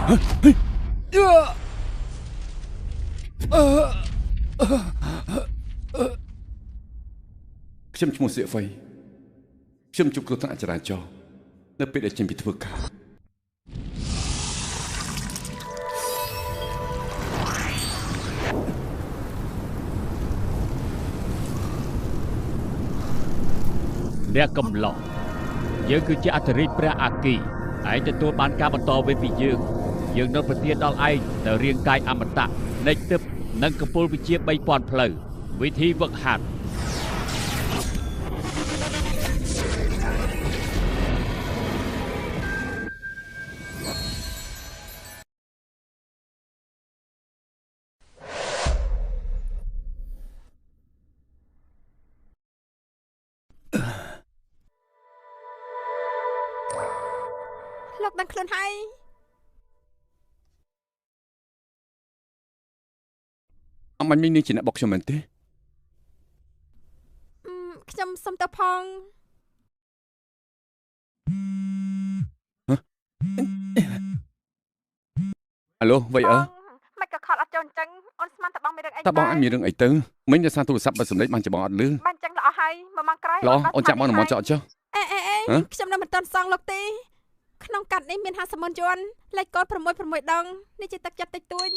ខ្ញុំឈ្មោះសៀកហ្វៃខ្ញុំជួបគ្រោះថ្នាក់ចរាចរណ៍នៅពេលដែលចេញពីធ្វើការអ្នកកំឡោះយើងគឺជាអធិរាជព្រះអាគីឯងទទួលបានការបន្តវេនពីយើងយើងនៅប្រទានដល់ឯងនៅរាងកាយអមតៈនៃទឹកនិងកំពូលវិជា3000ផ្លូវវិធីវឹកហាត់លោកដឹងខ្លួនហើយអមញនេះជាអ្នកបុកខ្ញុំមែនទេខ្ញុំសុំទៅផងអាឡូវៃអើមិនក៏ខលអត់ចូលអញ្ចឹងអូនស្មានតបងមានរឿងអីតបងអញមានរឿងអីទៅមិញដោយសារទូរស័ព្ទបើសម្លេចបានច្បងអត់លឺបានអញ្ចឹងល្អហើយមួយម៉ោងក្រោយល្អអូនចាក់បងមកចောက်ចុះអេអេអេខ្ញុំនៅមិនទាន់សងលោកទេក្នុងកាត់នេះមាន50ម៉ឺនយួនលេខកូដ6 6ដងនេះជាទឹកចិត្តតិចតួច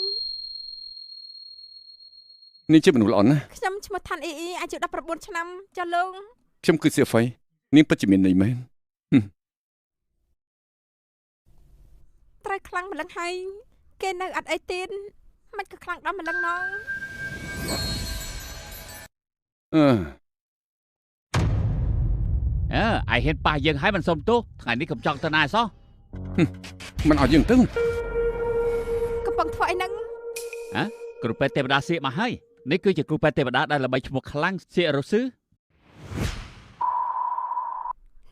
នេះជាមនុស្សល្អណាស់ខ្ញុំឈ្មោះឋានអ៊ីអ៊ីអាយុ19ឆ្នាំចុះលោកខ្ញុំគឺសៀហ្វៃនាងពិតជាមានន័យមែនត្រូវខ្លាំងម្លឹងហើយគេនៅអត់អីទៀតមិនក៏ខ្លាំងដល់ម្លឹងណងអឺអើឯងហ៊ានប៉ះយើងហើយមិនសុំទោសថ្ងៃនេះកុំចង់ទៅណាសោះមិនឲ្យយើងទៅកំពុងធ្វើអីហ្នឹងហ៎គ្រូពេទ្យទេវតាសៀកមកហើយនេះគឺជាគ្រូពេទ្យទេវតាដែលល្បីឈ្មោះខ្លាំងសៀករ៉ូស៊ឺ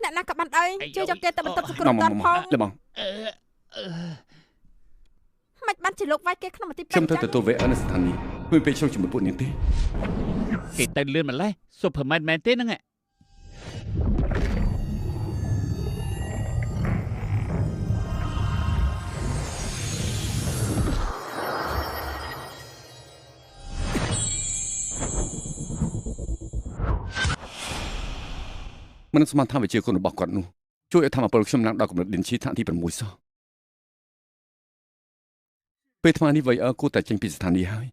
អ្នកណាក៏បានដែរជួយយកគេទៅបន្ទប់សង្គ្រោះតាន់ផងបងមិនបានជាលោកវាយគេក្នុងមន្ទីរពេទ្យខ្ញុំទៅទទួលវេអនៅស្ថានីយ៍គ្មានពេលចូលជាមួយពួកនាងទេគេទៅលឿនម្ល៉េះស៊ុបភឺមែនមែនទេហ្នឹងមិនស្មានថាវិជាគុណរបស់គាត់នោះជួយឲ្យធម្មពលខ្ញុំឡើងដល់កម្រិតឌិនឈីថ្នាក់ទី6សោះពេលថ្មនេះវៃអើគួរតែចេញពីស្ថានីយ៍ហើយ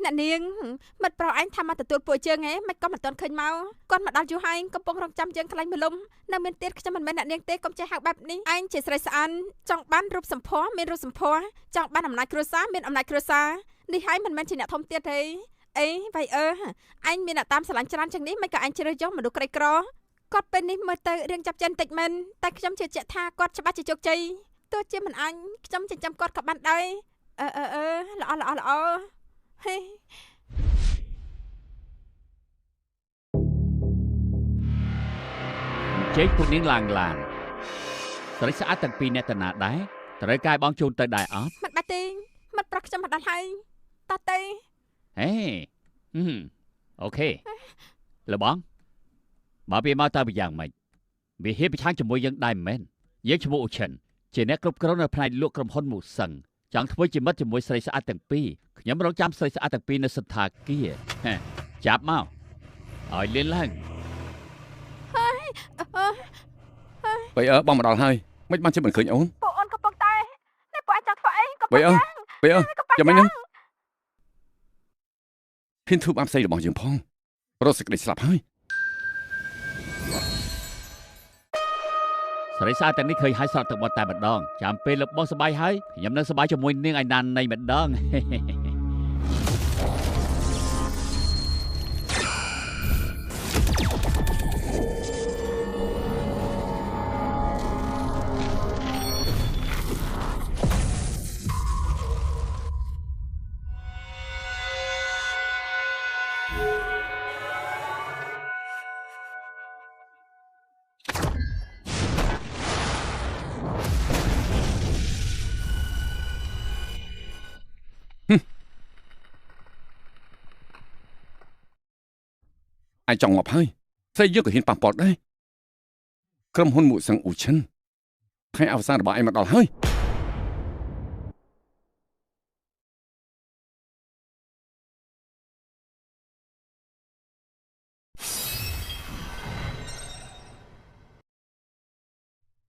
អ្នកនាងមិត្តប្រុសឯងថាមកទទួលពួកជើងឯងមិនក៏មិនទាន់ឃើញមកគាត់មកដល់យូរហើយកំពុងរងចាំយើងខ្លាញ់មលុំនៅមានទៀតខ្ញុំមិនមែនអ្នកនាងទេកុំចេះហៅបែបនេះឯងជាស្រីស្អាតចង់បានរូបសម្ផស្សមានរូបសម្ផស្សចង់បានអំណាចគ្រួសារមានអំណាចគ្រួសារនេះហើយមិនមែនជាអ្នកធំទៀតទេអេវៃអើឯងមានអ្នកតាមស្រឡាញ់ច្រើនជាងនេះមិនក៏ឯងជ្រើសយកមនុស្សក្រីក្រគាត់ពេលនេះមើលទៅរៀងចាប់ចិនតិចមែនតែខ្ញុំជឿជាក់ថាគាត់ច្បាស់ជាជោគជ័យទោះជាមិនអញខ្ញុំចិញ្ចឹមគាត់ក៏បានដែរអឺអឺអឺល្អល្អល្អហេជែកពួកនាងឡើងឡានស្រីស្អាតទាំងពីរអ្នកតាណាដែរត្រូវកាយបងជូនទៅដែរអត់មិនបាច់ទេមិត្តប្រុសខ្ញុំមកដល់ហើយតោះទៅហេអូខេលបងបើវាមកតើយ៉ាងម៉េចវាហ៊ានប្រឆាំងជាមួយយើងដែរមែនយើងឈ្មោះអូឈិនជាអ្នកគ្រប់គ្រងនៅផ្នែកលក់ក្រុមហ៊ុនមូសឹងចង់ធ្វើជាមិត្តជាមួយស្រីស្អាតទាំងពីរខ្ញុំរងចាំស្រីស្អាតទាំងពីរនៅសន្តាគារចាប់មកឲ្យលឿនឡើងបីអើបងមកដល់ហើយមិនបានជិះមិនឃើញអូនពួកអូនកំពុងតែនេះពួកឯងចង់ធ្វើអីកំពុងបីអើបីអើយ៉ាងម៉េចហ្នឹងហ៊ានធ្វើបាបស្រីរបស់យើងផងរត់សេចក្តីស្លាប់ហើយស្រីស្អាតទាំងនេះឃើញហើយស្រក់ទឹកមាត់តែម្ដងចាំពេលលោកបងសប្បាយហើយខ្ញុំនឹងសប្បាយជាមួយនាងឯណាននៃម្ដង ឯងចង់ងាប់ហើយស្រីយើងក៏ហ៊ានប៉ះពាល់ដែរក្រុមហ៊ុនមួកសឹងអ៊ូឈិនថ្ងៃអវសានរបស់ឯងមកដល់ហើយ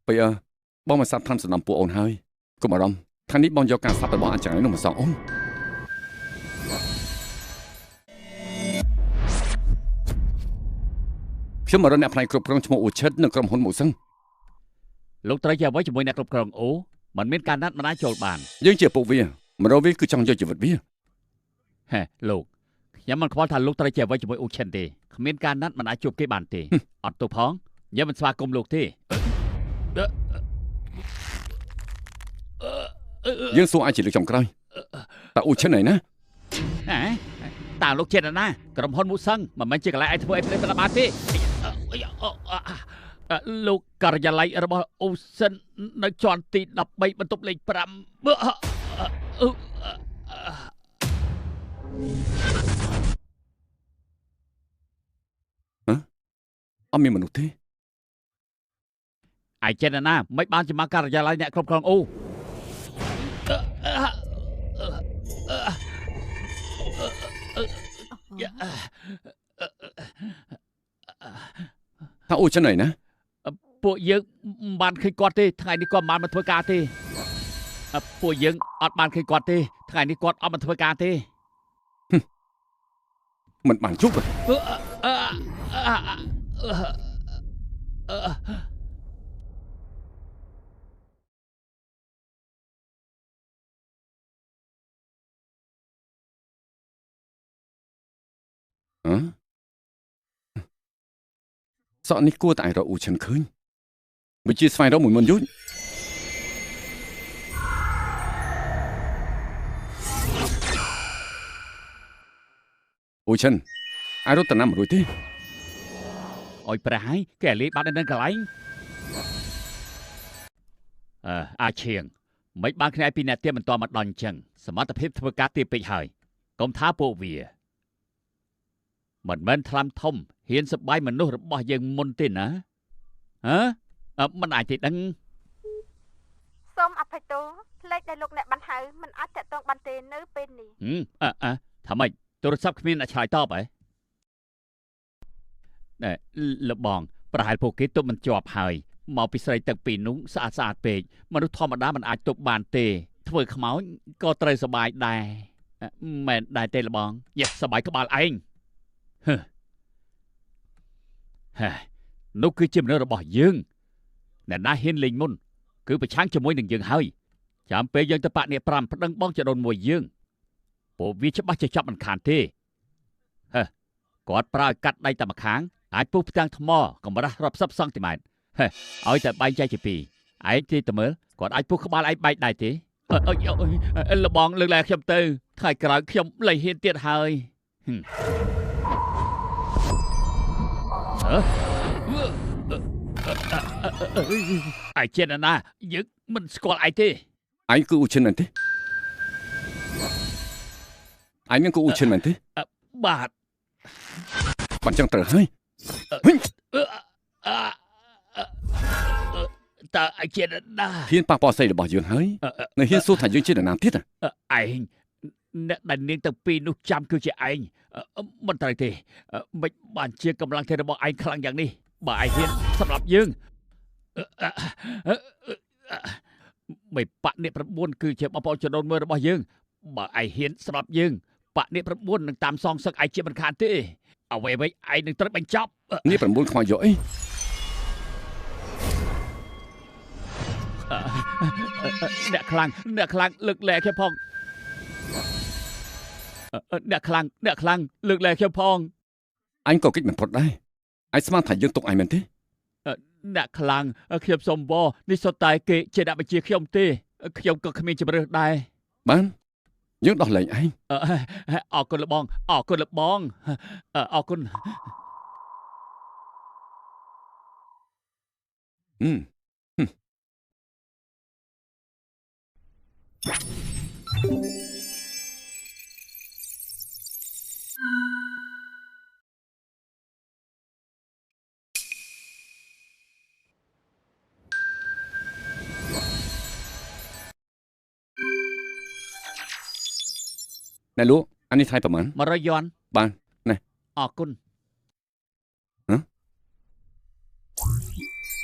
ពេលអើបងមកសាប់ថ្នាំសំណំពួកអូនហើយកុំអារម្មណ៍ថ្ងៃនេះបងយកការសាប់របស់អញ្ចឹងឯនោះមកសងអូនខ្ញុំមករកអ្នកផ្នែកគ្រប់គ្រងឈ្មោះអ៊ូឈិតនៅក្រុមហ៊ុនមួកសឹងលោកត្រូវជាអ្វីជាមួយអ្នកគ្រប់គ្រងអូមិនមានការណាត់មិនអាចចូលបានយើងជាពួកវាមករកវាគឺចង់យកជីវិតវាហេលោកខ្ញុំមិនខ្វល់ថាលោកត្រូវជាអ្វីជាមួយអ៊ូឈិនទេគ្មានការណាត់មិនអាចជួបគេបានទេអត់ទៅផងខ្ញុំមិនស្វាគមន៍លោកទេយើងសួរអាចជាលើកចុងក្រោយតើអ៊ូឈិនឯណាតើលោកចេតនាក្រុមហ៊ុនមួកសឹងមិនមែនជាកន្លែងឲ្យធ្វើអីផ្លេសផ្ដាបានទេលោកការិយាល័យរបស់អ៊ូសិននៅជាន់ទី13បន្ទប់លេខ5អត់មានមនុស្សទេឯចេតនាមិនបានជាមកការិយាល័យអ្នកគ្រប់គ្រងអូថាអូចឹងឯណាពួកយើងមិនបានឃើញគាត់ទេថ្ងៃនេះគាត់មិនបានមកធ្វើការទេពួកយើងអត់បានឃើញគាត់ទេថ្ងៃនេះគាត់អត់មកធ្វើការទេមិនបានជួបសក់នេះគួរតែឯងរកអ៊ូឈិនឃើញវិជាស្វែងរកមួយមុនយូរអ៊ូឈិនឯងរត់ទៅណាមិនរួចទេអុយព្រះហើយគេលេបាត់នៅនឹងកន្លែងអាឈៀងមិនបានគ្នាពីអ្នកទៀតមិនតមកដល់អញ្ចឹងសមត្ថភាពធ្វើការទៀបពេកហើយកុំថាពួកវាមិនមែនថ្នាំធំហ៊ានសបាយមនុស្សរបស់យើងមុនទេណាហ៎មិនអាចទេដឹងសូមអភ័យទោសលេខដែលលោកអ្នកបានហៅមិនអាចតាក់ទងបានទេនៅពេលនេះអើថាម៉េចទូរស័ព្ទគ្មានអ្នកឆ្លើយតបហ៎ណែលបងប្រហែលពួកគេទប់មិនជាប់ហើយមកពីស្រីទឹកពីនោះស្អាតស្អាតពេកមនុស្សធម្មតាមិនអាចទប់បានទេធ្វើខ្មោចក៏ត្រូវសបាយដែរមែនដែរទេលបងយេសបាយក្បាលឯងហេនោះគឺជាមនុស្សរបស់យើងអ្នកណាហ៊ានលេងមុនគឺប្រឆាំងជាមួយនឹងយើងហើយចាំពេលយើងទៅបាក់អ្នក5ប្តឹងបងចដូនមួយយើងពួកវាច្បាស់ជាចាប់មិនខានទេហេគាត់ប្រើឲ្យកាត់ដៃតែម្ខាងអាចពុះផ្ទាំងថ្មកម្រាស់រាប់សិបសង់ទីម៉ែត្រហេឲ្យតែបែងចែកជាពីរឯងទេតមើលគាត់អាចពុះក្បាលឯងបែកដែរទេអើលបងលើកឡើងខ្ញុំទៅថ្ងៃក្រោយខ្ញុំលែងហ៊ានទៀតហើយឯចេតនាយើងមិនស្គាល់ឯងទេឯងគឺអ៊ូឈិនមែនទេឯងនឹងគឺអ៊ូឈិនមែនទេបាទបានចឹងត្រូវហើយតើឯចេតនាហ៊ានប៉ះពាល់ស្រីរបស់យើងហើយនៅហ៊ានសួរថាយើងជានរណាទៀតឯងអ្នកដែលនាងទាំងពីរនោះចាំគឺជាឯងមិនត្រូវទេមិនបានជាកម្លាំងទេរបស់ឯងខ្លាំងយ៉ាងនេះបើឯងហ៊ានសម្រាប់យើងមិនបាក់អ្នក9គឺជាបងប្អូនចដូនមួយរបស់យើងបើឯងហ៊ានសម្រាប់យើងបាក់អ្នក9នឹងតាមសងសឹកឯងជាមិនខានទេអ្វីៗឯងនឹងត្រូវបញ្ចប់នេះ9ខ្មោចយកអីអ្នកខ្លាំងអ្នកខ្លាំងលើកលែងខ្ញុំផងអ្នកខ្លាំងអ្នកខ្លាំងលើកលែងខ្ញុំផងអញក៏គិតមិនផុតដែរឯងស្មានថាយើងទុកឯងមែនទេអ្នកខ្លាំងខ្ញុំសុំវនេះសុទ្ធតែគេជាអ្នកបញ្ជាខ្ញុំទេខ្ញុំក៏គ្មានជម្រើសដែរបានយើងដោះលែងឯងអរគុណលបងអរគុណលបងអរគុណ អ្នកលក់អានេះថ្លៃប្រហែល100យួនបាននេះអរគុណហ៎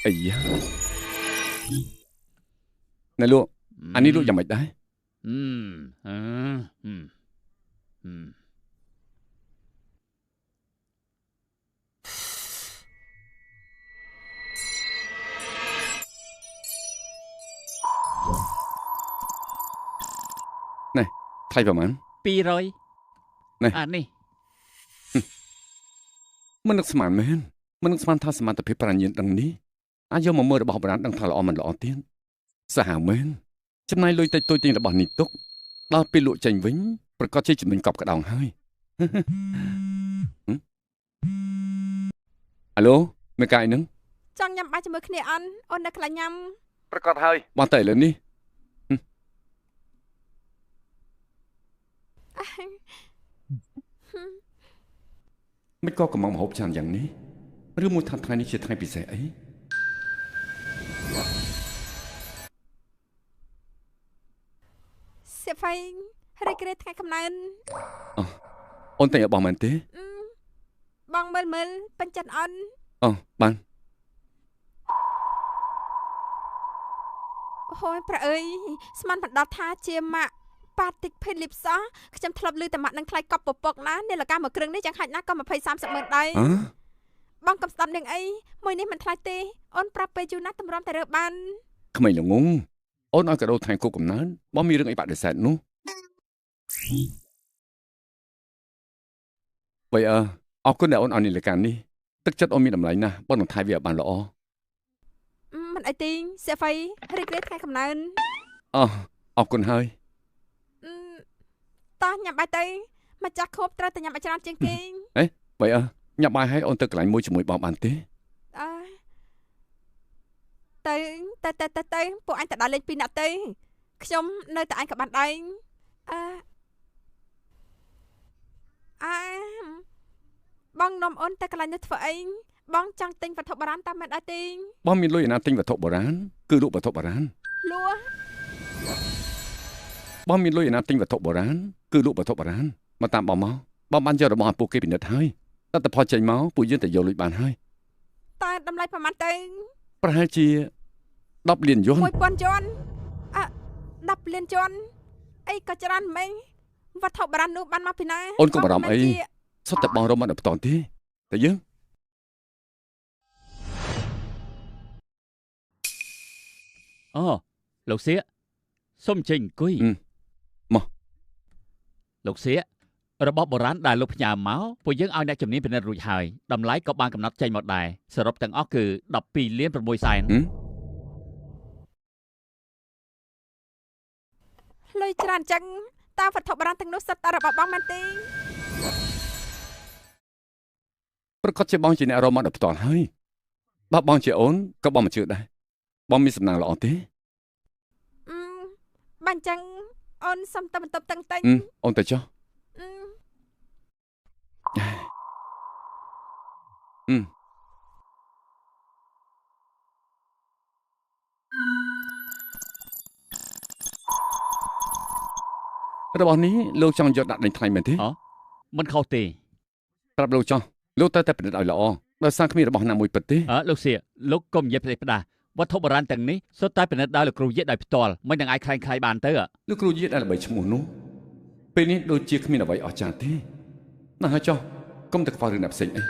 អីយ៉ាអ្នកលក់អានេះលក់យ៉ាងម៉េចដែរអឺនេះថ្លៃប្រហែល200នេះអានេះមិននឹកស្មានមែនមិននឹកស្មានថាសមត្ថភាពប្រាជ្ញាដឹងនេះអាចយកមកមើលរបស់បុរាណដឹងថាល្អមិនល្អទៀតសាហាវមែនចំណាយលុយតិចតួចទិញរបស់នេះទុកដល់ពេលលក់ចេញវិញប្រកាសជាចំណេញកប់ក្តោងហើយអាឡូមេកាយនឹងចង់ញ៉ាំបាយជាមួយគ្នាអន់អូននៅខ្លាញ់ញ៉ាំប្រកាសហើយបងតែឥឡូវនេះមិនក៏កំងមហូបច្រើនយ៉ាងនេះឬមួយថាថ្ងៃនេះជាថ្ងៃពិសេសអីសៀហ្វៃរីករាយថ្ងៃកំណើនអូនតែរបស់មែនទេបងមើលមើលពេញចិត្តអូនអូបានអូយប្រាអើយស្មានបណ្ដោះថាជាម៉ាក់ប៉ាតិកភីលីបសោះខ្ញុំធ្លាប់ឮតែម៉ាក់នឹងថ្លៃកប់ពពកណានាឡិកាមួយគ្រឿងនេះយ៉ាងហោចណាស់ក៏20 30ម៉ឺនដែរបងកុំស្ដាប់នាងអីមួយនេះមិនថ្លៃទេអូនប្រាប់ពេលយូរណាស់តម្រាំតែរើបានក្មេងល្ងងអូនឲ្យកដោថ្ងៃគោកំណើនបងមានរឿងអីបដិសេធនោះបីអើអរគុណដែលអូនឲ្យនាឡិកានេះទឹកចិត្តអូនមានតម្លៃណាស់បងនឹងថែវាឲ្យបានល្អមិនអីទេសៀហ្វៃរីករាយថ្ងៃកំណើនអរគុណហើយតោះញ៉ាំបាយទៅម្ចាស់ខូបត្រូវតែញ៉ាំឲ្យច្រើនជាងគេអេបីអើញ៉ាំបាយឲ្យអូនទៅកន្លែងមួយជាមួយបងបានទេអើទៅទៅទៅទៅពួកអញទៅដល់លេងពីរនាក់ទៅខ្ញុំនៅតែអញក៏បានដែរអើអើបងនាំអូនទៅកន្លែងនោះធ្វើអីបងចង់ទិញវត្ថុបុរាណតាមមែនអត់ទេបងមានលុយឯណាទិញវត្ថុបុរាណគឺលក់វត្ថុបុរាណលក់បងមានលុយឯណាទិញវត្ថុបុរាណគឺលក់វត្ថុបុរាណមកតាមបងមកបងបានយករបស់ឲ្យពួកគេពិនិត្យហើយតែតផលចេញមកពួកយើងតែយកលុយបានហើយតើតម្លៃប្រហែលទៅប្រហែលជា10លានយួន1000យួនអើ10លានយួនអីក៏ច្រើនមែនវត្ថុបុរាណនោះបានមកពីណាអូនកុំបារម្ភអីសុទ្ធតែបងរកមកដល់បន្តទេតែយើងអូលោកសៀកសូមចេញអង្គុយមកលោកសៀករបស់បុរាណដែលលោកផ្ញើមកពួកយើងឲ្យអ្នកជំនាញពិនិត្យរួចហើយតម្លៃក៏បានកំណត់ចេញមកដែរសរុបទាំងអស់គឺ12លាន6សែនលុយច្រើនចឹងតើវត្ថុបុរាណទាំងនោះសុទ្ធតែរបស់បងមែនទេប្រកាសជាបងជាអ្នករកមកដល់ផ្ទាល់ហើយបើបងជាអូនក៏បងមិនជឿដែរបងមានសំណាងល្អទេបានចឹងអូនសុំទៅបន្ទប់តឹងតែងអូនទៅចុះរបស់នេះលោកចង់យកដាក់ដេញថ្លៃមែនទេមិនខុសទេប្រាប់លោកចោះលោកត្រូវតែពិនិត្យឲ្យល្អដោយសារគ្មានរបស់ណាមួយពិតទេលោកសៀលោកកុំនិយាយផ្ដេសផ្ដាសវត្ថុបុរាណទាំងនេះសុទ្ធតែពិនិត្យដោយលោកគ្រូយាដោយផ្ទាល់មិននឹងអាចខ្លែងខ្លាយបានទៅលោកគ្រូយាដែលល្បីឈ្មោះនោះពេលនេះដូចជាគ្មានអ្វីអស្ចារ្យទេណាស់ហើយចុះកុំតែខ្វល់រឿងអ្នកផ្សេងអី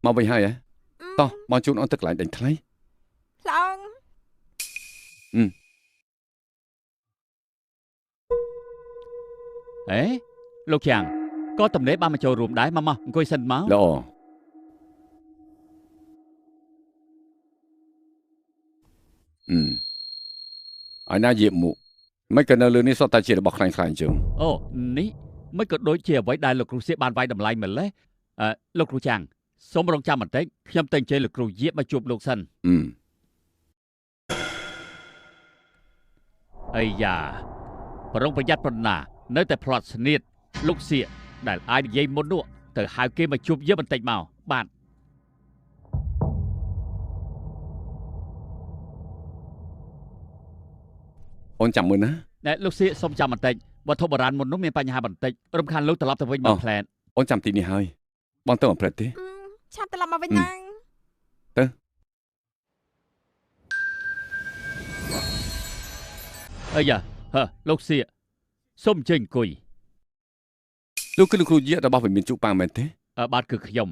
មកវិញហើយហ៎តោះបងជូនអូនទៅកន្លែងដេញថ្លៃឡងអេលោកចាំងក៏តំណេបានមកចូលរួមដែរមកមកអង្គុយសិនមកល្អអើណាយាមុមិនក៏នៅលើនេះសុទ្ធតែជារបស់ខ្លាំងខ្លាំងអញ្ចឹងអូនេះមិនក៏ដូចជាអ្វីដែលលោកគ្រូសៀកបានវាយតម្លៃម្លេះអឺលោកគ្រូចាំងសូមរងចាំបន្តិចខ្ញុំទៅអញ្ជើញលោកគ្រូយាមកជួបលោកសិនអីយ៉ាប្រុងប្រយ័ត្នប៉ុណ្ណានៅតែផ្្លាត់ស្នៀតលោកសៀកដែលអាចនិយាយមុននោះទៅហៅគេមកជួបយើងបន្តិចមកបាទអូនចាំមើលណា ណែលោកសៀកសូមចាំបន្តិចវត្ថុបុរាណមុននោះមានបញ្ហាបន្តិចរំខានលោកត្រឡប់ទៅវិញមួយផ្លែតអូនចាំទីនេះហើយបងទៅមួយផ្លែតទេឆាប់ត្រឡប់មកវិញណាទៅអីយ៉ាហឺលោកសៀកសូមអញ្ជើញអង្គុយលោកគឺលោកគ្រូយារបស់វិមានជុប៉ាងមែនទេបាទគឺខ្ញុំ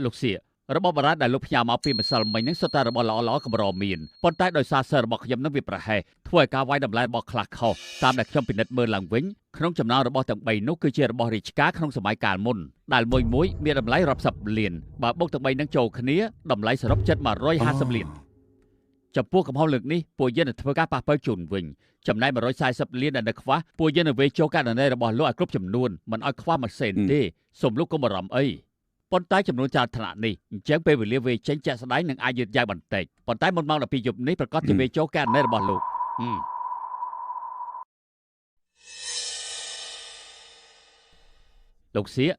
លោកសៀករបស់បារាណដែលលោកផ្ញើមកពីម្សិលមិញហ្នឹងសុទ្ធតែរបស់ល្អៗកម្រមានប៉ុន្តែដោយសារសិស្សរបស់ខ្ញុំនឹងវាប្រហែសធ្វើឲ្យការវាយតម្លៃរបស់ខ្លះខុសតាមដែលខ្ញុំពិនិត្យមើលឡើងវិញក្នុងចំណោមរបស់ទាំង3នោះគឺជារបស់រាជការក្នុងសម័យកាលមុនដែលមួយមួយមានតម្លៃរាប់សិបលានបើបុកទាំង3នឹងចូលគ្នាតម្លៃសរុបជិត150លានចំពោះកំហុសលើកនេះពួកយើងនឹងធ្វើការប៉ះប៉ូវជូនវិញចំណែក140លានដែលនៅខ្វះពួកយើងនឹងវេចូលករណីរបស់លោកឲ្យគ្រប់ចំនួនមិនឲ្យខ្វះមួយសេនទេសូមលោកកុំបារម្ភអីប៉ុន្តែចំនួនច្រើនថ្នាក់នេះអញ្ចឹងពេលវេលាវេចេញជាក់ស្ដែងនឹងអាចយឺតយ៉ាវបន្តិចប៉ុន្តែមុនម៉ោង12យប់នេះប្រកាសជាវេចូលករណីរបស់លោកលោកសៀក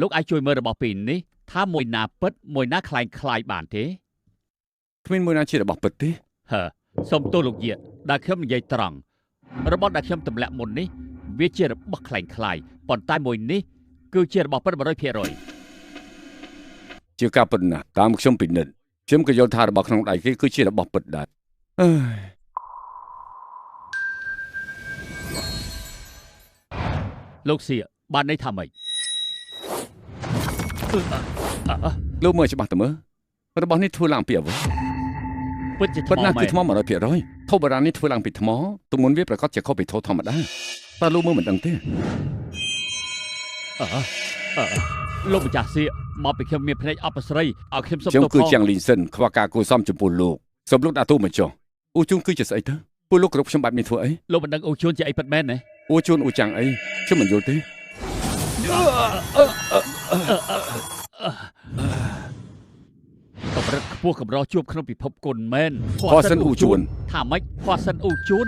លោកអាចជួយមើលរបស់ពីរនេះថាមួយណាពិតមួយណាคล้ายៗបានទេគ្មានមួយណាជារបស់ពិតទេហឺសូមទោសលោកយាដែលខ្ញុំនិយាយត្រង់របស់ដែលខ្ញុំទម្លាក់មុននេះវាជារបស់คล้ายៗប៉ុន្តែមួយនេះគឺជារបស់ពិត100%ជាការពិតណាស់តាមខ្ញុំពិនិត្យខ្ញុំក៏យល់ថារបស់ក្នុងដៃគេគឺជារបស់ពិតដែរអើយលោកសៀបានន័យថាម៉េចលោកមើលច្បាស់ទៅមើលរបស់នេះធ្វើឡើងពីអ្វីពិតជាថ្មពិតណាស់គឺថ្ម100%ធូបបុរាណនេះធ្វើឡើងពីថ្មទម្ងន់វាប្រកាសជាខុសពីធូបធម្មតាតើលោកមើលមិនដឹងទេលោកម្ចាស់សៀកមកពីខ្ញុំមានភ្នែកអបស្រីឲ្យខ្ញុំសុំទោសខ្ញុំគឺជាងលីងសិនខ្វះការគួរសមចំពោះលោកសូមលោកដាក់ទូមកចុះអ៊ូជូនគឺជាស្អីទៅពួកលោកគ្រប់ខ្ញុំបែបនេះធ្វើអីលោកមិនដឹងអ៊ូជូនជាអីពិតមែនទេអ៊ូជូនអ៊ូចាំងអីខ្ញុំមិនយល់ទេកម្រិតខ្ពស់កម្រជួបក្នុងពិភពគុណមែនហោសិនអ៊ូជូនថាម៉េចហោសិនអ៊ូជូន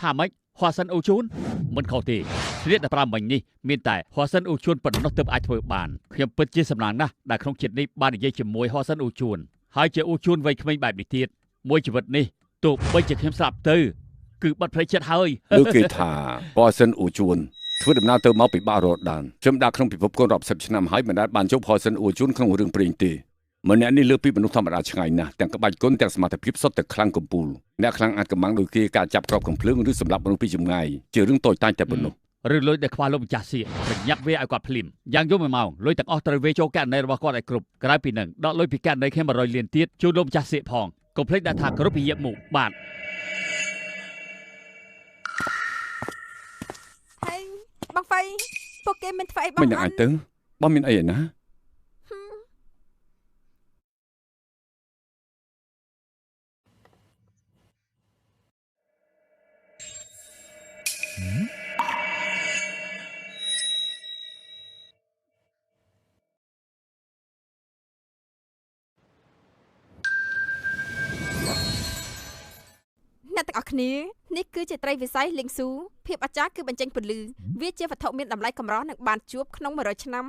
ថាម៉េចហោសិនអ៊ូជូនមិនខុសទេស្លៀកតែប្រាំមិញនេះមានតែហោសិនអ៊ូជូនប៉ុណ្ណោះទើបអាចធ្វើបានខ្ញុំពិតជាសំណាងណាស់ដែលក្នុងជាតិនេះបាននិយាយជាមួយហោសិនអ៊ូជូនហើយជាអ៊ូជូនវ័យក្មេងបែបនេះទៀតមួយជីវិតនេះទោះបីជាខ្ញុំស្លាប់ទៅគឺបាត់ផ្លូវចិត្តហើយឬគេថាហោសិនអ៊ូជូនធ្វើដំណើរទៅមកពិបាករត់ដានខ្ញុំដាក់ក្នុងពិភពកូនរាប់សិបឆ្នាំហើយមិនដែលបានជួបហោសិនអ៊ូជូនក្នុងរឿងព្រេងទេម្នាក់នេះលើសពីមនុស្សធម្មតាឆ្ងាយណាស់ទាំងក្បាច់គុណទាំងសមត្ថភាពសុទ្ធតែខ្លាំងកំពូលអ្នកខ្លាំងអាចកំបាំងដូចគេការចាប់ក្របកំភ្លើងឬសម្លាប់មនុស្សពីចម្ងាយជារឿងតូចតាចតែប៉ុណ្ណោះឬលុយដែលខ្វះលោកម្ចាស់សៀកប្រញាប់វាឲ្យគាត់ភ្លាមយ៉ាងយូរមួយម៉ោងលុយទាំងអស់ត្រូវវេចូលករណីរបស់គាត់ឲ្យគ្រប់ក្រៅពីនឹងដកលុយពីករណីខ្ញុំ100លានទៀតជូនលោកម្ចាស់សៀកផងកុំភ្លេចដាក់ថាគ្រប់ពីយាមុបាទហើយបងហ្វៃពួកគេមិនធ្វើអីបងមិនអាចទៅបងមានអីឯណាអ្នកទាំងអស់គ្នានេះគឺជាត្រីវិស័យលីងស៊ូភាពអស្ចារ្យគឺបញ្ចេញពន្លឺវាជាវត្ថុមានតម្លៃកម្រនិងបានជួបក្នុង100ឆ្នាំ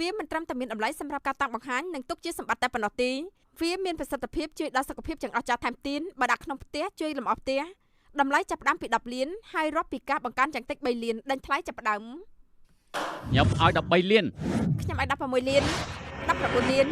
វាមិនត្រឹមតែមានតម្លៃសម្រាប់ការតាំងបង្ហាញនិងទុកជាសម្បត្តិតែប៉ុណ្ណោះទេវាមានប្រសិទ្ធភាពជួយដល់សុខភាពទាំងអស្ចារ្យថែមទៀតបើដាក់ក្នុងផ្ទះជួយលម្អផ្ទះតម្លៃចាប់ផ្ដើមពី10លានហើយរាប់ពីការបង្កើនយ៉ាងតិច3លានដេញថ្លៃចាប់ផ្ដើមខ្ញុំឲ្យ13លានខ្ញុំឲ្យ16លាន19លាន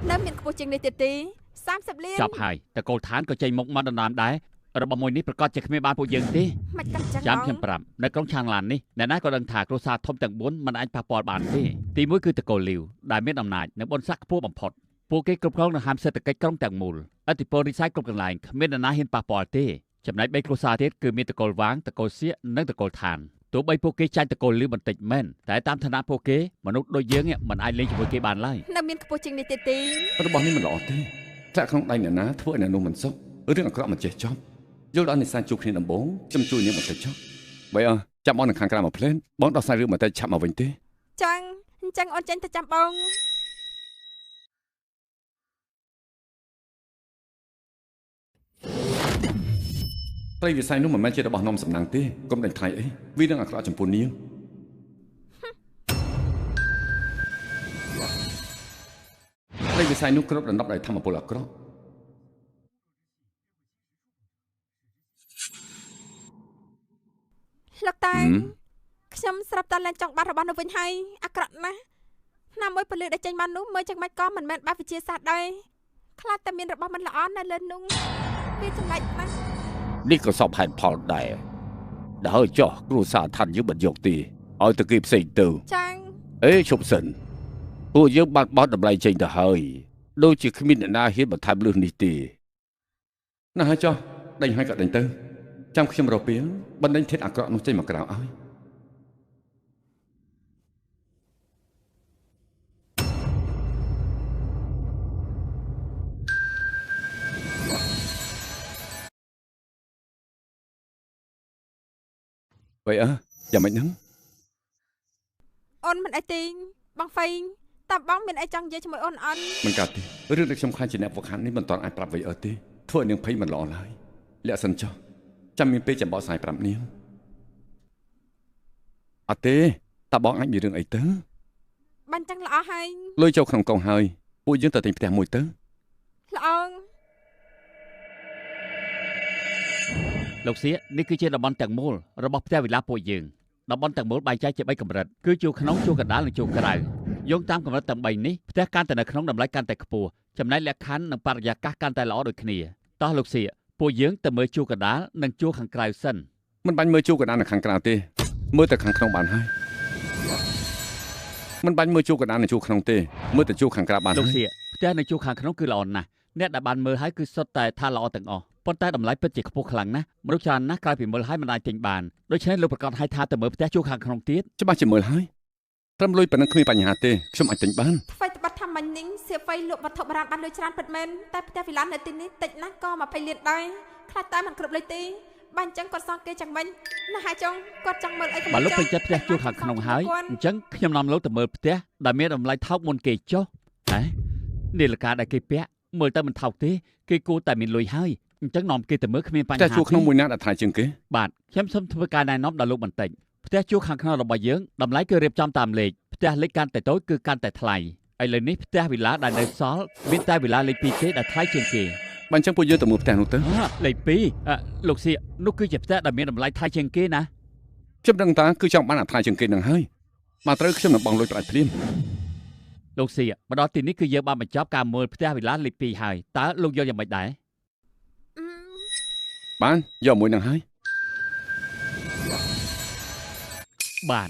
នៅមានខ្ពស់ជាងនេះទៀតទេ30លានចាប់ហើយតកូលឋានក៏ចេញមុខមកដណ្ដើមដែររបស់មួយនេះប្រកាសជាគ្មានបានពួកយើងទេមិនកាត់ចឹងចាំខ្ញុំប្រាប់នៅក្រុងឆាងឡាននេះអ្នកណាក៏ដឹងថាគ្រួសារធំទាំង4មិនអាចប៉ះពាល់បានទេទី1គឺតកូលលីវដែលមានអំណាចនិងបុណ្យស័ក្តិខ្ពស់បំផុតពួកគេគ្រប់គ្រងនៅហាមសេដ្ឋកិច្ចក្រុងទាំងមូលឥទ្ធិពលរិស័យគ្រប់កន្លែងគ្មាននរណាហ៊ានប៉ះពាល់ទេចំណែក3គ្រួសារទៀតគឺមានតកូលវាងតកូលសៀកនិងតកូលឋានទោះបីពួកគេចាញ់តកូលលីវបន្តិចមែនតែតាមឋានៈពួកគេមនុស្សដូចយើងមិនអាចលេងជាមួយគេបានឡើយនៅមានខ្ពស់ជាងនេះទៀតទេរបស់នេះមិនល្អទេធ្លាក់ក្នុងដៃអ្នកណាធ្វើឲ្យអ្នកនោះមិនសុខរឿងអាក្រក់មិនចេះចប់យល់ដល់និស្ស័យជួបគ្នាដំបូងខ្ញុំជួយនាងបន្តិចចុះបីអើចាំបងនៅខាងក្រៅមកភ្លែនបងដោះស្រាយរឿងបន្តិចឆាប់មកវិញទេចឹងអញ្ចឹងអូនចេញទៅចាំបងត្រីវិស័យនោះមិនមែនជារបស់នាំសំណាងទេកុំដេញថ្លៃអីវានឹងអាក្រក់ចំពោះនាងត្រីវិស័យនោះគ្រប់ដណ្ដប់ដោយធម្មពលអាក្រក់ លោកតាខ្ញុំស្រាប់តែឡើងចង់បានរបស់នៅវិញហើយអាក្រក់ណាស់ណាមួយពលឺដែលចេញមកនោះមើលចឹងមិនក៏មិនមែនបែបវិទ្យាសាស្ត្រដែរខ្លាចតែមានរបស់មិនល្អនៅលើនោះវាចម្លែកណាស់នេះក៏សពហេតុផលដែរដល់ចោះគ្រួសារឋានយើងមិនយកទេឲ្យទៅគេផ្សេងទៅចាងអេឈប់សិនពួកយើងបានបោះតម្លៃចេញទៅហើយដូចជាគ្មានអ្នកណាហ៊ានបន្ថែមលើសនេះទេណាហើយចោះដេញហើយក៏ដេញទៅចាំខ្ញុំរកពេលបណ្ដេញធាតុអាក្រក់នោះចេញមកក្រៅឲ្យvậy àយ៉ាងម៉េចហ្នឹងអូនមិនអីទេបងហ្វេងតើបងមានអីចង់និយាយជាមួយអូនអត់មិនកើតទេរឿងដែលខ្ញុំខ្លាចជាអ្នកវឹកហាត់នេះមិនទាន់អាចប្រាប់អ្វីអត់ទេធ្វើឲ្យនាងភ័យមិនល្អឡើយលាក់សិនចុះចាំមានពេលចាំបកស្រាយប្រាប់នាងអត់ទេតើបងអាចមានរឿងអីទៅបានចឹងល្អហើយលុយចូលក្នុងកងហើយពួកយើងទៅទិញផ្ទះមួយទៅល្អលោកសៀកនេះគឺជាតំបន់ទាំងមូលរបស់ផ្ទះវិឡាពួកយើងតំបន់ទាំងមូលបែងចែកជា3កម្រិតគឺជួរក្នុងជួរកណ្ដាលនិងជួរក្រៅយោងតាមកម្រិតទាំង3នេះផ្ទះកាន់តែនៅក្នុងតម្លៃកាន់តែខ្ពស់ចំណែកលក្ខខណ្ឌនិងបរិយាកាសកាន់តែល្អដូចគ្នាតោះលោកសៀកពួកយើងទៅមើលជួរកណ្ដាលនិងជួរខាងក្រៅសិនមិនបាញ់មើលជួរកណ្ដាលនិងខាងក្រៅទេមើលតែខាងក្នុងបានហើយមិនបាញ់មើលជួរកណ្ដាលនិងជួរក្នុងទេមើលតែជួរខាងក្រៅបានលោកសៀកផ្ទះនៅជួរខាងក្នុងគឺល្អណាស់អ្នកដែលបានមើលហើយគឺសុទ្ធតែថាល្អទាំងអស់ប៉ុន្តែតម្លៃពិតជាខ្ពស់ខ្លាំងណាស់មនុស្សច្រើនណាស់ក្រៅពីមើលហើយមិនអាចទិញបានដូច្នេះលោកប្រកាសឲ្យថាទៅមើលផ្ទះជួរខាងក្នុងទៀតច្បាស់ជាមើលហើយត្រឹមលុយប៉ុណ្ណឹងគ្មានបញ្ហាទេខ្ញុំអាចទិញបានថ្មីត្បិតថាមិញនេះសៀហ្វៃលក់វត្ថុបុរាណបានលុយច្រើនពិតមែនតែផ្ទះវិឡាននៅទីនេះតិចណាស់ក៏20លានដែរខ្លាចតែមិនគ្រប់លុយទេបានអញ្ចឹងគាត់សងគេចឹងមិញណាស់ហើយចុងគាត់ចង់មើលអីក៏បើលោកពេញចិត្តផ្ទះជួរខាងក្នុងហើយអញ្ចឹងខ្ញុំនាំលោកទៅមើលផ្ទះដែលមានតម្លៃថោកមុនគេចុះហ៎នាឡិកាដែលគេពាក់មើលទៅមិនថោកទេគេគួរតែមានលុយហើយអញ្ចឹងនាំគេទៅមើលគ្មានបញ្ហាផ្ទះជួរក្នុងមួយណាដែលថ្លៃជាងគេបាទខ្ញុំសូមធ្វើការណែនាំដល់លោកបន្តិចផ្ទះជួរខាងក្នុងរបស់យើងតម្លៃគឺរៀបចំតាមលេខផ្ទះលេខកាន់តែតូចគឺកាន់តែថ្លៃឥឡូវនេះផ្ទះវិឡាដែលនៅសល់មានតែវិឡាលេខ2ទេដែលថ្លៃជាងគេបាទអញ្ចឹងពួកយើងទៅមើលផ្ទះនោះទៅលេខ2លោកសៀកនោះគឺជាផ្ទះដែលមានតម្លៃថ្លៃជាងគេណាខ្ញុំដឹងតាគឺចង់បានអាថ្លៃជាងគេនឹងហើយបាទត្រូវខ្ញុំនឹងបង់លុយប្រាច់ភ្លាមលោកសៀកមកដល់ទីនេះគឺយើងបានបញ្ចប់ការមើលផ្ទះវិឡាលេខ2ហើយតើលោកយល់យ៉ាងម៉េចដែរបានយកមួយនឹងហើយបាទ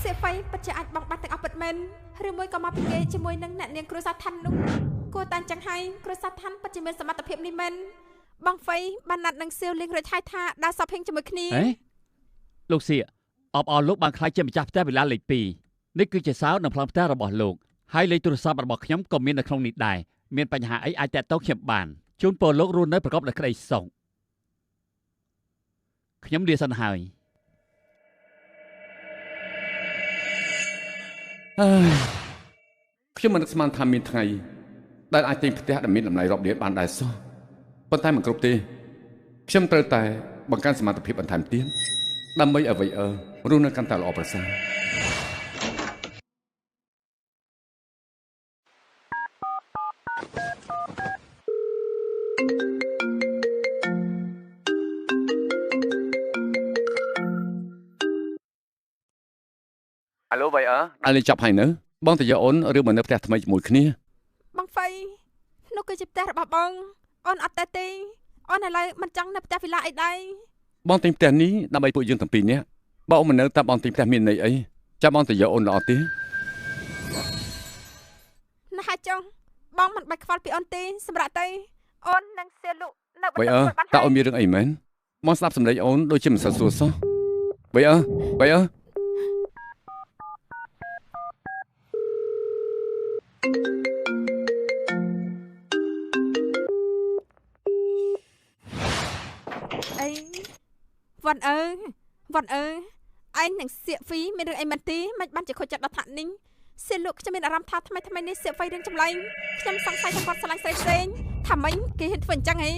សៀហ្វៃពិតជាអាចបង់បាត់ទាំងអស់ពិតមែនឬមួយក៏មកពីគេជាមួយនឹងអ្នកនាងគ្រួសារឋាននោះគួរតែអញ្ចឹងហើយគ្រួសារឋានពិតជាមានសមត្ថភាពនេះមែនបងហ្វៃបានណាត់នឹងសៀវលៀងរួចហើយថាដើរ shopping ជាមួយគ្នាហេលោកសៀកអបអរលោកបានក្លាយជាម្ចាស់ផ្ទះវិឡាលេខ2នេះគឺជាសោនៅប្លង់ផ្ទះរបស់លោកហើយលេខទូរស័ព្ទរបស់ខ្ញុំក៏មាននៅក្នុងនេះដែរមានបញ្ហាអីអាចតាក់ទងខ្ញុំបានជូនពរលោករស់នៅប្រកបដោយក្តីសុខខ្ញុំលាសិនហើយអើយខ្ញុំមិននឹកស្មានថាមានថ្ងៃដែលអាចទិញផ្ទះដែលមានតម្លៃរាប់លានបានដែរសោះប៉ុន្តែមិនគ្រប់ទេខ្ញុំត្រូវតែបង្កើនសមត្ថភាពបន្ថែមទៀតដើម្បីឲ្យអ្វីរស់នៅកាន់តែល្អប្រសើរអាឡូវៃអើអាលេចាប់ហើយនៅបងទៅយកអូនឬមកនៅផ្ទះថ្មីជាមួយគ្នាបងហ្វៃនោះគឺជាផ្ទះរបស់បងអូនអត់តែទេអូនឥឡូវមិនចង់នៅផ្ទះវិឡាអីដែរបងទិញផ្ទះនេះដើម្បីពួកយើងទាំងពីរនាក់បើអូនមិននៅតើបងទិញផ្ទះមានន័យអីចាំបងទៅយកអូនល្អទេណាស់ហើយចុងបងមិនបាច់ខ្វល់ពីអូនទេសម្រាប់ទៅអូននឹងសៀលុនៅបន្ទប់បានតើអូនមានរឿងអីមែនបងស្ដាប់សម្លេងអូនដូចជាមិនសូវស្រួលសោះវៃអើវៃអើអីវ៉ាន់អើវ៉ាន់អើឯងនឹងសៀកហ្វីមានរឿងអីមែនទេមិនបានជាខូចចិត្តដល់ថ្នាក់នេះសៀកលោកខ្ញុំមានអារម្មណ៍ថាថ្មីថ្មីនេះសៀកហ្វីរឿងចម្លែងខ្ញុំសង្ស័យថាគាត់ស្រឡាញ់ស្រីផ្សេងថាមិញគេហ៊ានធ្វើអញ្ចឹងហី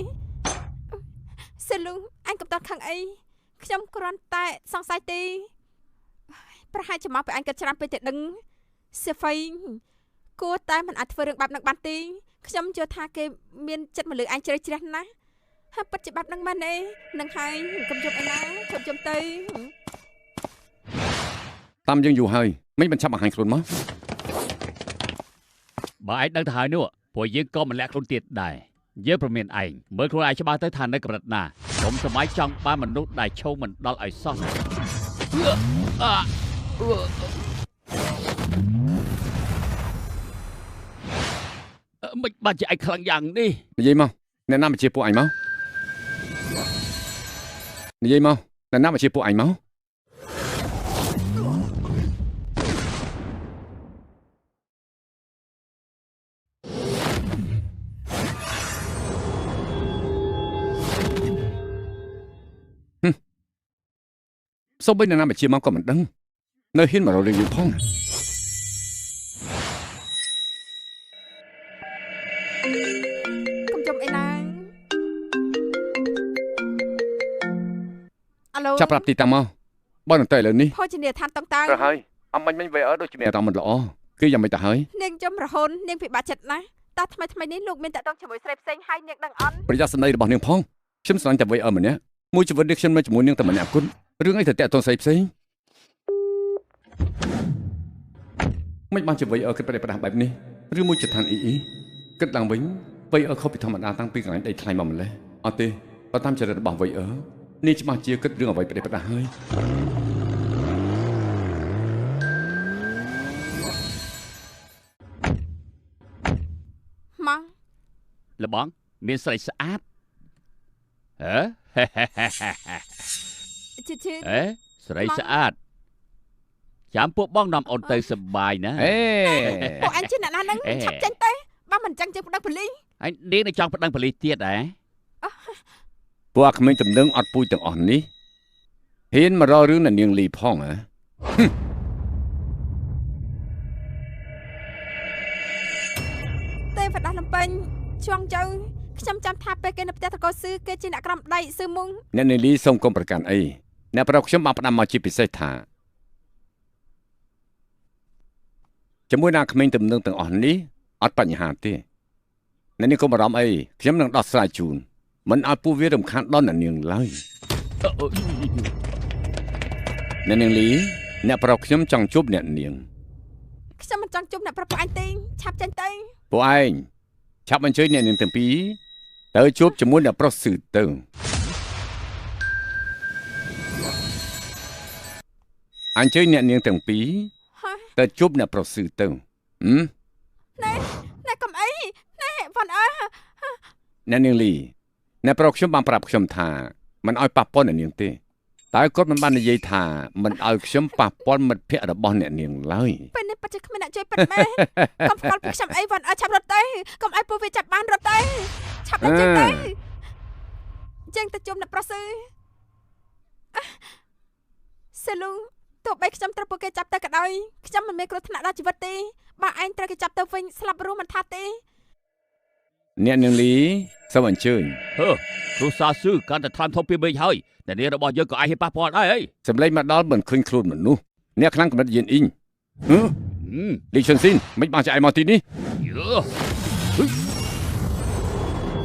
សៀកលោកអញកំតត់ខឹងអីខ្ញុំគ្រាន់តែសង្ស័យទេប្រហែលជាមកពីអញគិតច្រើនពេកទេដឹងសៀកហ្វី គួរតែមិនអាចធ្វើរឿងបែបនឹងបានទេខ្ញុំជឿថាគេមានចិត្តមកលើឯងជ្រៅជ្រះណាស់ហើយពិតជាបែបនឹងមែនទេនឹងហើយកុំយំអីណាជប់យំទៅតាមយើងយូរហើយមិនបញ្ឆាប់បង្ហាញខ្លួនមកបើឯងដឹងទៅហើយនោះព្រោះយើងក៏មិនលាក់ខ្លួនទៀតដែរយើងប្រមានឯងមើលខ្លួនឯងច្បាស់ទៅថានៅកម្រិតណាកុំសម័យចង់បានមនុស្សដែលឈោមិនដល់ឲ្យសោះមិនបានជាឯងខ្លាំងយ៉ាងនេះនិយាយមកអ្នកណាមកជាពួកឯងមកនិយាយមកអ្នកណាមកជាពួកឯងមកសូម្បីអ្នកណាមកជាមកក៏មិនដឹងនៅហ៊ានមករករឿងយើងផងកុំជុំអីណាអាឡូចាប់ប្រាប់ទីតាំងមកបើនឹងទៅឥឡូវនេះភោជនីយដ្ឋានតង់តើទៅហើយអំមិញមិញវេអើដូចជាមានអារម្មណ៍មិនល្អគឺយ៉ាងម៉េចទៅហើយនាងជុំរហូតនាងពិបាកចិត្តណាស់តើថ្មីថ្មីនេះលោកមានតាក់ទងជាមួយស្រីផ្សេងហើយនាងដឹងអន់ប្រយ័ត្នស្ដីរបស់នាងផងខ្ញុំស្រឡាញ់តែវេអើម្នាក់មួយជីវិតនេះខ្ញុំនៅជាមួយនាងតែម្នាក់គុណរឿងអីទៅតាក់ទងស្រីផ្សេងមិនបានជាវៃអើគិតប្រដេប្រដាស់បែបនេះឬមួយចិត្តឋានអ៊ីអ៊ីគិតឡើងវិញវៃអើខុសពីធម្មតាតាំងពីកន្លែងដីថ្លៃមកម្លេះអត់ទេបើតាមចរិតរបស់វៃអើនេះច្បាស់ជាគិតរឿងអ្វីប្រដេប្រដាស់ហើយម៉ងលបងមានស្រីស្អាតហ៎អេស្រីស្អាតចាំពួកបងនាំអូនទៅសប្បាយណាអេពួកអញជាអ្នកណានឹងឆាប់ចេញទៅបើមិនចឹងយើងប្តឹងប៉ូលីសអញនាងនឹងចង់ប្តឹងប៉ូលីសទៀតហ៎ពួកអាក្មេងទំនឹងអត់ពូជទាំងអស់នេះហ៊ានមករករឿងអ្នកនាងលីផងហ៎ទេវតាលំពេញជួងចៅខ្ញុំចាំថាពេលគេនៅផ្ទះតកោស៊ឺគេជាអ្នកក្រំដៃស៊ឺមុងអ្នកនាងលីសូមកុំប្រកាន់អីអ្នកប្រុសខ្ញុំបានផ្ដាំមកជាពិសេសថាជាមួយនឹងក្មេងទំនឹងទាំងអស់នេះអត់បញ្ហាទេអ្នកនេះកុំបារម្ភអីខ្ញុំនឹងដោះស្រាយជូនមិនឲ្យពួកវារំខានដល់អ្នកនាងឡើយអ្នកនាងលីអ្នកប្រុសខ្ញុំចង់ជួបអ្នកនាងខ្ញុំមិនចង់ជួបអ្នកប្រុសពួកឯងទេឆាប់ចេញទៅពួកឯងឆាប់អញ្ជើញអ្នកនាងទាំងពីរទៅជួបជាមួយអ្នកប្រុសស៊ឺទៅអញ្ជើញអ្នកនាងទាំងពីរទៅជួបអ្នកប្រុសស៊ឺទៅណែណែកុំអីណែវ៉ាន់អើអ្នកនាងលីអ្នកប្រុសខ្ញុំបានប្រាប់ខ្ញុំថាមិនឲ្យប៉ះពាល់អ្នកនាងទេតែគាត់មិនបាននិយាយថាមិនឲ្យខ្ញុំប៉ះពាល់មិត្តភក្តិរបស់អ្នកនាងឡើយពេលនេះពិតជាគ្មានអ្នកជួយពិតមែនកុំស្គាល់ពីខ្ញុំអីវ៉ាន់អើឆាប់រត់ទៅកុំឲ្យពួកវាចាប់បានរត់ទៅឆាប់ទៅទៅចឹងទៅជួបអ្នកប្រុសស៊ឺសេលូទោះបីខ្ញុំត្រូវពួកគេចាប់ទៅក៏ដោយខ្ញុំមិនមានគ្រោះថ្នាក់ដល់ជីវិតទេបើឯងត្រូវគេចាប់ទៅវិញស្លាប់រស់មិនថាទេអ្នកនាងលីសូមអញ្ជើញហឺគ្រូសាស៊ឺកាន់តែថ្លើមធំពីមេឃហើយតែនេះរបស់យើងក៏អាចឲ្យប៉ះពាល់ដែរអីសម្លេងមកដល់មិនឃើញខ្លួនមនុស្សអ្នកខ្លាំងកម្រិតយានអ៊ីងហឺលីឈុនស៊ីនមិនបានចែកមកទីនេះ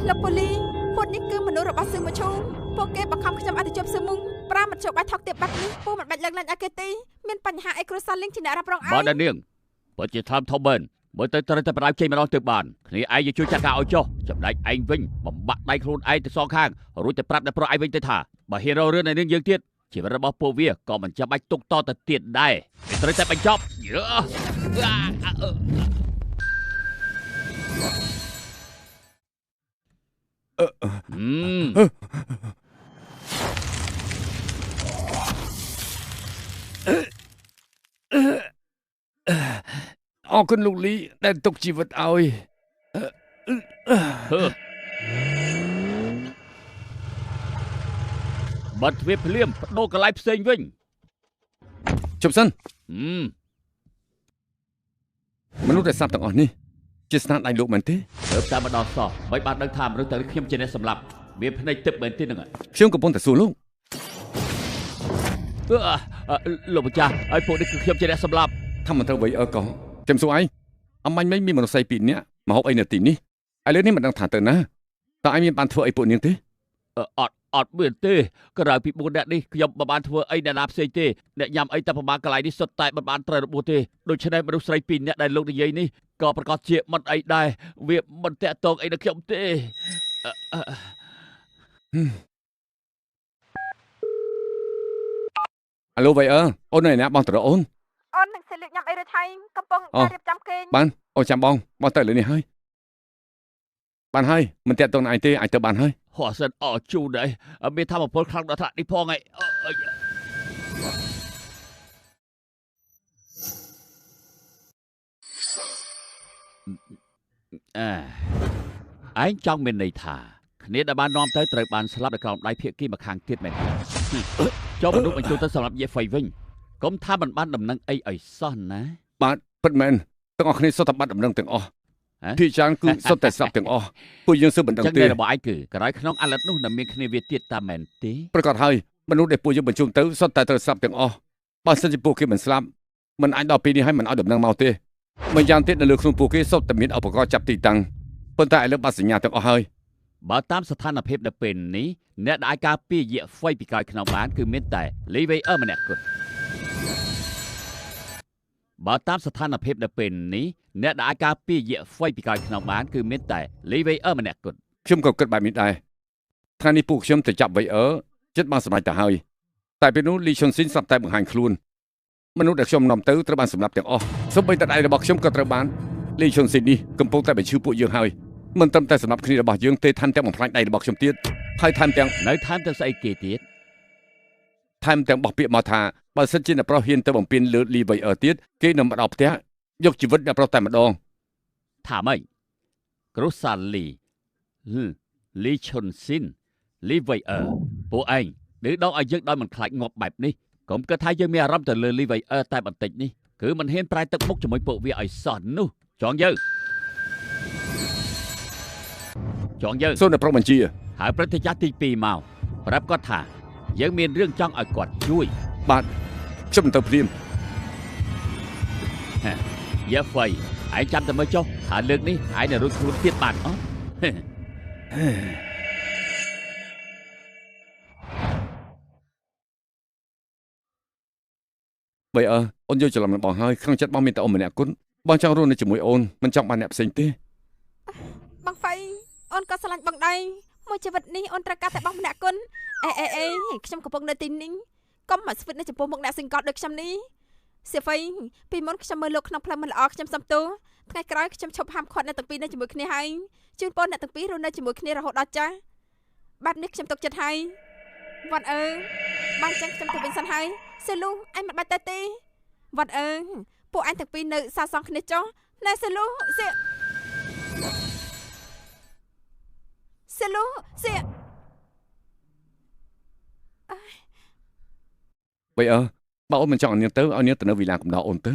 លោកប៉ូលីពួកនេះគឺមនុស្សរបស់ស៊ឺមឈូពួកគេបង្ខំខ្ញុំឲ្យទៅជួបស៊ឺមុងប្រាមិនជោគបាយថោកទាបបែបនេះពូមិនបាច់លើកឡើងឲ្យគេទេមានបញ្ហាអីគ្រួសារលីងជាអ្នករ៉ាប់រងឯងបាទអ្នកនាងបើជាថ្លើមធំមែនមើលទៅត្រូវតែបដៅចេញម្ដងទៅបានគ្នាឯងយជួយចាត់ការឲ្យចុះចំណែកឯងវិញបំបាក់ដៃខ្លួនឯងទៅសងខាងរួចទៅប្រាប់ដល់ប្រុសឯងវិញទៅថាបើហ៊ានរករឿងនៅនាងយើងទៀតជីវិតរបស់ពួកវាក៏មិនចាំបាច់ទុកតទៅទៀតដែរត្រូវតែបញ្ចប់អរគុណលោកលីដែលទុកជីវិតឲ្យបាត់ទ្វារភ្លាមបដូរកន្លែងផ្សេងវិញជប់សិនមនុស្សដែលស្លាប់ទាំងអស់នេះជាស្នាដៃលោកមែនទេទៅតាមមកដល់សោះមិនបានដឹងថាមនុស្សទៅខ្ញុំជាអ្នកសម្លាប់មានភ្នែកទឹកមែនទេនឹងខ្ញុំកំពុងតែសួរលោក លោកម្ចាស់ឲ្យពួកនេះគឺខ្ញុំជាអ្នកសម្លាប់ ថាមិនត្រូវអ្វីអើកោខ្ញុំសួរឯង អំបញ្ញមិញមានមនុស្សស្រីពីរនាក់មកហូបអីនៅទីនេះឥឡូវនេះមិនដឹងថាទៅណាតើឯងមានបានធ្វើអីពួកនាងទេអត់មានទេក្រៅពី4នាក់នេះខ្ញុំមិនបានធ្វើអីអ្នកណាផ្សេងទេអ្នកញ៉ាំអីតែប្រមាណកន្លែងនេះសុទ្ធតែមិនបានត្រូវរបួសទេដូច្នេះមនុស្សស្រីពីរនាក់ដែលលោកនិយាយនេះក៏ប្រកាសជាមិនអីដែរវាមិនតាក់ទងអីដល់ខ្ញុំទេអាឡូវៃអើអូននៅណាបងទៅរកអូនអូននឹងសិលៀកញ៉ាំអីរួចហើយកំពុងតែរៀបចំគេងបានអូចាំបងបងទៅលើនេះហើយបានហើយមិនតាក់ទងនឹងឯងទេអាចទៅបានហើយហោះសិនអជូនដែរមានធម៌ពលខ្លាំងដល់ថ្នាក់នេះផងឯងឯងចង់មានន័យថាគ្នាដែលបាននាំទៅត្រូវបានស្លាប់នៅក្រោមដៃភាគីម្ខាងទៀតមែនទេចូលមនុស្សបញ្ចូលទៅសម្រាប់យាហ្វៃវិញកុំថាមិនបានដំណឹងអីឲ្យសោះណាបាទពិតមែនទាំងអស់គ្នាសុទ្ធតែបាត់ដំណឹងទាំងអស់ភាគច្រើនគឺសុទ្ធតែស្លាប់ទាំងអស់ពួកយើងស៊ើបមិនដឹងទេចឹងរបស់ឯងគឺក្រោយក្នុងអាលិតនោះនៅមានគ្នាវាទៀតតាមមែនទេប្រកាសហើយមនុស្សដែលពួកយើងបញ្ជូនទៅសុទ្ធតែត្រូវស្លាប់ទាំងអស់បើសិនជាពួកគេមិនស្លាប់មិនអាចដល់ពេលនេះហើយមិនឲ្យដំណឹងមកទេម្យ៉ាងទៀតនៅលើខ្លួនពួកគេសុទ្ធតែមានឧបករណ៍ចាប់ទីតាំងប៉ុន្តែឥឡូវបាត់សញ្ញាទាំងអស់ហើយបើតាមស្ថានភាពនៅពេលនេះអ្នកដែលអាចការពារយៈហ្វៃពីក្រោយខ្នងបានគឺមានតែលីវេអឺម្នាក់គត់បើតាមស្ថានភាពនៅពេលនេះអ្នកដែលអាចការពារយៈហ្វៃពីក្រោយខ្នងបានគឺមានតែលីវេអឺម្នាក់គត់ខ្ញុំក៏គិតបែបនេះដែរថ្ងៃនេះពួកខ្ញុំទៅចាប់វេអឺចិត្តបានសម្រេចទៅហើយតែពេលនោះលីឈុនស៊ីនស្រាប់តែបង្ហាញខ្លួនមនុស្សដែលខ្ញុំនាំទៅត្រូវបានសម្លាប់ទាំងអស់សូម្បីតែដៃរបស់ខ្ញុំក៏ត្រូវបានលីឈុនស៊ីននេះកំពុងតែបញ្ឈឺពួកយើងហើយមិនត្រឹមតែសម្រាប់គ្នារបស់យើងទេថែមទាំងបំផ្លាញដៃរបស់ខ្ញុំទៀតហើយថែមទាំងនៅថែមទាំងស្អីគេទៀតថែមទាំងបោះពាក្យមកថាបើសិនជាអ្នកប្រុសហ៊ានទៅបំពេញលើលីវៃអឺទៀតគេនឹងមកដល់ផ្ទះយកជីវិតអ្នកប្រុសតែម្ដងថាម៉េចគ្រូសាលីលីឈុនស៊ីនលីវៃអឺពួកឯងឌឺដងឲ្យយើងដោយមិនខ្លាចងាប់បែបនេះកុំគិតថាយើងមានអារម្មណ៍ទៅលើលីវៃអឺតែបន្តិចនេះគឺមិនហ៊ានប្រែទឹកមុខជាមួយពួកវាឲ្យសោះនោះចងយើងចងយើងសូមអ្នកប្រុសបញ្ជាហើយព្រឹទ្ធាចារ្យទី2មកប្រាប់គាត់ថាយើងមានរឿងចង់ឲ្យគាត់ជួយបាទខ្ញុំទៅភ្លាមយ៉ាហ្វៃឯងចាំតែមើលចុះថាលើកនេះឯងនឹងរួចខ្លួនទៀតបានអត់បីអើអូនយកច្រឡំនឹងបងហើយក្នុងចិត្តបងមានតែអូនម្នាក់គុណបងចង់រស់នៅជាមួយអូនមិនចង់បានអ្នកផ្សេងទេបងហ្វៃអូនក៏ស្រឡាញ់បងដែរមួយជីវិតនេះអូនត្រូវការតែបងម្នាក់គុណអេអេអេខ្ញុំកំពុងនៅទីនេះកុំមកស្វិតនៅចំពោះមុខអ្នកសិង្កត់ដូចខ្ញុំនេះសៀហ្វៃពីមុនខ្ញុំមើលលោកក្នុងផ្លូវមិនល្អខ្ញុំសុំទោសថ្ងៃក្រោយខ្ញុំឈប់ហាមឃាត់អ្នកទាំងពីរនៅជាមួយគ្នាហើយជូនពរអ្នកទាំងពីររស់នៅជាមួយគ្នារហូតដល់ចាស់បាត់នេះខ្ញុំទុកចិត្តហើយវត្តអើបានចឹងខ្ញុំទៅវិញសិនហើយសេលូឯងមិនបាច់ទៅទេវត្តអើពួកឯងទាំងពីរនៅសាសងគ្នាចុះណែសេលូសេសេលូសេបីអើបើអូនមិនចង់ឲ្យនាងទៅឲ្យនាងទៅនៅវីឡាកំដរអូនទៅ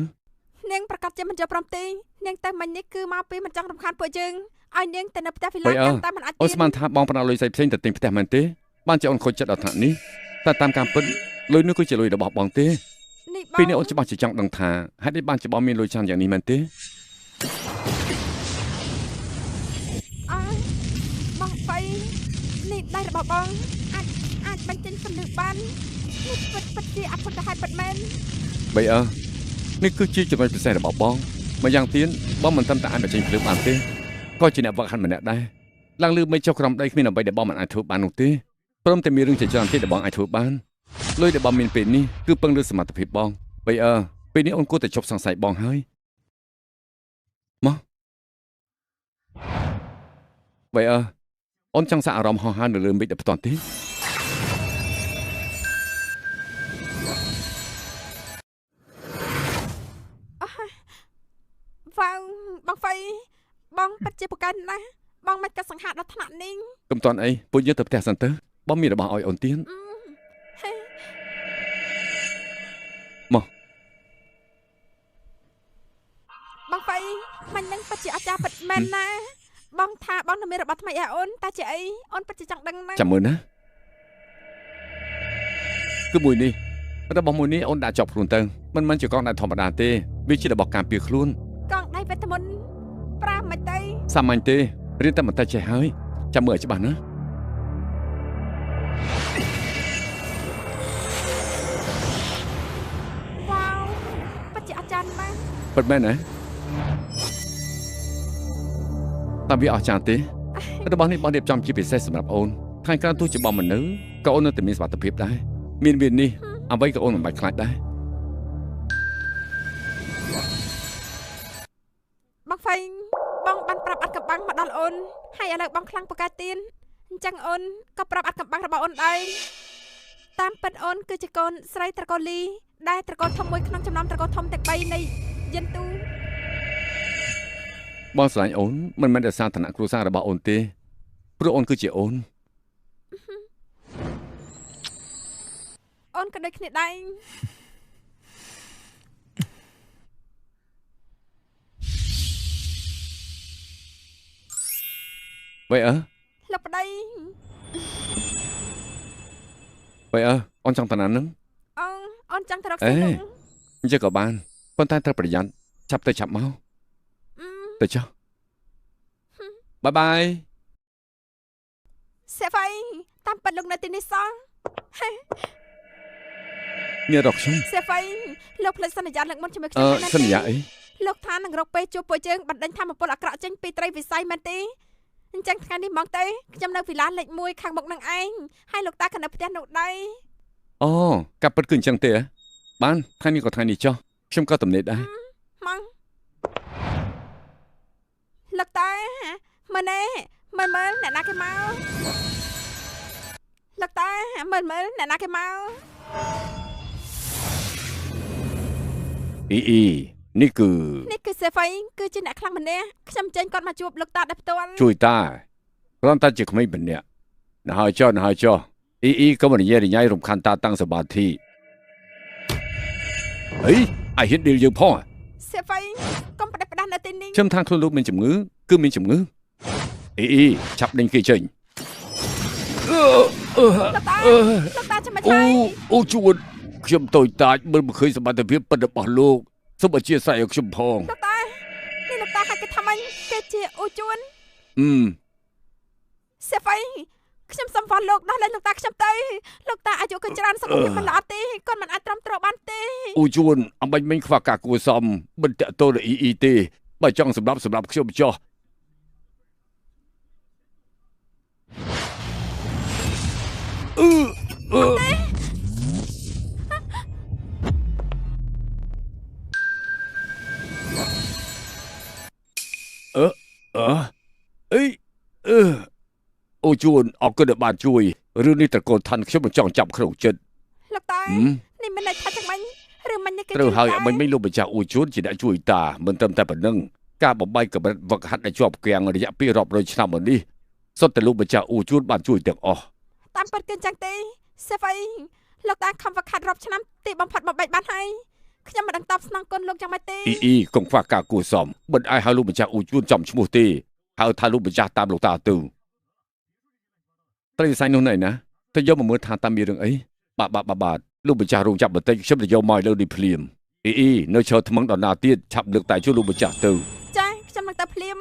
នាងប្រកាសជាមិនយល់ព្រមទេនាងទៅមិញនេះគឺមកពីមិនចង់រំខានពួកយើងឲ្យនាងទៅនៅផ្ទះវីឡាកាន់តែមិនអាចអូនស្មានថាបងផ្ដល់លុយផ្សេងទៅទិញផ្ទះមែនទេបានជាអូនខូចចិត្តដល់ថ្នាក់នេះតែតាមការពិតលុយនោះគឺជាលុយរបស់បងទេពេលនេះអូនច្បាស់ជាចង់ដឹងថាហេតុអីបានជាបងមានលុយច្រើនយ៉ាងនេះមែនទេអើបងហ្វៃនេះដៃរបស់បងអាចបញ្ចេញពន្លឺបាននេះពិតជាអភុតហេតុពិតមែនបីអើនេះគឺជាចំណុចពិសេសរបស់បងម្យ៉ាងទៀតបងមិនត្រឹមតែអាចបញ្ចេញភ្លើងបានទេក៏ជាអ្នកវឹកហាត់ម្នាក់ដែរឡើងលើមិនចុះក្រោមដីគ្មានអ្វីដែលបងមិនអាចធ្វើបាននោះទេព្រមតែមានរឿងជាច្រើនទៀតដែលបងអាចធ្វើបានលុយដែលបងមានពេលនេះគឺពឹងលើសមត្ថភាពបងបីអើពេលនេះអូនគួរតែជប់សង្ស័យបងហើយមកបីអើអូនចង់សាកអារម្មណ៍ហោះហើរនៅលើមេឃដែលផ្ទាល់ទេវ៉ាវបងហ្វៃបងពិតជាពូកែណាស់បងមិនកាត់សង្ហាដល់ថ្នាក់នេះកុំតាន់អីពួកយើងទៅផ្ទះសិនទៅបងមានរបស់ឲ្យអូនទៀតមកបងហ្វៃមិននឹងពិតជាអាចារ្យពិតមែនណាបងថាបងនឹងមានរបស់ថ្មីឲ្យអូនតែជាអីអូនពិតជាចង់ដឹងណាស់ចាំមើលណាគឺមួយនេះរបស់មួយនេះអូនដាក់ជាប់ខ្លួនទៅមិនមែនជាកងដៃធម្មតាទេវាជារបស់ការពារខ្លួនកងដៃ វេទមន្តប្រើមិនទៅសាមញ្ញទេរៀនតែបន្តិចចេះហើយចាំមើលឲ្យច្បាស់ណាវ៉ាវពិតជាអស្ចារ្យណាស់ពិតមែនណាតាមវាអស្ចារ្យទេរបស់នេះបងរៀបចំជាពិសេសសម្រាប់អូនថ្ងៃក្រោយទោះជាបងមិននៅក៏អូននៅតែមានសុវត្ថិភាពដែរមានវានេះអ្វីក៏អូនមិនបាច់ខ្លាចដែរបងហ្វេងបងបានប្រាប់អត់កំបាំងមកដល់អូនហើយឥឡូវបងខ្លាំងពូកែទៀនអញ្ចឹងអូនក៏ប្រាប់អត់កំបាំងរបស់អូនដែរតាមពិតអូនគឺជាកូនស្រីត្រកូលលីដែលត្រកូលធំមួយក្នុងចំណោមត្រកូលធំទាំង3នៃយិនទូបងស្រឡាញ់អូនមិនមែនដោយសារឋានៈគ្រួសាររបស់អូនទេព្រោះអូនគឺជាអូនអូនក៏ដូចគ្នាដែរវ៉េអើលោកប្តីវ៉េអើអូនចង់តាណានឹងអូនចង់ទៅរកស៊ីនោះអញ្ចឹងក៏បានប៉ុន្តែត្រូវប្រយ័ត្នឆាប់ទៅឆាប់មកទៅចុះបាយបាយសេហ្វៃតាមពិតលោកនៅទីនេះសោះមានរកខ្ញុំសេហ្វៃលោកផ្លេចសន្យាលើកមុនជាមួយខ្ញុំសន្យាអីលោកថានឹងរកពេលជួបពួកយើងបណ្ដេញធម្មពលអាក្រក់ចេញពីត្រីវិស័យមែនទេអញ្ចឹងថ្ងៃនេះហ្មងទៅខ្ញុំនៅវិឡាលេខ1ខាងមុខនឹងឯងហើយលោកតាក៏នៅផ្ទះនោះដែរអូកាប់ពិតគឺអញ្ចឹងទេបានថ្ងៃនេះក៏ថ្ងៃនេះចុះខ្ញុំក៏ទំនេរដែរហ្មងលោកតាមើលណែមើលមើលអ្នកណាគេមកលោកតាមើលមើលអ្នកណាគេមកអ៊ីអ៊ីនេះគឺសេហ្វៃគឺជាអ្នកខ្លាំងម្នាក់ខ្ញុំចេញគាត់មកជួបលោកតាដោយផ្ទាល់ជួយតាគ្រាន់តែជាក្មេងម្នាក់ណាហើយចុះណាហើយចុះអ៊ីអ៊ីក៏មិននិយាយញ៉ៃរំខានតាតាំងសមាធិអីអាយហ៊ានឌីលយើងផងសេហ្វៃកុំផ្ដេសផ្ដាស់នៅទីនេះខ្ញុំថាខ្លួនលោកមានជំងឺគឺមានជំងឺអ៊ីអ៊ីឆាប់ដេញគេចេញលោកតាលោកតាចាំមិនឆៃអូជួនខ្ញុំតូចតាចមើលមិនឃើញសមត្ថភាពពិតរបស់លោកសូមអធិស្ឋានឲ្យខ្ញុំផងលោកតានេះលោកតាហៅគេថាម៉េចគេជាអូជួនសេហ្វៃខ្ញុំសូមវល់លោកដោះលែងលោកតាខ្ញុំទៅលោកតាអាយុក៏ច្រើនសុខភាពមិនល្អទេគាត់មិនអាចទ្រាំទ្របានទេអូជួនអំបញ្ញមិញខ្វះការគួសមមិនតាក់ទងនឹងអ៊ីអ៊ីទេបើចង់សម្រាប់ខ្ញុំចោះអឺអឺអីអឺអូជួនអរគុណដែលបានជួយរឿងនេះត្រកូលឋានខ្ញុំមិនចង់ចាប់ក្នុងចិត្តលោកតានេះមិនថាចឹងមិញរឿងមិញនេះគេត្រូវហើយមិញមិញលោកម្ចាស់អូជួនជាអ្នកជួយតាមិនត្រឹមតែប៉ុណ្្នឹងការបំបីកម្រិតវឹកហាត់ដែលជាប់គាំងរយៈពេលរាប់រយឆ្នាំមកនេះសុទ្ធតែលោកម្ចាស់អូជួនបានជួយទាំងអស់តាមពិតគឺចឹងទេសេហ្វៃលោកតាខំវឹកហាត់រាប់ឆ្នាំទីបំផុតបំបែកបានហើយខ្ញុំមិនដឹងតបស្នងគុណលោកយ៉ាងម៉េចទេអ៊ីអ៊ីកុំខ្វះការគួសមមិនអាចហៅលោកម្ចាស់អូជួនចំឈ្មោះទេហៅថាលោកម្ចាស់តាមលោកតាទៅត្រីវិស័យនោះណៃណាទៅយកមកមើលថាតាមមានរឿងអីបាទបាទបាទលោកម្ចាស់រងចាប់បន្តិចខ្ញុំទៅយកមកលើនេះភ្លាមអ៊ីអ៊ីនៅឈរថ្មឹងដល់ណាទៀតឆាប់លើកតែជួយលោកម្ចាស់ទៅចាខ្ញុំនឹងទៅភ្លាម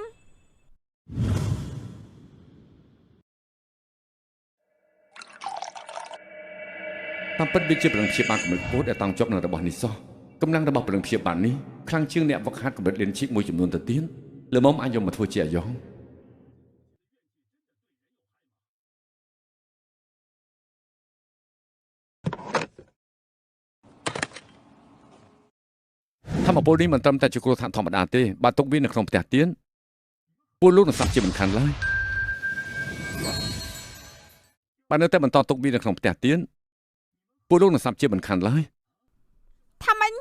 តាមពិតវាជាព្រលឹងព្យាបាលកម្រិតខ្ពស់ដែលតង់ជាប់នឹងរបស់នេះសោះកម្លាំងរបស់ព្រលឹងព្យាបាលនេះខ្លាំងជាងអ្នកវឹកហាត់កម្រិតលៀនជីកមួយចំនួនទៅទៀតល្មមអាចយកមកធ្វើជាអាយ៉ងធម្មពលនេះមិនត្រឹមតែជាគ្រោះថ្នាក់ធម្មតាទេបើទុកវានៅក្នុងផ្ទះទៀតពួកលោកនឹងស្លាប់ជាមិនខានឡើយបើនៅតែបន្តទុកវានៅក្នុងផ្ទះទៀតពួកលោកនឹងស្លាប់ជាមិនខានឡើយថាម៉េច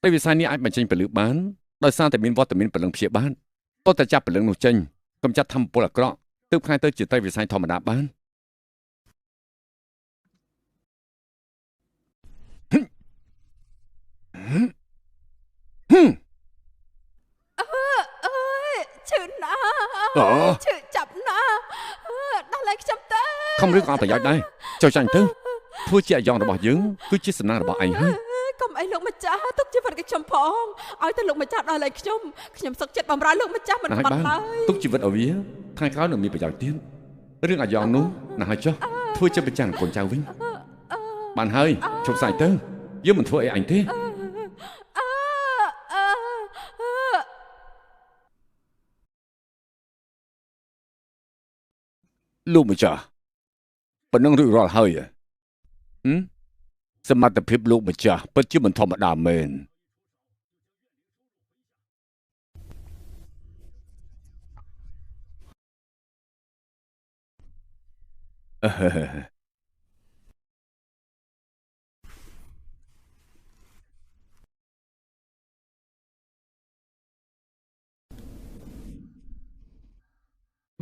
តែវិស័យនេះអាចបញ្ចេញពលឺបានដោយសារតែមានវត្តមានពលឹងព្យាបាលតោះតែចាប់ពលឹងនោះចេញកំចាត់ធម្មពលអាក្រក់ទើបក្លាយទៅជាត្រីវិស័យធម្មតាបានអើយឈឺណាស់ឈឺចាប់ណាស់ដោះលែងខ្ញុំទៅខំរឿងអត់ប្រយោជន៍ដែរចុះចាញ់ទៅធ្វើជាអាយ៉ងរបស់យើងគឺជាសំណាងរបស់ឯងហើយក ុំអីលោកម្ចាស់ទុកជីវិតខ្ញុំ ផងឲ្យតែលោកម្ចាស់ដល់លែងខ្ញុំខ្ញុំសុខចិត្តបម្រើលោកម្ចាស់មិនបាត់ឡើយទុកជីវិតឲ្យវាថ្ងៃក្រោយនឹងមានប្រយោជន៍ទៀតរឿងអាយ៉ងនោះណាស់ហើយចុះធ្វើជាប្រចាំកូនចៅវិញបានហើយជប់សាច់ទៅយើងមិនធ្វើអីអញទេលោកម្ចាស់ប៉ុណ្ណឹងរួចរាល់ហើយសមត្ថភាពលោកម្ចាស់ពិតជាមិនធម្មតាមែន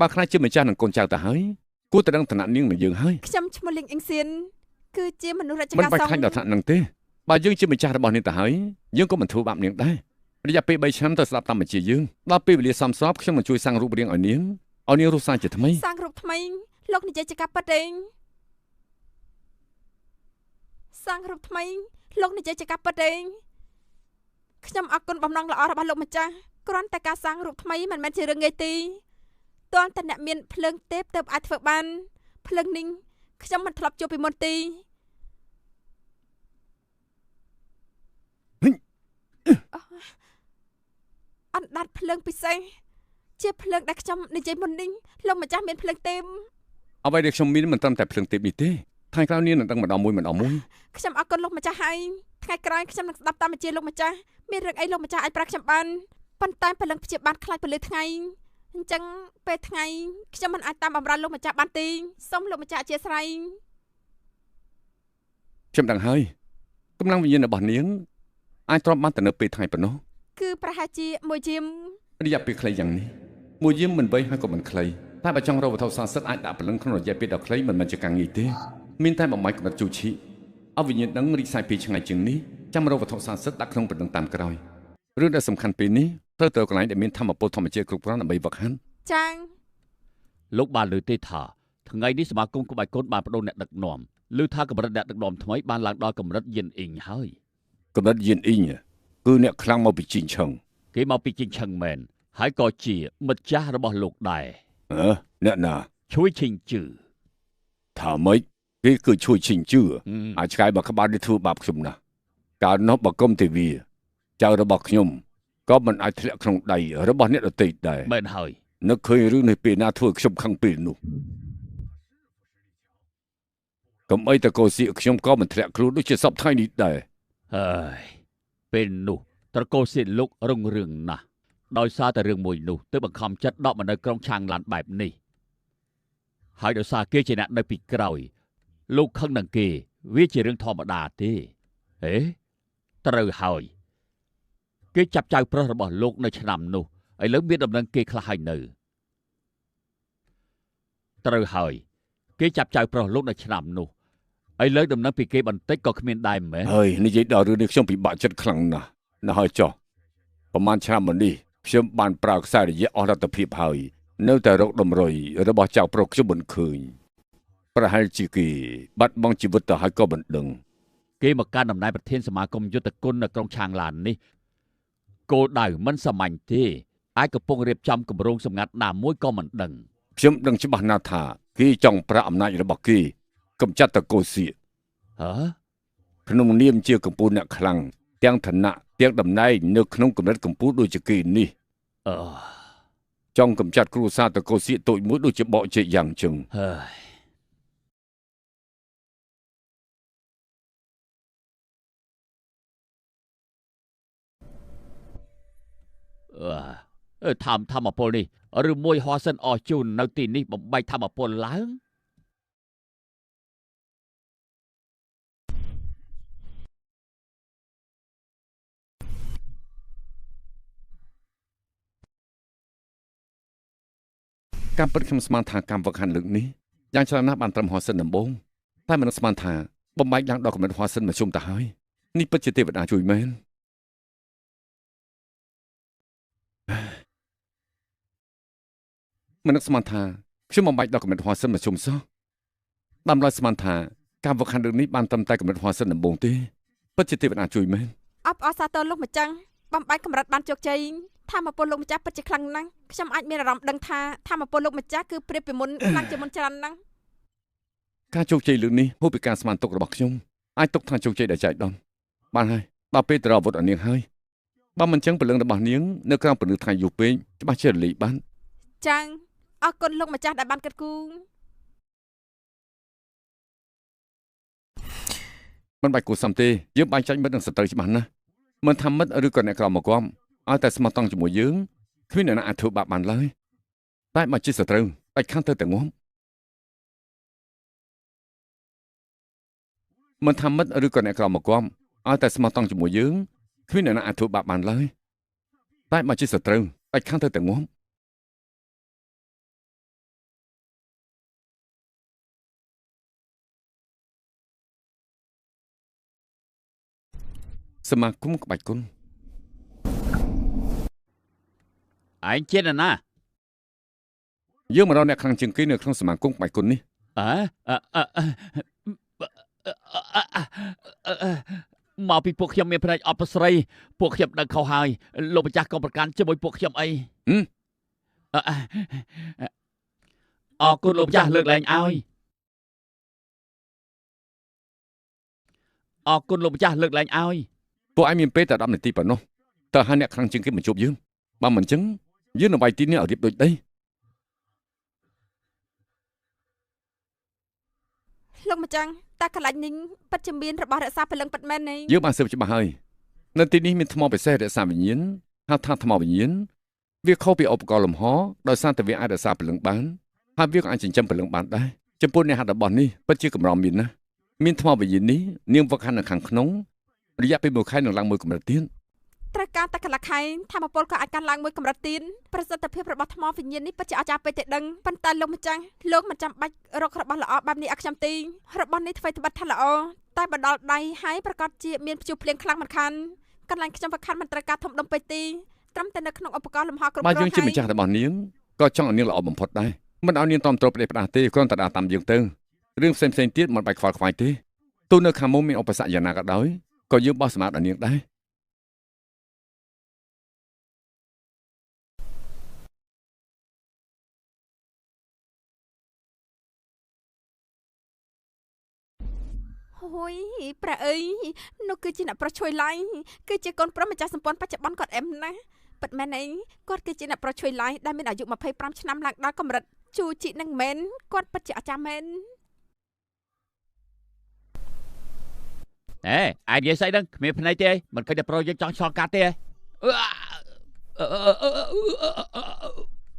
បើខ្លាចជាម្ចាស់នឹងកូនចៅទៅហើយគួរតែដឹងឋានៈនាងនឹងយើងហើយខ្ញុំឈ្មោះលីងអ៊ីងសៀនគឺជាមនុស្សរាជការសង្ឃមិនបាច់ខ្លាចដល់ឋានៈនឹងទេបើយើងជាម្ចាស់របស់នាងទៅហើយយើងក៏មិនធ្វើបាបនាងដែររយៈពេល3ឆ្នាំទៅស្ដាប់តាមបញ្ជាយើងដល់ពេលវេលាសមស្របខ្ញុំនឹងជួយសាងរូបរាងឲ្យនាងឲ្យនាងរស់សាជាថ្មីសាងរូបថ្មីលោកនិយាយជាការពិតទេសាងរូបថ្មីលោកនិយាយជាការពិតទេខ្ញុំអរគុណបំណងល្អរបស់លោកម្ចាស់គ្រាន់តែការសាងរូបថ្មីមិនមែនជារឿងងាយទេទាល់តែអ្នកមានភ្លើងទេពទើបអាចធ្វើបានភ្លើងនេះខ្ញុំមិនធ្លាប់ជួបពីមុនទេអណ្ដាតភ្លើងពិសេសជាភ្លើងដែលខ្ញុំនិយាយមុននេះលោកម្ចាស់មានភ្លើងទេពអ្វីដែលខ្ញុំមានមិនត្រឹមតែភ្លើងទេពនេះទេថ្ងៃក្រោយនេះនឹងដឹងម្ដងមួយម្ដងមួយខ្ញុំអរគុណលោកម្ចាស់ហើយថ្ងៃក្រោយខ្ញុំនឹងស្ដាប់តាមបញ្ជាលោកម្ចាស់មានរឿងអីលោកម្ចាស់អាចប្រាប់ខ្ញុំបានប៉ុន្តែព្រលឹងព្យាបាលខ្លាចពលឺថ្ងៃអញ្ចឹងពេលថ្ងៃខ្ញុំមិនអាចតាមបម្រើលោកម្ចាស់បានទេសូមលោកម្ចាស់អធិស្ឋានខ្ញុំដឹងហើយកម្លាំងវិញ្ញាណរបស់នាងអាចទ្រាំបានតែនៅពេលថ្ងៃប៉ុណ្ណោះគឺប្រហែលជាមួយយាមរយៈពេលខ្លីយ៉ាងនេះមួយយាមមិនវែងហើយក៏មិនខ្លីតែបើចង់រកវត្ថុស័ក្តិសិទ្ធិអាចដាក់ព្រលឹងក្នុងរយៈពេលដ៏ខ្លីមិនមែនជាការងាយទេមានតែបំបីកម្រិតជូឈីឲ្យវិញ្ញាណដឹងរីកសាយពេលឆ្ងាយជាងនេះចាំរកវត្ថុស័ក្តិសិទ្ធិដាក់ក្នុងព្រលឹងតាមក្រោយរឿងដែលសំខាន់ពេលនេះត្រូវទៅកន្លែងដែលមានធម្មពលធម្មជាតិគ្រប់គ្រាន់ដើម្បីវឹកហាត់ចាងលោកបានលើទេថាថ្ងៃនេះសមាគមក្បាច់កូនបានបដូរអ្នកដឹកនាំឬថាកម្រិតអ្នកដឹកនាំថ្មីបានឡើងដល់កម្រិតយិនអ៊ីងហើយកម្រិតយិនអ៊ីងគឺអ្នកខ្លាំងមកពីជីងឆឹងគេមកពីជីងឆឹងមែនហើយក៏ជាម្ចាស់របស់លោកដែរអ្នកណាឈួយឈិងជឺថាម៉េចគេគឺឈួយឈិងជឺអាចឆ្កែបើក្បាលនេះធ្វើបាបខ្ញុំណាស់កាលនោះបើគុំទេវីចៅរបស់ខ្ញុំក៏មិនអាចធ្លាក់ក្នុងដៃរបស់អ្នកដទៃដែរមែនហើយនឹកឃើញរឿងនេះពេលណាធ្វើខ្ញុំខឹងពេលនោះកុំអីតកោសៀកខ្ញុំក៏មិនធ្លាក់ខ្លួនដូចជាសពថ្ងៃនេះដែរហើយពេលនោះត្រកូលសៀកលោករងរឿងណាស់ដោយសារតែរឿងមួយនោះទើបបង្ខំចិត្តដកមកនៅក្រុងឆាងឡានបែបនេះហើយដោយសារគេជាអ្នកនៅពីក្រោយលោកខឹងនឹងគេវាជារឿងធម្មតាទេហេត្រូវហើយគេចាប់ចៅប្រុសរបស់លោកនៅឆ្នាំនោះឥឡូវមានដំណឹងគេខ្លះហើយនៅត្រូវហើយគេចាប់ចៅប្រុសលោកនៅឆ្នាំនោះឥឡូវដំណឹងពីគេបន្តិចក៏គ្មានដែរមែនហើយនិយាយដល់រឿងនេះខ្ញុំពិបាកចិត្តខ្លាំងណាស់ណាស់ហើយចុះប្រហែលឆ្នាំមុននេះខ្ញុំបានប្រើខ្សែរយៈអស់លទ្ធភាពហើយនៅតែរកតម្រុយរបស់ចៅប្រុសខ្ញុំមិនឃើញប្រហែលជាគេបាត់បង់ជីវិតទៅហើយក៏មិនដឹងគេមកកាន់តំណែងប្រធានសមាគមយុទ្ធគុណនៅក្រុងឆាងឡាននេះគោលដៅមិនសាមញ្ញទេអាចកំពុងរៀបចំគម្រោងសម្ងាត់ណាមួយក៏មិនដឹងខ្ញុំដឹងច្បាស់ណាស់ថាគេចង់ប្រាក់អំណាចរបស់គេកំចាត់តកូលសៀកហ៎ក្នុងនាមជាកម្ពុជាអ្នកខ្លាំងទាំងឋានៈទាំងតំណែងនៅក្នុងកម្រិតកម្ពុជាដូចជាគេនេះចង់កំចាត់គ្រួសារតកូលសៀកតូចមួយដូចជាបកជែកយ៉ាងចឹងហើយធម្មពលនេះឬមួយហោសិនអស់ជូននៅទីនេះបំបែកធម្មពលឡើងការពិតខ្ញុំស្មានថាកម្មវឹកហាត់លើកនេះយ៉ាងច្រើនណាស់បានត្រឹមហោសិនដំបូងតែមិនស្មានថាបំបែកឡើងដល់កម្រិតហោសិនមធ្យមទៅហើយនេះពិតជាទេវតាជួយមែនមិននឹកស្មានថាខ្ញុំបំបែកដល់កម្រិតហោសិនមធ្យមសោះតាមឡើយស្មានថាការវឹកហាត់លើកនេះបានត្រឹមតែកម្រិតហោសិនដំបូងទេពិតជាទេវតាជួយមែន អបអរសាទរលោកម្ចាស់បំបែកកម្រិតបានជោគជ័យធម្មពលលោកម្ចាស់ពិតជាខ្លាំងណាស់ខ្ញុំអាចមានអារម្មណ៍ដឹងថាធម្មពលលោកម្ចាស់គឺប្រៀបពីមុនខ្លាំងជាងមុនច្រើនណាស់ការជោគជ័យលើកនេះហួសពីការស្មានទុករបស់ខ្ញុំអាចទុកថាជោគជ័យដែលចែកដន្យបានហើយដល់ពេលទៅអាវុធឲ្យនាងហើយបើមិនចឹងព្រលឹងរបស់នាងនៅក្រោមពន្លឺថ្ងៃយូរពេកច្បាស់ជារលាយបានចាងអរគុណលោកម្ចាស់ដែលបានគិតគូរមិនបាច់គួរសមទេយើងបាញ់ចាញ់មិត្តនិងសត្រូវច្បាស់ណាស់មិនថាមិត្តឬក៏អ្នកក្រមកគំឲ្យតែស្មោះត្រង់ជាមួយយើងគ្មានអ្នកណាអាចធ្វើបាបបានឡើយតែមកជាសត្រូវដាច់ខាតទៅតែងាប់មិនថាមិត្តឬក៏អ្នកក្រមកគំឲ្យតែស្មោះត្រង់ជាមួយយើងគ្មានអ្នកណាអាចធ្វើបាបបានឡើយតែមកជាសត្រូវដាច់ខាតទៅតែងាប់សមាគមក្បាច់គុណឯងជានរណាយើងមករកអ្នកខ្លាំងជាងគេនៅក្នុងសមាគមក្បាច់គុណនេះអើមកពីពួកខ្ញុំមានផ្នែកអបស្រីពួកខ្ញុំដឹងខុសហើយលោកម្ចាស់កុំប្រកាន់ជាមួយពួកខ្ញុំអីអរគុណលោកម្ចាស់លើកលែងឲ្យអរគុណលោកម្ចាស់លើកលែងឲ្យពួកឯងមានពេលតែ10នាទីប៉ុណ្ណោះតើហើយអ្នកខ្លាំងជាងគេមកជួបយើងបើមិនចឹងយើងនឹងវាយទីនេះឲ្យរៀបដូចដីលោកម្ចាស់តើកន្លែងនេះពិតជាមានរបស់រក្សាព្រលឹងពិតមែនទេយើងបានស៊ើបច្បាស់ហើយនៅទីនេះមានថ្មពិសេសរក្សាវិញ្ញាណហៅថាថ្មវិញ្ញាណវាខុសពីឧបករណ៍លំហដោយសារតែវាអាចរក្សាព្រលឹងបានហើយវាក៏អាចចិញ្ចឹមព្រលឹងបានដែរចំពោះអ្នកហាត់របស់នេះពិតជាកម្រមានណាស់មានថ្មវិញ្ញាណនេះនាងវឹកហាត់នៅខាងក្នុងរយៈពេល1ខែនឹងឡើងមួយកម្រិតទៀតត្រូវការតែកន្លះខែធម្មពលក៏អាចកើនឡើងមួយកម្រិតទៀតប្រសិទ្ធភាពរបស់ថ្មវិញ្ញាណនេះពិតជាអស្ចារ្យពេកទេដឹងប៉ុន្តែលោកម្ចាស់លោកមិនចាំបាច់រករបស់ល្អបែបនេះឲ្យខ្ញុំទេរបស់នេះអ្វីត្បិតថាល្អតែបើដល់ដៃហើយប្រកាសជាមានព្យុះភ្លៀងខ្លាំងមិនខានកន្លែងខ្ញុំវឹកហាត់មិនត្រូវការធំដុំពេកទេត្រឹមតែនៅក្នុងឧបករណ៍លំហគ្រប់គ្រាន់បើយើងជាម្ចាស់របស់នាងក៏ចង់ឲ្យនាងល្អបំផុតដែរមិនឲ្យនាងតមទ្រព្យផ្ដាស់ទេគ្រាន់តែដើរតាមយើងទៅរឿងផ្សេងៗទៀតមិនបាច់ខ្វល់ខ្វាយទេទោះនៅខាងមុខមានឧបសគ្គយ៉ាងណាក៏ដោយក៏យើងបោះសម្អាតដល់នាងដែរហួយប្រាអីនោះគឺជាអ្នកប្រុសជួយឡៃគឺជាកូនប្រុសម្ចាស់សម្ព័ន្ធបច្ចុប្បន្នគាត់អែមណាស់ពិតមែនអីគាត់គឺជាអ្នកប្រុសជួយឡៃដែលមានអាយុ25ឆ្នាំឡើងដល់កម្រិតជូជីនឹងមែនគាត់ពិតជាអស្ចារ្យមែនអេឯងនិយាយស្អីហ្នឹងគ្មានភ្នែកទេមិនឃើញតែប្រុសយើងចង់ឆ្លងកាត់ទេ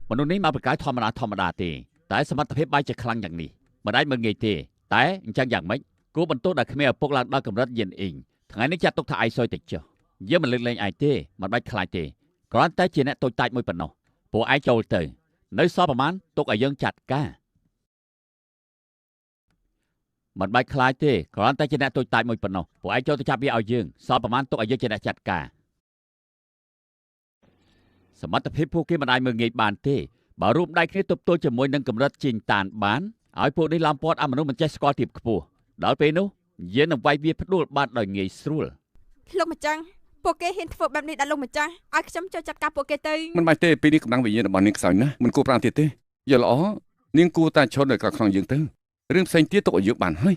មនុស្សនេះមកប្រកាយធម្មតាទេតែសមត្ថភាពបែរជាខ្លាំងយ៉ាងនេះមិនអាចមើលងាយទេតែអញ្ចឹងយ៉ាងម៉េចគួរបន្ទោសដែលគ្មានឪពុកឡើងដល់កម្រិតយានអ៊ីងថ្ងៃនេះចាត់ទុកថាឯងសុយតិចចុះយើងមិនលើកលែងឯងទេមិនបាច់ខ្លាចទេគ្រាន់តែជាអ្នកតូចតាចមួយប៉ុណ្ណោះពួកឯងចូលទៅនៅសល់ប្រហែលទុកឲ្យយើងចាត់ការមិនបាច់ខ្លាចទេគ្រាន់តែជាអ្នកតូចតាចមួយប៉ុណ្ណោះពួកឯងចូលទៅចាប់វាឲ្យយើងសល់ប្រហែលទុកឲ្យយើងជាអ្នកចាត់ការសមត្ថភាពពួកគេមិនអាចមើលងាយបានទេបើរួមដៃគ្នាទប់ទល់ជាមួយនឹងកម្រិតជីងតានបានឲ្យពួកនេះឡំពាត់អមនុស្សមិនចេះស្គាល់ទៀបខ្ពស់ដល់ពេលនោះយើងនឹងវាយវាផ្ដួលបានដោយងាយស្រួលលោកម្ចាស់ពួកគេហ៊ានធ្វើបែបនេះដល់លោកម្ចាស់ឲ្យខ្ញុំចូលចាត់ការពួកគេទៅមិនបាច់ទេពេលនេះកម្លាំងវិញ្ញាណរបស់នាងខ្សោយណាស់មិនគួរប្រាំទៀតទេយល់ល្អនាងគួរតែឈរនៅក្រោយខ្នងយើងទៅរឿងផ្សេងទៀតទុកឲ្យយើងបានហើយ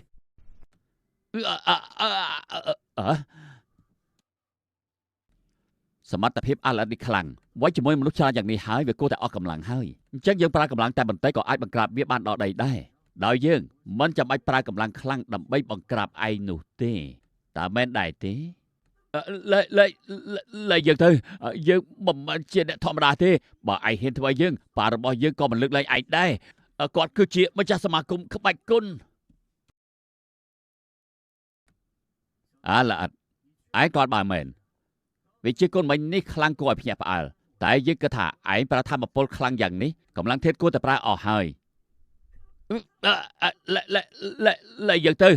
សមត្ថភាពអាឡិតនេះខ្លាំងវាយជាមួយមនុស្សច្រើនយ៉ាងនេះហើយវាគួរតែអស់កម្លាំងហើយអញ្ចឹងយើងប្រើកម្លាំងតែបន្តិចក៏អាចបង្ក្រាបវាបានដល់ដីដែរដោយយើងមិនចាំបាច់ប្រើកម្លាំងខ្លាំងដើម្បីបង្ក្រាបឯងនោះទេតើមែនដែរទេលេយើងទៅយើងមិនមែនជាអ្នកធម្មតាទេបើឯងហ៊ានធ្វើឲ្យយើងបារបស់យើងក៏មិនលើកលែងឯងដែរគាត់គឺជាម្ចាស់សមាគមក្បាច់គុណអាឡអត់ឯងគាត់បានមែនវាជាគុណមិញនេះខ្លាំងគួរឲ្យភ្ញាក់ផ្អើលតែយើងគិតថាឯងប្រើធម្មពលខ្លាំងយ៉ាងនេះកម្លាំងធាតុគួរតែប្រើអស់ហើយលេយើងទៅ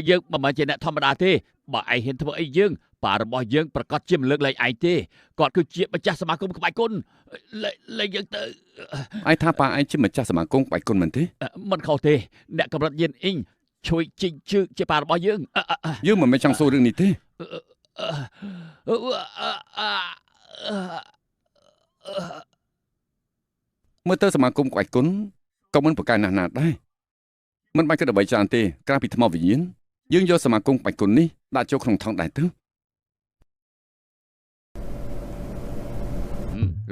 យើងមិនមែនជាអ្នកធម្មតាទេបើឯងហ៊ានធ្វើអីយើងបារបស់យើងប្រកាសជាមិនលើកលែងឯងទេគាត់គឺជាម្ចាស់សមាគមក្បាច់គុណលេយើងទៅឯងថាប៉ាឯងជាម្ចាស់សមាគមក្បាច់គុណមែនទេមិនខុសទេអ្នកកម្រិតយានអ៊ីងជួយជីងជើជាប៉ារបស់យើងយើងមិនមែនចង់សួររឿងនេះទេ មើលទៅសមាគមក្បាច់គុណក៏មិនប្រកែកណាស់ណាដែរមិនបាច់គិតអ្វីច្រើនទេក្រៅពីថ្មវិញ្ញាណយើងយកសមាគមក្បាច់គុណនេះដាក់ចូលក្នុងថង់ដែរទៅ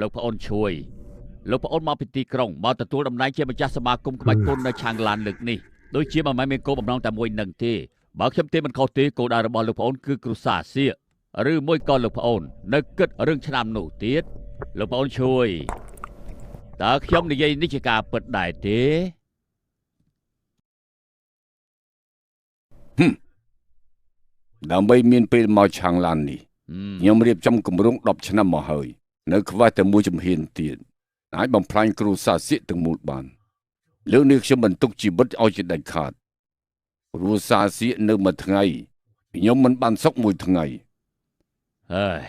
លោកប្អូនជួយលោកប្អូនមកពីទីក្រុងមកទទួលតំណែងជាម្ចាស់សមាគមក្បាច់គុណនៅឆាងឡានលើកនេះដូចជាមិនមែនមានគោលបំណងតែមួយនឹងទេបើខ្ញុំទេមិនខុសទេគោលដៅរបស់លោកប្អូនគឺគ្រួសារសៀកឬមួយក៏លោកប្អូននៅគិតរឿងឆ្នាំនោះទៀតលោកប្អូនជួយតើខ្ញុំនិយាយនេះជាការពិតដែរទេដើម្បីមានពេលមកឆាងឡាននេះខ្ញុំរៀបចំគម្រោង10ឆ្នាំមកហើយនៅខ្វះតែមួយជំហានទៀតអាចបំផ្លាញគ្រួសារសៀកទាំងមូលបានលើកនេះខ្ញុំបន្ទុកជីវិតឲ្យជាដាច់ខាតគ្រួសារសៀកនៅមួយថ្ងៃខ្ញុំមិនបានសុខមួយថ្ងៃហើយ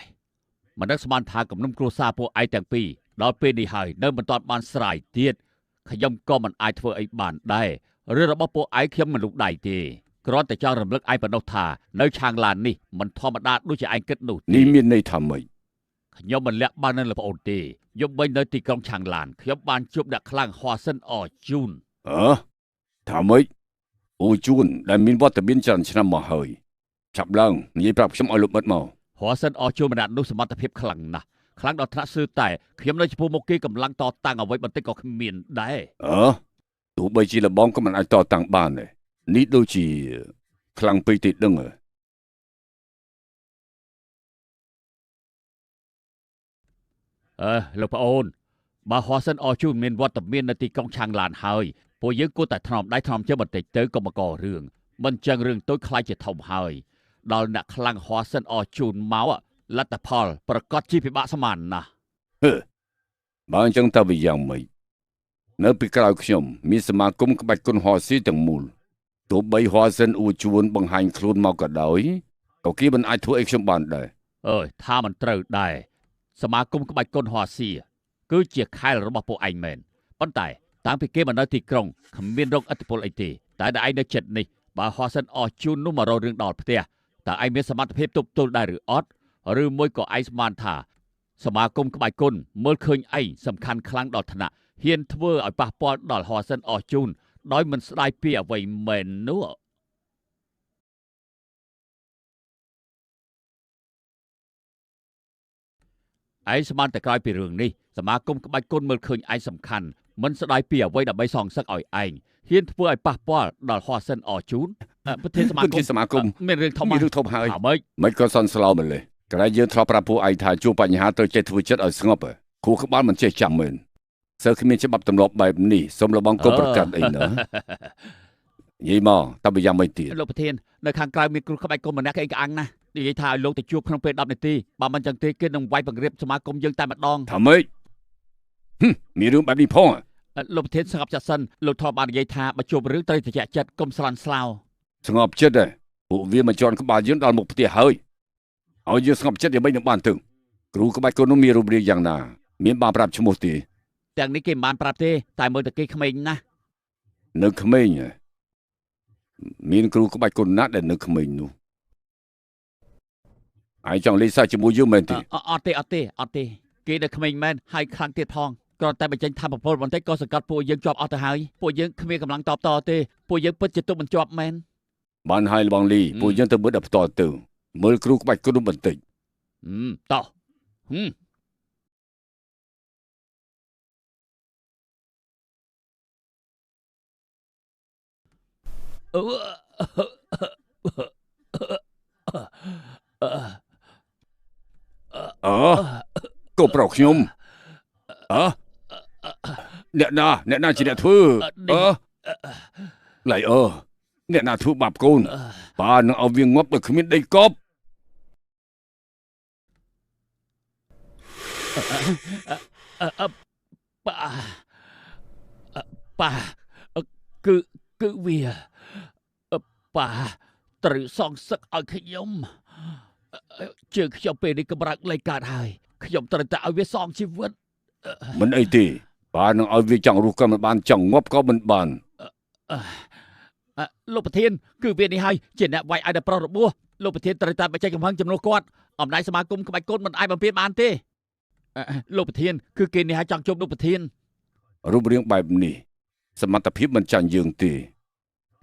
មិនដឹងស្មានថាគំនុំគ្រួសារពួកឯងទាំងពីរដល់ពេលនេះហើយនៅមិនទាន់បានស្រាយទៀតខ្ញុំក៏មិនអាចធ្វើអីបានដែររឿងរបស់ពួកឯងខ្ញុំមិនលូកដៃទេគ្រាន់តែចង់រំលឹកឯងប៉ុណ្ណោះថានៅឆាងឡាននេះមិនធម្មតាដូចជាឯងគិតនោះនេះមានន័យថាម៉េចខ្ញុំមិនលាក់បាននឹងលោកប្អូនទេយប់វិញនៅទីក្រុងឆាងឡានខ្ញុំបានជួបអ្នកខ្លាំងហួសិនអជូនអើថាម៉េចអូជូនដែលមានវត្តមានច្រើនឆ្នាំមកហើយចាប់ឡើងនិយាយប្រាប់ខ្ញុំឲ្យលោកមិត្តមកហួសិនអជូនម្នាក់នោះសមត្ថភាពខ្លាំងណាស់ខ្លាំងដល់ថ្នាក់ស្ទើរតែខ្ញុំនៅចំពោះមុខគេកម្លាំងតតាំងអ្វីបន្តិចក៏គ្មានដែរអើទោះបីជាលបងក៏មិនអាចតតាំងបានដែរនេះដូចជាខ្លាំងពេកទេដឹងហ៎អើលោកប្អូនបើហួសិនអជូនមានវត្តមាននៅទីក្រុងឆាងឡានហើយពួកយើងគួរតែថ្នមដៃថ្នមជើងបន្តិចទៅកុំបង្ករឿងមិនចឹងរឿងតូចខ្លាចជាធំហើយដល់អ្នកខ្លាំងហួសិនអជូនមកលទ្ធផលប្រកាសជាពិបាកស្មានណាស់ហឺបើអញ្ចឹងតើវាយ៉ាងម៉េចនៅពីក្រោយខ្ញុំមានសមាគមក្បាច់គុណហួស៊ីទាំងមូលទោះបីហួសិនអ៊ូជួនបង្ហាញខ្លួនមកក៏ដោយក៏គេមិនអាចធ្វើអីខ្ញុំបានដែរអើយថាមិនត្រូវដែរសមាគមក្បាច់គុណហួស៊ីគឺជាខែលរបស់ពួកឯងមែនប៉ុន្តែតាំងពីគេមកនៅទីក្រុងគ្មានរងឥទ្ធិពលអីទេតែដែលឯងនៅចិត្តនេះបើហួសិនអស់ជូននោះមករករឿងដល់ផ្ទះតើឯងមានសមត្ថភាពទប់ទល់ដែរឬអត់ឬមួយក៏ឯងស្មានថាសមាគមក្បាច់គុណមើលឃើញឯងសំខាន់ខ្លាំងដល់ថ្នាក់ហ៊ានធ្វើឲ្យប៉ះពាល់ដល់ហួសិនអស់ជូនដោយមិនស្ដាយពីអ្វីមែននោះឯងស្មានតែក្រោយពីរឿងនេះសមាគមក្បាច់គុណមើលឃើញឯងសំខាន់មិនស្ដាយពីអ្វីដើម្បីសងសឹកឲ្យឯងហ៊ានធ្វើឲ្យប៉ះពាល់ដល់ហួសិនអជូនប្រធានសមាគមមានរឿងធំហើយមិនក៏សន់ស្លោម្លេះក្រែងយើងធ្លាប់ប្រាប់ពួកឯងថាជួបបញ្ហាត្រូវចេះធ្វើចិត្តឲ្យស្ងប់ខួរក្បាលមិនចេះចាំមែនសើគ្មានច្បាប់ទម្លាប់បែបនេះសូមលបងកុំប្រកាន់អីណានិយាយមកតើវាយ៉ាងម៉េចទៀតលោកប្រធាននៅខាងក្រៅមានគ្រូក្បាច់គុណម្នាក់គេក្អាំងណាស់និយាយថាឲ្យលោកទៅជួបក្នុងពេល10នាទីបើមិនចឹងទេគេនឹងវាយបង្រៀបសមាគមយើងតែម្ដងថាម៉េចមានរឿងបែបនេះផងលោកប្រធានស្ងប់ចិត្តសិនលោកធ្លាប់បាននិយាយថាបើជួបរឿងត្រូវត្រជាក់ចិត្តកុំស្លន់ស្លោស្ងប់ចិត្តទេពួកវាមកជន់ក្បាលយើងដល់មុខផ្ទះហើយឲ្យយើងស្ងប់ចិត្តយ៉ាងម៉េចនឹងបានទៅគ្រូក្បាច់គុណនោះមានរូបរាងយ៉ាងណាមានបានប្រាប់ឈ្មោះទេទាំងនេះគេមិនបានប្រាប់ទេតែមើលតែគេក្មេងណាស់នៅក្មេងមានគ្រូក្បាច់គុណណាស់ដែលនៅក្មេងនោះឯងចង់លេងសើចជាមួយយើងមែនទេអត់ទេអត់ទេអត់ទេគេនៅក្មេងមែនហើយខ្លាំងទៀតផងគ្រាន់តែបញ្ចេញធម៌ពលបន្តិចក៏សង្កត់ពួកយើងជាប់អស់ទៅហើយពួកយើងគ្មានកម្លាំងតបតទេពួកយើងពិតជាទប់មិនជាប់មែនបានហើយលបងលីពួកយើងទៅមើលដល់ផ្ទាល់ទៅមើលគ្រូក្បាច់គុណបន្តិចតោះអើកូនប្រុសខ្ញុំអើអ្នកណាជាអ្នកធ្វើអើឡៃអើអ្នកណាធ្វើបាបកូនប៉ានឹងឲ្យវាងាប់ដោយគ្មានដីកប់ប៉ាគឺវាប៉ាត្រូវសងសឹកឲ្យខ្ញុំជើងខ្ញុំពេលនេះកម្រើកលែងកើតហើយខ្ញុំត្រូវតែឲ្យវាសងជីវិតមិនអីទេប៉ានឹងឲ្យវាចង់រស់ក៏មិនបានចង់ងាប់ក៏មិនបានលោកប្រធានគឺវានេះហើយជាអ្នកវាយឲ្យដល់ប្រុសរបួស លោកប្រធានត្រូវតែបញ្ចេញកំហឹងជំនួសគាត់អំណាចសមាគមក្បាច់កូនមិនអាចបំពេញបានទេលោកប្រធានគឺគេនេះឲ្យចង់ជួបលោកប្រធានរូបរាងបែបនេះសមត្ថភាពមិនចាញ់យើងទេ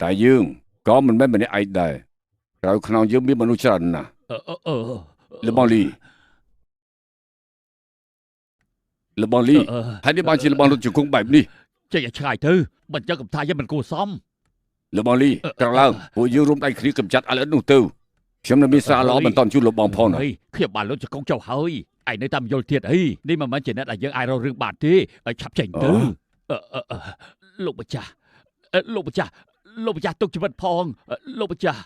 តែយើងក៏មិនមែនម្នាក់ឯងដែរក្រៅខ្នងយើងមានមនុស្សច្រើនណាស់លបងលីលបងលីហើយនេះបានជាលបងរត់ជង្គង់បែបនេះចេញឲ្យឆ្ងាយទៅមិនចឹងកំថាយើងមិនគួរសមលបងលីក្រោកឡើងពួកយើងរួមដៃគ្នាកម្ចាត់អាលិតនោះទៅខ្ញុំនៅមានសារល្អបន្តជូនលបងផងណាខ្ញុំបានលុតជង្គង់ចុះហើយឯងនៅតាមយល់ទៀតអីនេះមិនមែនជាអ្នកដែលយើងអាចរករឿងបានទេឲ្យឆាប់ចេញទៅលោកម្ចាស់លោកម្ចាស់លោកម្ចាស់ទុកជីវិតផងលោកម្ចាស់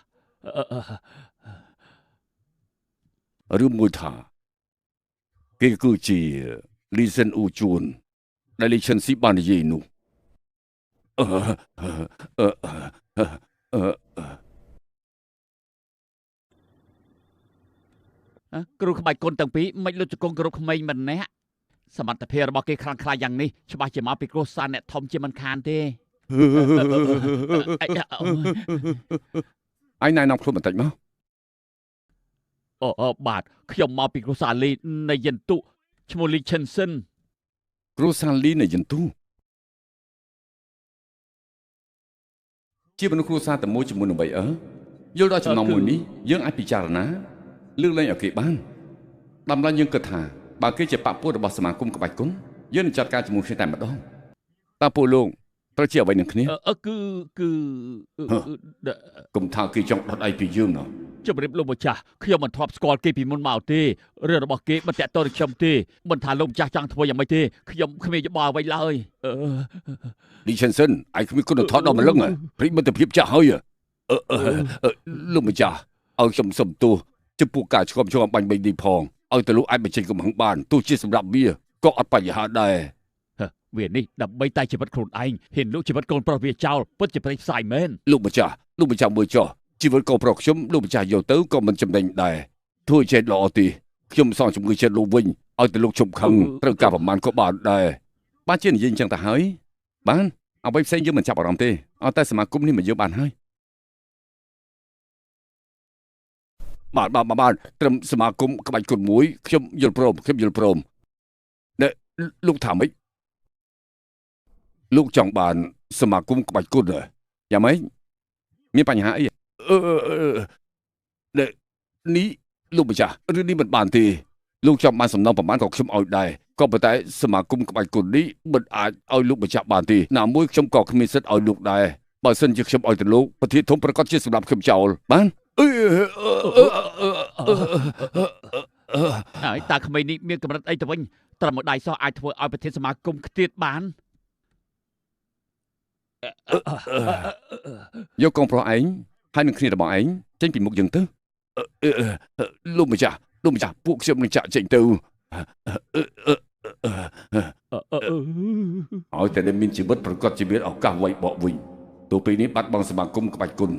រឿងមួយថាគេគឺជាលីសិនអ៊ូជួនដែលលីឈិនស៊ីបាននិយាយនោះគ្រូក្បាច់គុណទាំងពីរមិនលុតជង្គង់គ្រប់ក្មេងម្នាក់សមត្ថភាពរបស់គេខ្លាំងក្លាយ៉ាងនេះច្បាស់ជាមកពីគ្រួសារអ្នកធំជាមិនខានទេឯងណែនាំខ្លួនបន្តិចមកអូបាទខ្ញុំមកពីគ្រួសារលីនៃយិនទុឈ្មោះលីឈិនស៊ិនគ្រួសារលីនៃយិនទុជាមនុស្សគ្រួសារតែមួយជាមួយនឹងបីអើយល់ដល់ចំណងមួយនេះយើងអាចពិចារណាលើកលែងឲ្យគេបានតម្លៃយើងគិតថាបើគេជាបពពួករបស់សមាគមក្បាច់គុណយើងនឹងចាត់ការជាមួយគ្នាតែម្ដងតើពួកលោកត្រូវជាអ្វីនឹងគ្នាគឺគឺកុំថាគេចង់ដុតអីពីយើងណោះជម្រាបលោកម្ចាស់ខ្ញុំមិនធ្លាប់ស្គាល់គេពីមុនមកទេរឿងរបស់គេមិនតាក់ទងនឹងខ្ញុំទេមិនថាលោកម្ចាស់ចង់ធ្វើយ៉ាងម៉េចទេខ្ញុំគ្មានយោបល់អ្វីឡើយលីឈិនស៊ិនឯងគ្មានគុណធម៌ដល់ម្លឹងព្រិចមិត្តភាពចាស់ហើយលោកម្ចាស់ឲ្យខ្ញុំសុំទោសចំពោះការឆ្គំឆ្គងបាញ់បេងនេះផងឲ្យទៅលោកអាចបញ្ចេញកំហឹងបានទោះជាសម្រាប់វាក៏អត់បញ្ហាដែរវានេះដើម្បីតែជីវិតខ្លួនឯងហ៊ានលក់ជីវិតកូនប្រុសវាចោលពិតជាព្រៃផ្សាយមែនលោកម្ចាស់លោកម្ចាស់មើលចុះជីវិតកូនប្រុសខ្ញុំលោកម្ចាស់យកទៅក៏មិនចំណេញដែរធ្វើចេះល្អទេខ្ញុំសងជំងឺចិត្តលោកវិញឲ្យទៅលោកជប់ខឹងត្រូវការប្រមាណក៏បានដែរបានជានិយាយអញ្ចឹងទៅហើយបានអ្វីផ្សេងយើងមិនចាប់អារម្មណ៍ទេឲ្យតែសមាគមនេះមកយើងបានហើយបាទបាទបាទត្រឹមសមាគមក្បាច់គុណមួយខ្ញុំយល់ព្រមខ្ញុំយល់ព្រមអ្នកលោកថាម៉េចលោកចង់បានសមាគមក្បាច់គុណយ៉ាងម៉េចមានបញ្ហាអីនេះលោកម្ចាស់រឿងនេះមិនបានទេលោកចង់បានសំណងប្រមាណក៏ខ្ញុំឲ្យដែរក៏ប៉ុន្តែសមាគមក្បាច់គុណនេះមិនអាចឲ្យលោកម្ចាស់បានទេណាមួយខ្ញុំក៏គ្មានសិទ្ធិឲ្យលោកដែរបើសិនជាខ្ញុំឲ្យទៅលោកប្រធានធំប្រកាសជាសម្រាប់ខ្ញុំចោលបានហើយតើក្មេងនេះមានកម្រិតអីទៅវិញត្រឹមមួយដៃសោះអាចធ្វើឲ្យប្រធានសមាគមខ្ទាតបានយកកងប្រុសឯងហើយនឹងគ្នារបស់ឯងចេញពីមុខយើងទៅលោកម្ចាស់លោកម្ចាស់ពួកខ្ញុំនឹងចាក់ចេញទៅឲ្យតែមានជីវិតប្រកបជាមានឱកាសវាយបកវិញទោះពេលនេះបាត់បង់សមាគមក្បាច់គុណ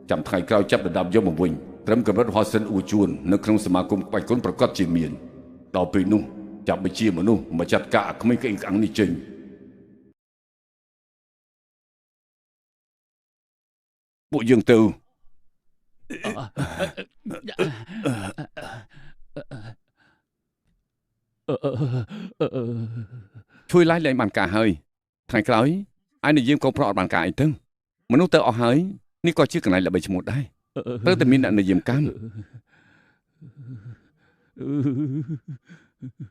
ចាំថ្ងៃក្រោយចាប់ដណ្ដើមយកមកវិញត្រឹមកម្រិតហោះសិនអ៊ូជួននៅក្នុងសមាគមក្បាច់គុណប្រកបជាមានដល់ពេលនោះចាប់បញ្ជាមនុស្សមកចាត់ការអាក្មេងក្អេងក្អាងនេះចេញពួកយើងទៅជួយឡាយលែងបានការហើយថ្ងៃក្រោយឯងនិយាយកូនប្រុសអត់បានការអីទៅមនុស្សទៅអស់ហើយនេះក៏ជាកន្លែងល្បីឈ្មោះដែរត្រូវតែមានអ្នកនិយាមកម្ម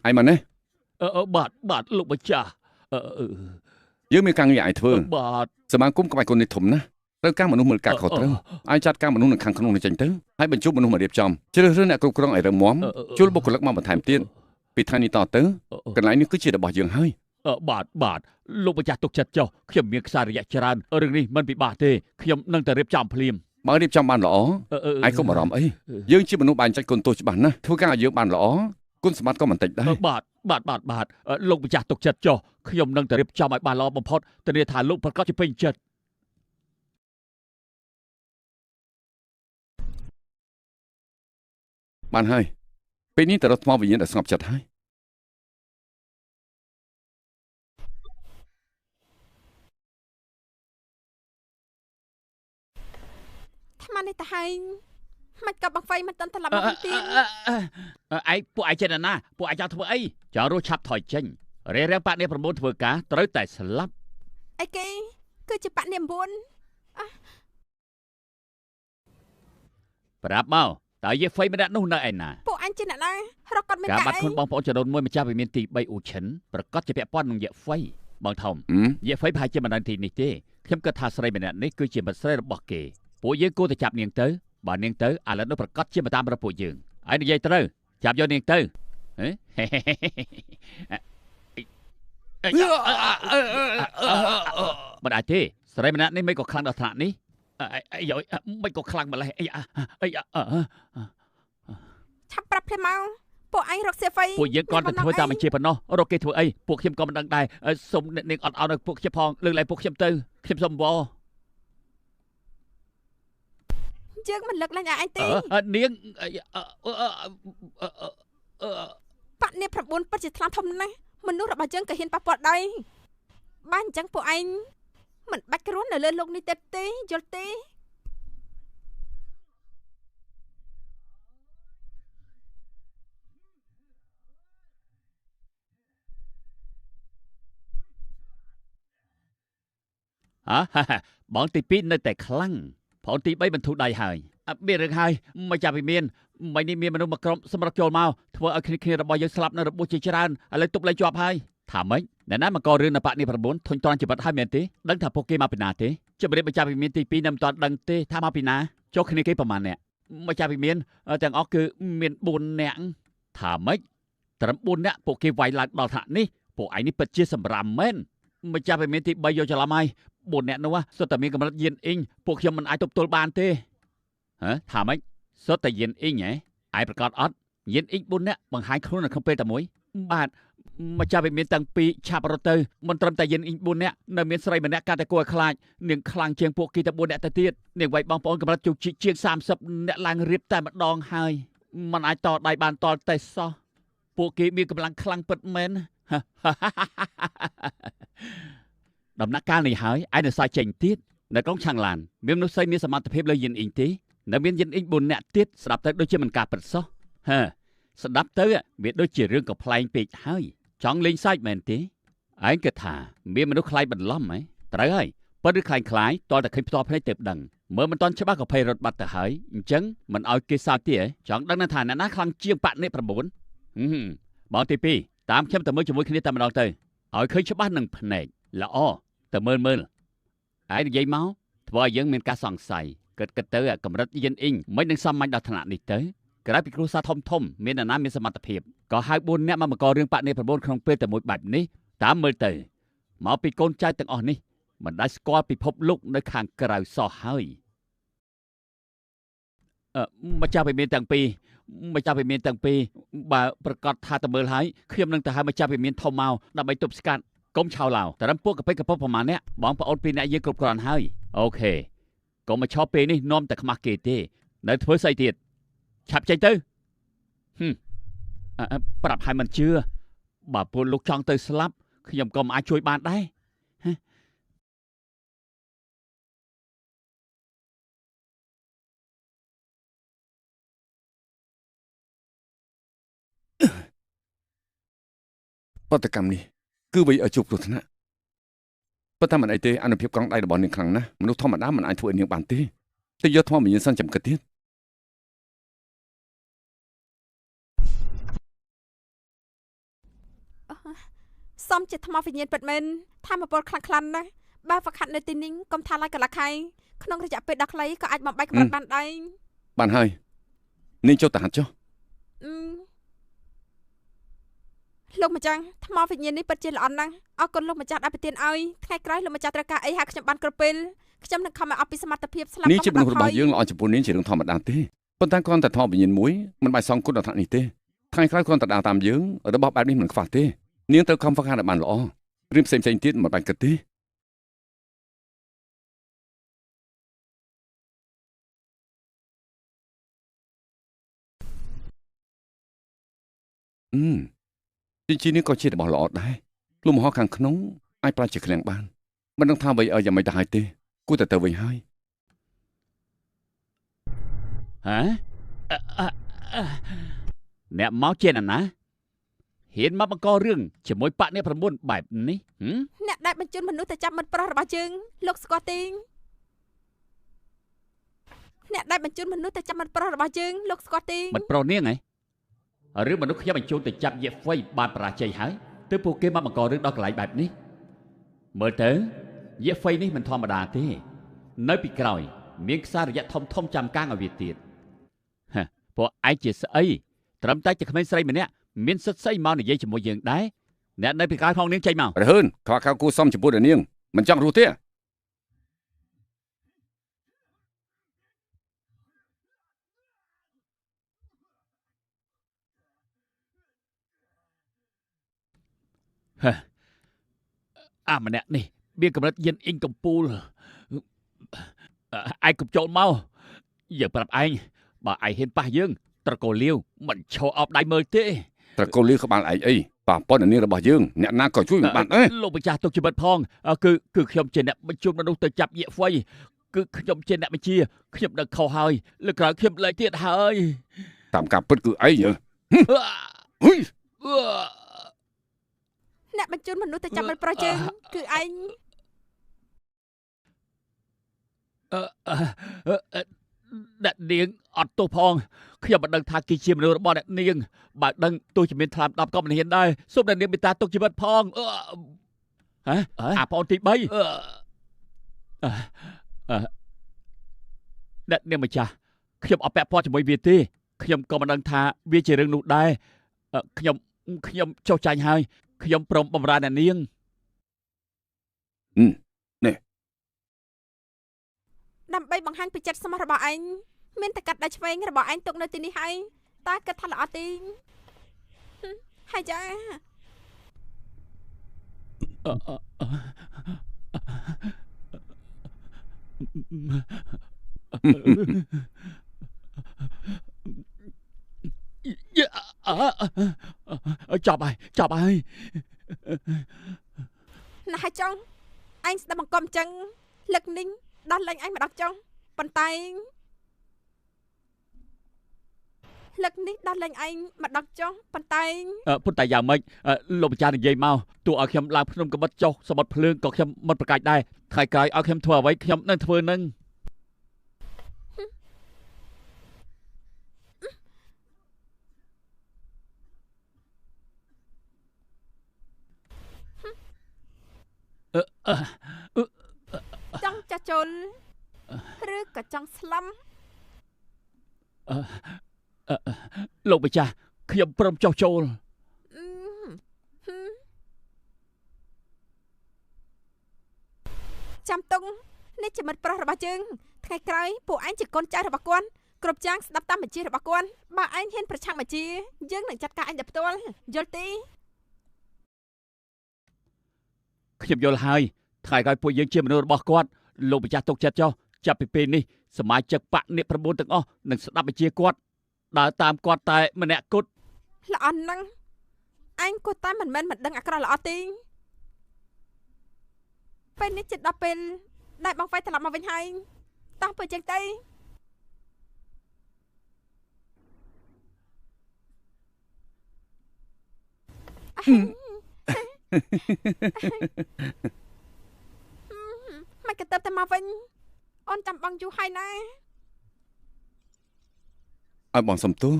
ឯងមកនេះបាទបាទលោកម្ចាស់យើងមានការងារឯងធ្វើបាទសមាគមក្បាច់គុណនេះធំណាស់ត្រូវការមនុស្សមើលការខុសត្រូវឲ្យចាត់ការមនុស្សនៅខាងក្នុងនេះចេញទៅហើយបញ្ជូនមនុស្សមករៀបចំជ្រើសរើសអ្នកគ្រប់គ្រងឲ្យរឹងមាំជួលបុគ្គលិកមកបន្ថែមទៀតពីថ្ងៃនេះតទៅកន្លែងនេះគឺជារបស់យើងហើយបាទបាទលោកម្ចាស់ទុកចិត្តចុះខ្ញុំមានខ្សែរយៈច្រើនរឿងនេះមិនពិបាកទេខ្ញុំនឹងតែរៀបចំភ្លាមបើរៀបចំបានល្អឯងកុំបារម្ភអីយើងជាមនុស្សបែងចែកគុណទោសច្បាស់ណាស់ធ្វើការឲ្យយើងបានល្អគុណសម្បត្តិក៏មិនតិចដែរបាទបាទបាទបាទលោកម្ចាស់ទុកចិត្តចុះខ្ញុំនឹងតែរៀបចំឲ្យបានល្អបំផុតធានាថាលោកប្រកាសជាពេញចិត្តបានហើយពេលនេះតើរត់ថ្មវិញ្ញាណដែលស្ងប់ចិត្តហើយ ថ្មនេះទៅហើយ មិនក៏បងហ្វៃមិនទាន់ត្រឡប់មកវិញទៀតឯងពួកឯងចេះណាពួកឯងចង់ធ្វើអីចង់រស់ឆាប់ថយចេញរារាំងបាក់នេះ9ធ្វើការត្រូវតែស្លាប់អីគេគឺជាបាក់នេះ9ប្រាប់មកតើយាយហ្វៃម្នាក់នោះនៅឯណាពួកអញជាអ្នកណារកគាត់មានការបាត់ខ្លួនបងប្អូនចរូនមួយម្ចាស់វិមានទី3អ៊ូឈិនប្រកាសជាពាក់ព័ន្ធនឹងយាយហ្វៃបងធំយាយហ្វៃប្រហែលជាមិនដឹងទីនេះទេខ្ញុំគិតថាស្រីម្នាក់នេះគឺជាមិត្តស្រីរបស់គេពួកយើងគួរតែចាប់នាងទៅបើនាងទៅឥឡូវនោះប្រកាសជាមកតាមរកពួកយើងឯងនិយាយត្រូវចាប់យកនាងទៅមិនអាចទេស្រីម្នាក់នេះមិនក៏ខ្លាំងដល់ថ្នាក់នេះអីយមិនក៏ខ្លាំងម្ល៉េះអីអីឆាប់ប្រាប់ភ្លាមមកពួកឯងរកសៀហ្វៃពួកយើងគ្រាន់តែធ្វើតាមបញ្ជាប៉ុណ្ណោះរកគេធ្វើអីពួកខ្ញុំក៏មិនដឹងដែរសូមអ្នកនាងអត់អោនឲ្យពួកខ្ញុំផងលើកលែងពួកខ្ញុំទៅខ្ញុំសូមវល់យើងមិនលើកលែងឲ្យឯងទេនាងបាក់នេះ9ពិតជាថ្លាធំណាស់មនុស្សរបស់យើងក៏ហ៊ានប៉ះពាល់ដែរបានអញ្ចឹងពួកឯងមិនបាច់គ្រួននៅលើលោកនេះទេទេយល់ទេបងទី2នៅតែខ្លាំងបងទី3បន្ធូរដៃហើយមានរឿងហើយមិនចាប់ពីមានមិននេះមានមនុស្សមួយក្រុមសម្រាប់ចូលមកធ្វើឲ្យគ្នារបស់យើងស្លាប់នៅរបួសជាច្រើនឥឡូវទប់លែងជាប់ហើយថាម៉េចអ្នកណាមកករឿងនៅបាក់នេះ9ធុញទ្រាន់ជីវិតហើយមែនទេដឹងថាពួកគេមកពីណាទេជម្រាបម្ចាស់វិមានទី2នៅមិនទាន់ដឹងទេថាមកពីណាចុះគ្នាគេប្រហែលអ្នកម្ចាស់វិមានទាំងអស់គឺមាន4នាក់ថាម៉េចត្រឹម4នាក់ពួកគេវាយឡើងដល់ថ្នាក់នេះពួកឯងនេះពិតជាសម្រាមមែនម្ចាស់វិមានទី3យកច្រឡំហើយ4នាក់នោះសុទ្ធតែមានកម្រិតយានអ៊ីងពួកខ្ញុំមិនអាចទប់ទល់បានទេហ៎ថាម៉េចសុទ្ធតែយានអ៊ីងហ៎ឯងប្រកាសអត់យានអ៊ីង4នាក់បង្ហាញខ្លួននៅក្នុងពេលតែមួយបាទម្ចាស់វិមានតាំងពីឆាប់រត់ទៅមិនត្រឹមតែយានអ៊ីង4នាក់នៅមានស្រីម្នាក់កាន់តែគួរឲ្យខ្លាចនាងខ្លាំងជាងពួកគេតែ4នាក់ទៅទៀតនាងវាយបងប្អូនកម្រិតជោគជាង30នាក់ឡើងរៀបតែម្ដងហើយមិនអាចតដៃបានតតែសោះពួកគេមានកម្លាំងខ្លាំងពិតមែនដំណាក់កាលនេះហើយឯនៅសល់ចេញទៀតនៅក្រុងឆាងឡានមានមនុស្សស្រីមានសមត្ថភាពលើយានអ៊ីងទេនៅមានយានអ៊ីង4នាក់ទៀតស្ដាប់ទៅដូចជាមិនការពិតសោះហឺស្ដាប់ទៅវាដូចជារឿងកំប្លែងពេកហើយចង់លេងសើចមែនទេឯងគិតថាមានមនុស្សខ្លាយបន្លំហ៎ត្រូវហើយប៉ុន្តែខ្លាយខ្លាយតតែឃើញផ្ទាល់ភ្នែកទៅដឹងមើលមិនទាន់ច្បាស់ក៏ភ័យរត់បាត់ទៅហើយអញ្ចឹងមិនឲ្យគេសើចទេចង់ដឹងថាអ្នកណាខ្លាំងជាងបាក់នេះ9បងទី2តាមខ្ញុំទៅមើលជាមួយគ្នាតែម្ដងទៅឲ្យឃើញច្បាស់នឹងភ្នែកល្អទៅមើលមើលឯងនិយាយមកធ្វើឲ្យយើងមានការសង្ស័យគិតទៅកម្រិតយានអ៊ីងមិននឹងសាមញ្ញដល់ថ្នាក់នេះទៅក្រៅពីគ្រួសារធំធំមានអ្នកណាមានសមត្ថភាពក៏ហៅ4នាក់មកបង្ករឿងបាក់នេះ9ក្នុងពេលតែមួយបែបនេះតាមមើលទៅមកពីកូនចៅទាំងអស់នេះមិនដែលស្គាល់ពិភពលោកនៅខាងក្រៅសោះហើយម្ចាស់វិមានទាំងពីរម្ចាស់វិមានទាំងពីរបើប្រកាសថាទៅមើលហើយខ្ញុំនឹងទៅហៅម្ចាស់វិមានធំមកដើម្បីទប់ស្កាត់កុំឆោឡៅត្រឹមពួកកប៉ិកកប៉ុប្រហែលអ្នកបងប្អូនពីរអ្នកយើងគ្រប់គ្រាន់ហើយអូខេកុំមកឆោពេលនេះនាំតែខ្មាស់គេទេនៅធ្វើស្អីទៀតឆាប់ចេញទៅប្រាប់ឲ្យមិនជឿបើពួកលោកចង់ទៅស្លាប់ខ្ញុំក៏មិនអាចជួយបានដែរបដកម្មនេះគឺវាឲ្យជួបគ្រោះថ្នាក់ប៉ុន្តែមិនអីទេអនុភាពកង់ដៃរបស់នាងខ្លាំងណាស់មនុស្សធម្មតាមិនអាចធ្វើឲ្យនាងបានទេតែយកថ្មវិញ្ញាណសិនចាំគិតទៀតសំជាថ្មវិញ្ញាណពិតមែនធម្មពលខ្លាំងខ្លាំងណាស់បើហ្វឹកហាត់នៅទីនេះកុំថាឡើយកន្លះខែក្នុងរយៈពេលដ៏ខ្លីក៏អាចបំបែកកម្រិតបានដែរបានហើយនាងចូលទៅហាត់ចុះលោកម្ចាស់ថ្មវិញ្ញាណនេះពិតជាល្អណាស់អរគុណលោកម្ចាស់ដែលប្រទានឲ្យថ្ងៃក្រោយលោកម្ចាស់ត្រូវការអីហៅខ្ញុំបានគ្រប់ពេលខ្ញុំនឹងខំឲ្យអស់ពីសមត្ថភាពស្លាប់នេះជាមនុស្សរបស់យើងល្អចំពោះនាងជារឿងធម្មតាទេប៉ុន្តែគ្រាន់តែថ្មវិញ្ញាណមួយមិនបាច់សងគុណដល់ថ្នាក់នេះទេថ្ងៃក្រោយគ្រាន់តែដើរតាមយើងរបស់បែបនេះមិនខ្វះទេនាងត្រូវខំហ្វឹកហាត់ឲ្យបានល្អរឿងផ្សេងៗទៀតមិនបាច់គិតទេជីជីនេះក៏ជារបស់ល្អដែរលំហខាងក្នុងអាចប្រើជាឃ្លាំងបានមិនដឹងថាអ្វីឲ្យយ៉ាងម៉េចទៅហើយទេគួរតែទៅវិញហើយហ៎ អ្នកមកជាណាណាហ៊ានមកបង្ករឿងជាមួយបកអ្នក9បែបនេះអ្នកដែលបញ្ជូនមនុស្សទៅចាប់មិត្តប្រុសរបស់យើងលោកស្គាល់ទេអ្នកដែលបញ្ជូនមនុស្សទៅចាប់មិត្តប្រុសរបស់យើងលោកស្គាល់ទេមិត្តប្រុសនាងហ៎ឬមនុស្សខ្ញុំបញ្ជូនទៅចាប់យេហ្វៃបានបរាជ័យហើយទើបពួកគេមកបង្ករឿងដល់កន្លែងបែបនេះមើលទៅយេហ្វៃនេះមិនធម្មតាទេនៅពីក្រោយមានខ្សែរយៈធំធំចាំកាងឲ្យវាទៀតហ៎ពួកឯងជាស្អីត្រឹមតែជាក្មេងស្រីម្នាក់មានសិទ្ធិស្អីមកនិយាយជាមួយយើងដែរអ្នកនៅពីក្រោយផងនាងចេញមករហឿនខ្វះខៅគូសំចំពោះនាងមិនចង់រស់ទេហ៎អាម្នាក់នេះមានកម្រិតយិនអ៊ីងកំពូលឯងកុំចូលមកយើងប្រាប់ឯងបើឯងហ៊ានប៉ះយើងត្រកូលលាវមិនឈរអោបដៃមើលទេត្រកូលលាវក្បាលឯងអីប៉ះប៉ុននាងរបស់យើងអ្នកណាក៏ជួយមិនបានដែរលោកម្ចាស់ទុកជីវិតផងគឺខ្ញុំជាអ្នកបញ្ជូនមនុស្សទៅចាប់យៈហ្វៃគឺខ្ញុំជាអ្នកបញ្ជាខ្ញុំដឹងខុសហើយលើក្រោយខ្ញុំលែងទៀតហើយតាមការពិតគឺឯងហ៎អ្នកបញ្ជូនមនុស្សទៅចាប់មិត្តប្រុសយើងគឺឯងអ្នកនាងអត់ទោសផងខ្ញុំមិនដឹងថាគេជាមនុស្សរបស់អ្នកនាងបើដឹងទោះជាមានថ្លើម10ក៏មិនហ៊ានដែរសូមអ្នកនាងមេត្តាទុកជីវិតផងហ៎អាប្អូនទី3អ្នកនាងម្ចាស់ខ្ញុំអត់ពាក់ព័ន្ធជាមួយវាទេខ្ញុំក៏មិនដឹងថាវាជារឿងនោះដែរខ្ញុំចុះចាញ់ហើយខ្ញុំព្រមបម្រើអ្នកនាងនេះដើម្បីបង្ហាញពីចិត្តស្មោះរបស់ឯងមានតែកាត់ដៃឆ្វេងរបស់ឯងទុកនៅទីនេះហើយតើគិតថាល្អទេហើយចាចប់ហើយចប់ហើយណាស់ចង់ឯងស្ដាប់បង្គាប់ចឹងលឹកនេះដោះលែងឯងម្ដងចង់ប៉ុន្តែលឹកនេះដោះលែងឯងម្ដងចង់ប៉ុន្តែយ៉ាងម៉េចលោកម្ចាស់និយាយមកទោះឲ្យខ្ញុំឡើងភ្នំកបិតចុះសមុទ្រភ្លើងក៏ខ្ញុំមិនប្រកាច់ដែរថ្ងៃក្រោយឲ្យខ្ញុំធ្វើអ្វីខ្ញុំនឹងធ្វើនឹងចង់ចាស់ជលឬក៏ចង់ស្លំលោកម្ចាស់ខ្ញុំព្រមចុះចូលចាំតុងនេះជាមិត្តប្រុសរបស់យើងថ្ងៃក្រោយពួកឯងជាកូនចៅរបស់គាត់គ្រប់យ៉ាងស្ដាប់តាមបញ្ជារបស់គាត់បើឯងហ៊ានប្រឆាំងបញ្ជាយើងនឹងចាត់ការឯងដោយផ្ទាល់យល់ទេខ្ញុំយល់ហើយថ្ងៃក្រោយពួកយើងជាមនុស្សរបស់គាត់លោកម្ចាស់ទុកចិត្តចុះចាប់ពីពេលនេះសមាជិកបកអ្នក9ទាំងអស់នឹងស្ដាប់បញ្ជាគាត់ដើរតាមគាត់តែម្នាក់គត់ល្អណាស់ឯងគួរតែមិនមែនមិនដឹងអាក្រក់ល្អទេពេលនេះចិត្តដល់ពេលដែលបងហ្វៃត្រឡប់មកវិញហើយតោះទៅចឹងទៅមិនក៏ទៅតែមកវិញអូនចាំបងយូរហើយណាឲ្យបងសុំទោស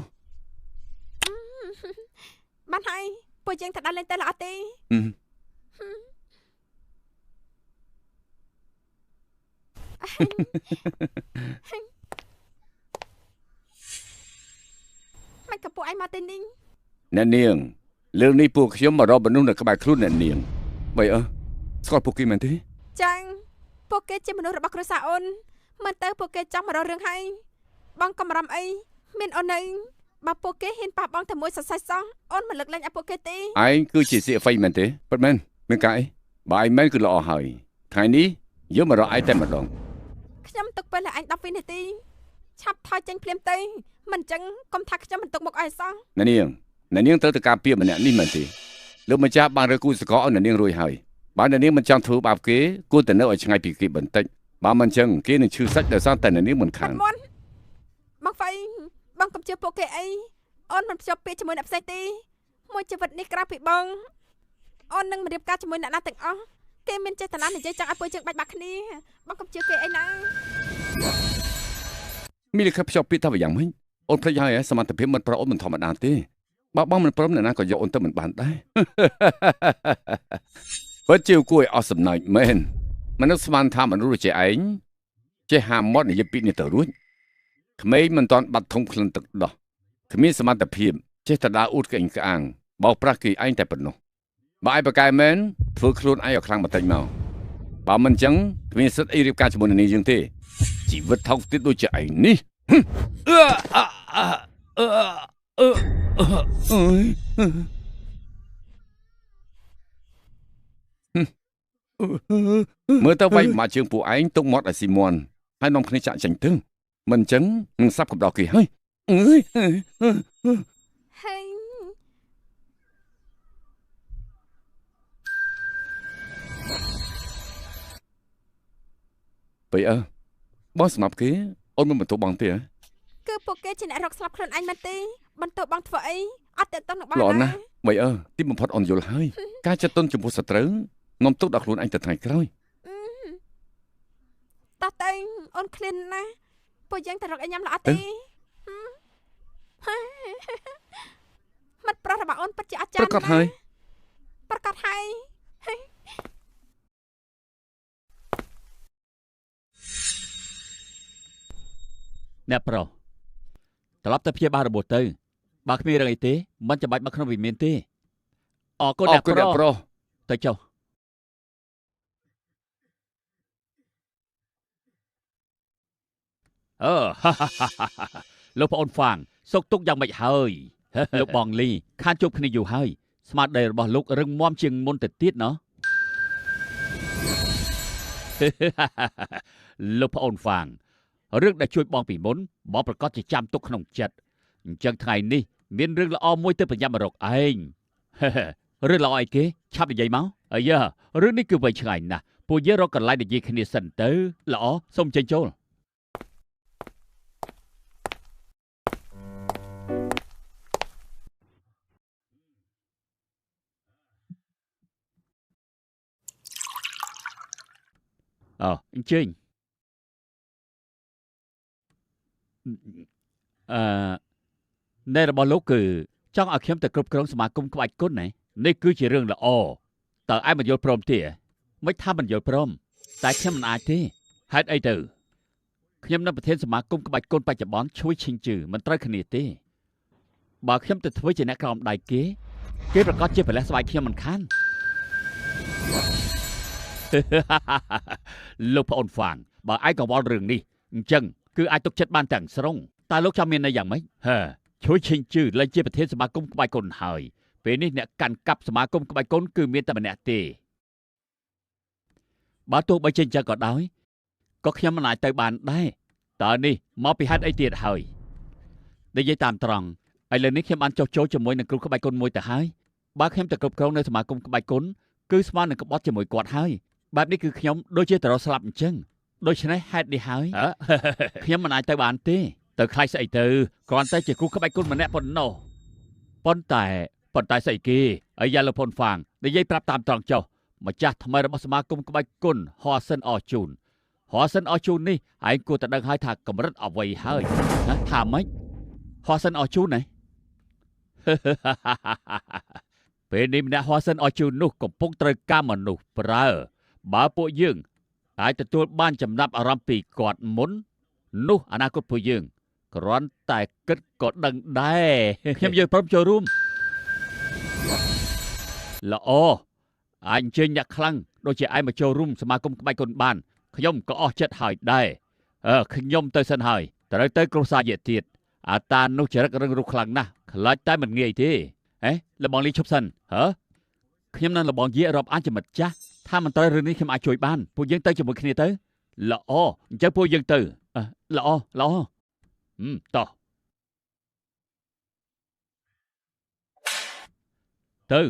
បានហើយពួកយើងទៅដល់លេងទៅល្អទេមិនក៏ពួកឯងមកទេនេះអ្នកនាងលើកនេះពួកខ្ញុំមករកមនុស្សនៅក្បែរខ្លួនអ្នកនាងបីអើស្គាល់ពួកគេមែនទេចាងពួកគេជាមនុស្សរបស់គ្រួសារអូនមិនទៅពួកគេចង់មករករឿងហើយបងកំរំអីមានអូននៅបើពួកគេហ៊ានប៉ះបងតែមួយសរសៃសោះអូនមិនលើកលែងឲ្យពួកគេទេឯងគឺជាសៀកហ្វៃមែនទេពិតមែនមានការអីបើឯងមែនគឺល្អហើយថ្ងៃនេះយើងមករកឯងតែម្ដងខ្ញុំទុកពេលឲ្យឯង10វិនាទីឆាប់ថយចេញភ្លាមទៅមិនចឹងកុំថាខ្ញុំមិនទុកមុខឲ្យសោះអ្នកនាងអ្នកនាងត្រូវទៅការពារម្នាក់នេះមែនទេលោកម្ចាស់បានរើគូសកលឲ្យអ្នកនាងរួចហើយបើអ្នកនាងមិនចង់ធ្វើបាបគេគួរតែនៅឲ្យឆ្ងាយពីគេបន្តិចបើមិនចឹងគេនឹងឈឺសាច់ដោយសារតែអ្នកនាងមិនខានបងហ្វៃ បងកុំជឿពួកគេអីអូនមិនភ្ជាប់ពាក្យជាមួយអ្នកផ្សេងទេមួយជីវិតនេះក្រៅពីបងអូននឹងមិនរៀបការជាមួយអ្នកណាទាំងអស់គេមានចេតនានិយាយចង់ឲ្យពួកយើងបាច់បាក់គ្នាបងកុំជឿគេអីណាមានលិខិតភ្ជាប់ពាក្យថាយ៉ាងម៉េចអូនភ្លេចហើយសមត្ថភាពមិនប្រអូនមិនធម្មតាទេបើបងមិនព្រមអ្នកណាក៏យកអូនទៅមិនបានដែរពិតជាគួរឲ្យអស់សំណើចមែនមនុស្សស្មានថាមនុស្សដូចជាឯងចេះហាមាត់និយាយពីនេះទៅរួចក្មេងមិនទាន់បាត់ធំក្លិនទឹកដោះគ្មានសមត្ថភាពចេះតែដើរអួតក្អេងក្អាងបោកប្រាស់គេឯងតែប៉ុណ្ណោះបើឯងប្រកែមែនធ្វើខ្លួនឯងឲ្យខ្លាំងបន្តិចមកបើមិនចឹងគ្មានសិទ្ធិអីរៀបការជាមួយនឹងនាងយើងទេជីវិតថោកទាបដូចជាឯងនេះមើលទៅវាយមកជើងពួកឯងទុកមាត់ឲ្យស៊ីមន់ហើយនាំគ្នាចាក់ចេញទៅមិនចឹងនឹងសាប់កំដរគេហើយអើយហើយពេលអើបងស្មាប់គេអូនមិនបន្ទោបងទេគឺពួកគេជាអ្នករកស្លាប់ខ្លួនឯងមែនទេបន្ទោបងធ្វើអីអត់តេតនឹងបងល្អណាស់បីអើទីបំផុតអូនយល់ហើយការចាត់ទុនចំពោះសត្រូវនាំទុកដល់ខ្លួនឯងទៅថ្ងៃក្រោយតោះទៅអូនឃ្លានណាស់ពួកយើងទៅរកអីញ៉ាំល្អទេមិត្តប្រុសរបស់អូនពិតជាអស្ចារ្យប្រកាសហើយប្រកាសហើយអ្នកប្រុសត្រឡប់ទៅព្យាបាលរបួសទៅបើគ្មានរឿងអីទេមិនចាំបាច់មកក្នុងវិមានទេអរគុណអ្នកប្រុសទៅចុះអឺលោកប្អូនហ្វាងសុកទុកយ៉ាងម៉េចហើយលោកបងលីខានជួបគ្នាយូរហើយស្មារតីរបស់លោករឹងមាំជាងមុនទៅទៀតណោះលោកប្អូនហ្វាងរឿងដែលជួយបងពីមុនបងប្រកាសជាចាំទុកក្នុងចិត្តអញ្ចឹងថ្ងៃនេះមានរឿងល្អមួយទៅប្រញាប់មករកឯងរឿងល្អអីគេឆាប់និយាយមកអាយ៉ារឿងនេះគឺវែងឆ្ងាយណាស់ពួកយើងរកកន្លែងនិយាយគ្នាសិនទៅល្អសូមចេញចូលអើអញ្ជើញអឺនៃរបស់លោកគឺចង់ឲ្យខ្ញុំទៅគ្រប់គ្រងសមាគមក្បាច់គុណណានេះគឺជារឿងល្អតើឯងមិនយល់ព្រមទេមិនថាមិនយល់ព្រមតែខ្ញុំមិនអាចទេហេតុអីទៅខ្ញុំនៅប្រធានសមាគមក្បាច់គុណបច្ចុប្បន្នជួយឈិញជឺមិនត្រូវគ្នាទេបើខ្ញុំទៅធ្វើជាអ្នកក្រោមដៃគេគេប្រកាសជាប្រលេះស្បែកខ្ញុំមិនខានលោកប្អូនហ្វាងបើឯងកង្វល់រឿងនេះអញ្ចឹងគឺអាចទុកចិត្តបានទាំងស្រុងតើលោកចង់មានន័យយ៉ាងម៉េចហឺជួយឈិញជឺលែងជាប្រធានសមាគមក្បាច់គុណហើយពេលនេះអ្នកកាន់កាប់សមាគមក្បាច់គុណគឺមានតែម្នាក់ទេបើទោះបីជាអញ្ចឹងក៏ដោយក៏ខ្ញុំមិនអាចទៅបានដែរតើនេះមកពីហេតុអីទៀតហើយនិយាយតាមត្រង់ឥឡូវនេះខ្ញុំបានចុះចូលជាមួយនឹងគ្រូក្បាច់គុណមួយទៅហើយបើខ្ញុំទៅគ្រប់គ្រងនៅសមាគមក្បាច់គុណគឺស្មើនឹងក្បត់ជាមួយគាត់ហើយបែបនេះគឺខ្ញុំដូចជាទៅរកស្លាប់អញ្ចឹងដូច្នេះហេតុនេះហើយខ្ញុំមិនអាចទៅបានទេទៅខ្លាចស្អីទៅគ្រាន់តែជាគ្រូក្បាច់គុណម្នាក់ប៉ុណ្ណោះប៉ុន្តែស្អីគេអាយ៉ាលោកផុនហ្វាងនិយាយប្រាប់តាមត្រង់ចុះម្ចាស់ថ្មីរបស់សមាគមក្បាច់គុណហោសិនអជូនហោសិនអជូននេះឯងគួរតែដឹងហើយថាកម្រិតអ្វីហើយណាថាម៉េចហោសិនអជូនណាពេលនេះម្នាក់ហោសិនអជូននោះកំពុងត្រូវការមនុស្សប្រើបើពួកយើងអាចទទួលបានចំណាប់អារម្មណ៍ពីគាត់មុននោះអនាគតពួកយើងគ្រាន់តែគិតក៏ដឹងដែរខ្ញុំយល់ព្រមចូលរួមល្អអាចអញ្ជើញអ្នកខ្លាំងដូចជាឯងមកចូលរួមសមាគមក្បាច់គុណបានខ្ញុំក៏អស់ចិត្តហើយដែរខ្ញុំទៅសិនហើយត្រូវទៅគ្រួសារយាទៀតអាតានោះចរិតរឹងរូសខ្លាំងណាស់ខ្លាចតែមិនងាយទេហេលបងលីឈប់សិនហ៎ខ្ញុំនឹងលបងយារាប់អានជាមិត្តចាស់ថាមិនត្រូវរឿងនេះខ្ញុំអាចជួយបានពួកយើងទៅជាមួយគ្នាទៅល្អអញ្ចឹងពួកយើងទៅល្អល្អតោះទៅ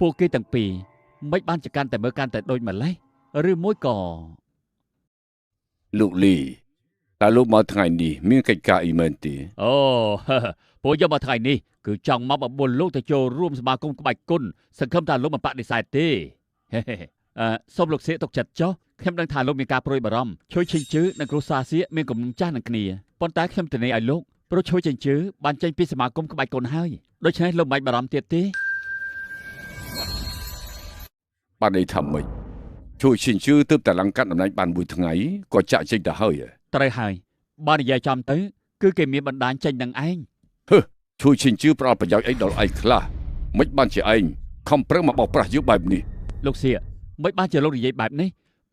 ពួកគេទាំងពីរមិនបានចកាន់តែមើលកាន់តែដូចម្លេះឬមួយក៏លោកលីតើលោកមកថ្ងៃនេះមានកិច្ចការអីមែនទេអូពួកយកមកថ្ងៃនេះគឺចង់មកបបួលលោកទៅចូលរួមសមាគមក្បាច់គុណសង្ឃឹមថាលោកមិនបដិសេធទេសូមលោកសៀកទុកចិត្តចុះខ្ញុំដឹងថាលោកមានការព្រួយបារម្ភជួយឈិញជឺនិងគ្រួសារសៀកមានគំនុំចាស់នឹងគ្នាប៉ុន្តែខ្ញុំធានាឲ្យលោកព្រោះជួយចិញ្ជើបានចេញពីសមាគមក្បាច់គុណហើយដូច្នេះលោកមិនបាច់បារម្ភទៀតទេបានន័យថាម៉េចជួយចិញ្ជើទើបតែឡើងកាត់តំណែងបានមួយថ្ងៃក៏ចាក់ចេញទៅហើយត្រូវហើយបើនិយាយចំទៅគឺគេមានបណ្ដាញចេញនឹងឯងហឺជួយចិញ្ជើផ្ដល់ប្រយោជន៍អីដល់ឯងខ្លះមិនបានជាឯងខំប្រឹងមកបោកប្រាស់យើងបែបនេះលោកសៀកមិនបានជាលោកនិយាយបែបនេះ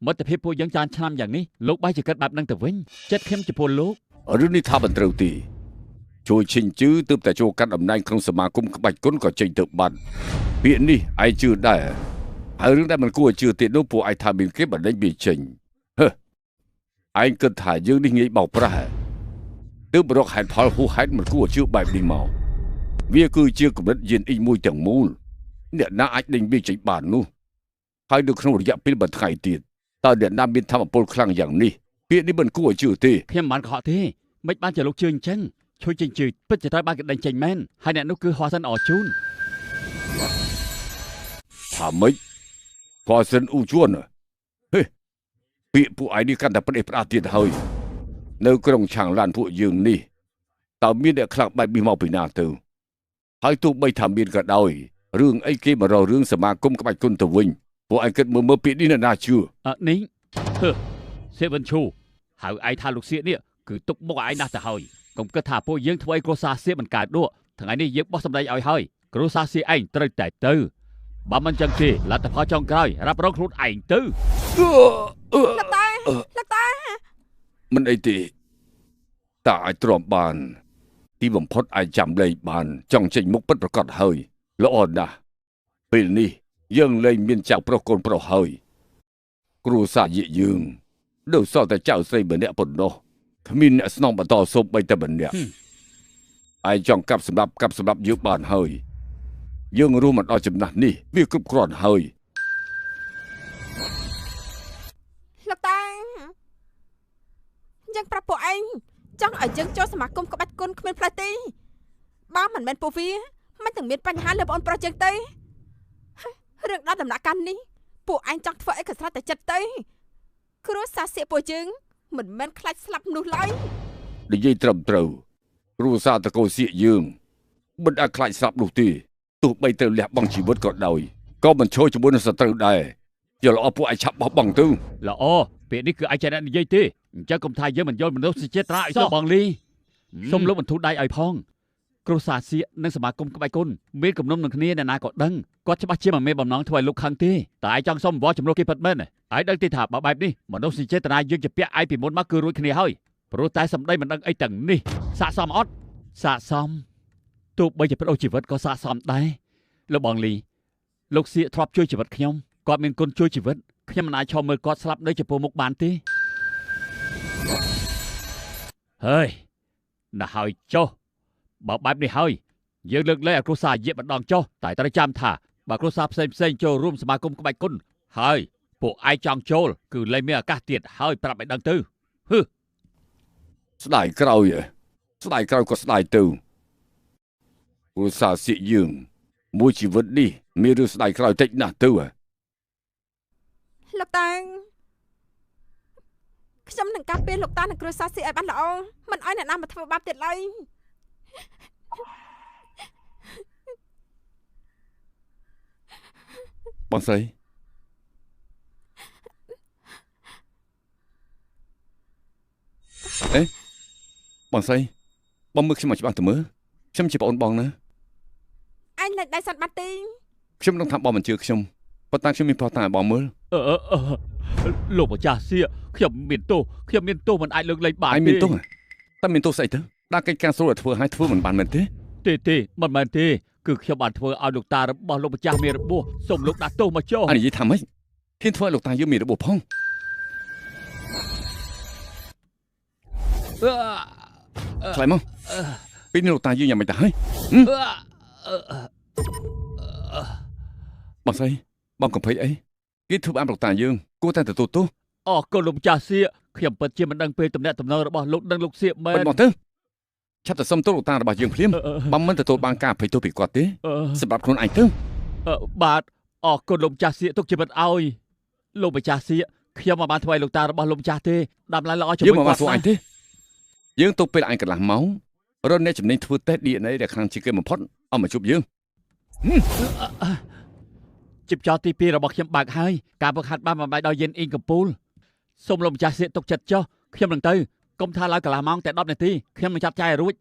មិត្តភាពពួកយើងច្រើនឆ្នាំយ៉ាងនេះលោកបែរជាគិតបែបនឹងទៅវិញចិត្តខ្ញុំចំពោះលោករឿងនេះថាមិនត្រូវទេជួយឈិញជឺទើបតែចូលកាត់តំណែងក្នុងសមាគមក្បាច់គុណក៏ចេញទៅបាត់ពាក្យនេះឯងជឿដែរហើយរឿងដែលមិនគួរឲ្យជឿទៀតនោះពួកឯងថាមានគេបណ្ដេញវាចេញហឺឯងគិតថាយើងនេះងាយបោកប្រាស់ទើបរកហេតុផលហួសហេតុមិនគួរឲ្យជឿបែបនេះមកវាគឺជាគំនិតយានអ៊ីងមួយទាំងមូលអ្នកណាអាចដេញវាចេញបាននោះហើយនៅក្នុងរយៈពេលមួយថ្ងៃទៀតតើអ្នកណាមានធម៌ពលខ្លាំងយ៉ាងនេះពាក្យនេះមិនគួរឲ្យជឿទេខ្ញុំមិនបានកុហកទេមិនបានជាលោកជឿអញ្ចឹងជួយចេញជឿពិតជាត្រូវបានគេដេញចេញមែនហើយអ្នកនោះគឺហោះសិនអជូនថាម៉េចហោះសិនអ៊ូជួនហេពាក្យពួកឯងនេះកាន់តែប្រេះផ្ដាស់ទៀតហើយនៅក្រុងឆាងឡានពួកយើងនេះតើមានអ្នកខ្លាំងបែបនេះមកពីណាទៅហើយទោះបីថាមានក៏ដោយរឿងអីគេមករករឿងសមាគមក្បាច់គុណទៅវិញពួកឯងគិតមើលមើលពាក្យនេះណាជឿនេះហឺសេវិនឈូហៅឯងថាលោកសៀកនេះគឺទុកមុខឯងណាស់ទៅហើយកុំគិតថាពួកយើងធ្វើឲ្យគ្រួសារសៀកមិនកើតដក់ថ្ងៃនេះយើងបោះសម្ដីឲ្យហើយគ្រួសារសៀកឯងត្រូវតែទៅបើមិនចឹងទេលទ្ធផលចុងក្រោយរ៉ាប់រងខ្លួនឯងទៅលោកតាលោកតាមិនអីទេតាអាចទ្រាំបានទីបំផុតអាចចាំលេងបានចង់ចេញមុខពិតប្រកបហើយល្អណាស់ពេលនេះយើងលែងមានចៅប្រុសកូនប្រុសហើយគ្រួសារយាកយើងនៅសល់តែចៅស្រីម្នាក់ប៉ុណ្ណោះគ្មានអ្នកស្នងបន្តសូម្បីតែម្នាក់ឯងចង់កាប់សម្រាប់យើងបានហើយយើងរួមមកដល់ចំណាស់នេះវាគ្រប់គ្រាន់ហើយលោកតាយើងប្រាប់ពួកឯងចង់ឲ្យយើងចូលសមាគមក្បាច់គុណគ្មានផ្លូវទេបើមិនមែនពួកវាមិនទាំងមានបញ្ហាលើបងប្រុសយើងទេរឿងដល់ដំណាក់កាលនេះពួកឯងចង់ធ្វើអីក៏ស្រេចតែចិត្តទៅគ្រួសារសៀកពួកយើងមិនមែនខ្លាចស្លាប់មនុស្សឡើយនិយាយត្រឹមត្រូវគ្រួសារតកូលសៀកយើងមិនអាចខ្លាចស្លាប់នោះទេទោះបីត្រូវលះបង់ជីវិតក៏ដោយក៏មិនឈរជាមួយនឹងសត្រូវដែរយកល្អពួកឯងឆាប់បោះបង់ទៅល្អពេលនេះគឺឯងចេះនិយាយទេអញ្ចឹងកុំថាយើងមិនយល់មនុស្សចេត្រាឲ្យសោះបងលីសូមលោកបន្ធូរដៃឲ្យផងគ្រួសារសៀកនិងសមាគមក្បាច់គុណមានគំនុំនឹងគ្នាអ្នកណាក៏ដឹងគាត់ច្បាស់ជាមិនមានបំណងធ្វើឲ្យលោកខឹងទេតែឯងចង់សុំវល់ចំនួនគេពិតមែនឯងដឹងទេថាបើបែបនេះមនុស្សចេតនាយើងជាពាក់ឯងពីមុនមកគឺរួចគ្នាហើយព្រោះតែសម្ដីមិនដឹងអីទាំងនេះសាកសមអត់សាកសមទោះបីជាប្ដូរជីវិតក៏សាកសមដែរលោកបងលីលោកសៀកធ្លាប់ជួយជីវិតខ្ញុំគាត់មានគុណជួយជីវិតខ្ញុំមិនអាចឈរមើលគាត់ស្លាប់នៅចំពោះមុខបានទេហើយណាស់ហើយចុះបើបែបនេះហើយយើងលើកលែងឲ្យគ្រួសារយាកម្ដងចុះតែត្រូវចាំថាបើគ្រួសារផ្សេងផ្សេងចូលរួមសមាគមក្បាច់គុណហើយពួកឯងចង់ចូលគឺលែងមានឱកាសទៀតហើយប្រាប់ឲ្យដឹងទៅហឺស្ដាយក្រោយស្ដាយក្រោយក៏ស្ដាយទៅគ្រួសារសៀកយើងមួយជីវិតនេះមានរឿងស្ដាយក្រោយតិចណាស់ទៅលោកតាខ្ញុំនឹងការពារលោកតានិងគ្រួសារសៀកឲ្យបានល្អមិនឲ្យអ្នកណាមកធ្វើបាបទៀតឡើយបងស្រីអេបងស្រីបងមើលខ្ញុំឲ្យច្បាស់ទៅមើលខ្ញុំជាប្អូនបងណាអញលេចដៃសិនបាត់ទេខ្ញុំនឹងថាបងមិនជឿខ្ញុំប៉ុន្តែខ្ញុំមានផុសតាឲ្យបងមើលលោកម្ចាស់សៀកខ្ញុំមានទោសខ្ញុំមានទោសមិនអាចលើកលែងបានទេឯងមានទោសតែមានទោសស្អីទៅដល់កិច្ចការស្រួលឲ្យធ្វើឲ្យធ្វើមិនបានមែនទេទេមិនមែនទេគឺខ្ញុំបានធ្វើឲ្យលោកតារបស់លោកម្ចាស់មានរបួសសូមលោកដាក់ទោសមកចុះអញនិយាយថាម៉េចហ៊ានធ្វើឲ្យលោកតាយើងមានរបួសផង ថ្លៃមកពេលនេះលោកតាយើងយ៉ាងម៉េចទៅហើយ បងស្រីបងកំភៃអីគេធ្វើបានប្រតាយើងគួរតែទទួលទោសអរគុណលោកម្ចាស់សៀកខ្ញុំពិតជាមិនដឹងពេលទំនាក់ទំនងរបស់លោកនិងលោកសៀកមែនបងទៅឆាប់ទៅសុំទោសលោកតារបស់យើងភ្លាមបើមិនទទួលបានការអភ័យទោសពីគាត់ទេសម្រាប់ខ្លួនឯងទៅបាទអរគុណលោកម្ចាស់សៀកទុកជីវិតឲ្យលោកម្ចាស់សៀកខ្ញុំមិនបានធ្វើឲ្យលោកតារបស់លោកម្ចាស់ទេដាំឡើងល្អជាមួយយើងមិនបានធ្វើអញទេយើងទុកពេលអញកន្លះម៉ោងរកអ្នកជំនាញធ្វើតេស្ត DNA ដែលខ្លាំងជាងគេបំផុតអស់មកជួបយើងជីបចោទី2របស់ខ្ញុំបើកហើយការវឹកហាត់បានបំបីដល់យិនអ៊ីងកំពូលសូមលោកម្ចាស់សៀកទុកចិត្តចុះខ្ញុំនឹងទៅកុំថាឡើយកន្លះម៉ោងតែ10នាទីខ្ញុំនឹងចាប់ចាយឲ្យរួច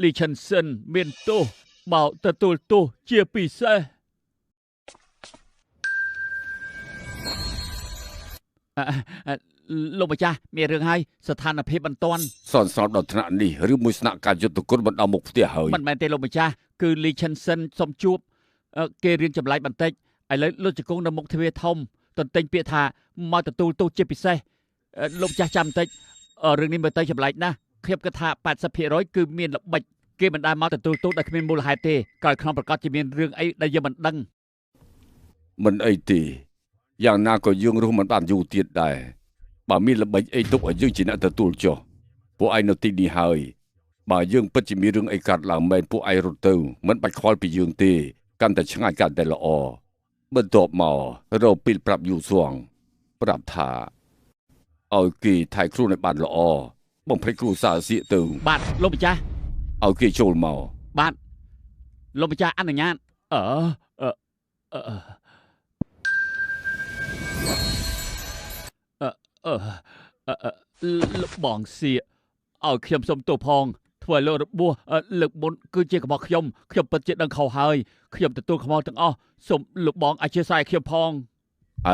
លីឆិនសិនមានទោសមកទទួលទោសជាពិសេសលោកម្ចាស់មានរឿងហើយស្ថានភាពបន្ទាន់សន្សំដល់ថ្នាក់នេះឬមួយស្នាក់ការយុទ្ធគុណមិនដល់មុខផ្ទះហើយមិនមែនទេលោកម្ចាស់គឺលីឆិនសិនសុំជួបគេរៀនចម្លែកបន្តិចឥឡូវលោកជង្គង់នៅមុខទ្វារធំទន្ទិញពាក្យថាមកទទួលទោសជាពិសេសលោកម្ចាស់ចាំបន្តិចរឿងនេះមើលទៅចម្លែកណាស់ខ្ញុំគិតថា 80% គឺមានល្បិចគេមិនដែលមកទទួលទោសដោយគ្មានមូលហេតុទេក្រោយក្នុងប្រកាសជាមានរឿងអីដែលយើងមិនដឹងមិនអីទេយ៉ាងណាក៏យើងរស់មិនបានយូរទៀតដែរបើមានល្បិចអីទុកឲ្យយើងជាអ្នកទទួលចុះពួកឯងនៅទីនេះហើយបើយើងពិតជាមានរឿងអីកាត់ឡើងមែនពួកឯងរត់ទៅមិនបាច់ខ្វល់ពីយើងទេកាន់តែឆ្ងាយកាន់តែល្អបន្ទាប់មករកពេលប្រាប់យូសួងប្រាប់ថាឲ្យគេថែខ្លួនឲ្យបានល្អបំភ្លេចគ្រួសារសៀកទៅបាទលោកម្ចាស់ឲ្យគេចូលមកបាទលោកម្ចាស់អនុញ្ញាតអឺអឺអឺលោកបងសៀកឲ្យខ្ញុំសុំទោសផងធ្វើឲ្យលោករបួសលើកមុនគឺជាកំហុសខ្ញុំខ្ញុំពិតជាដឹងខុសហើយខ្ញុំទទួលខុសទាំងអស់សូមលោកបងអធ្យាស្រ័យខ្ញុំផង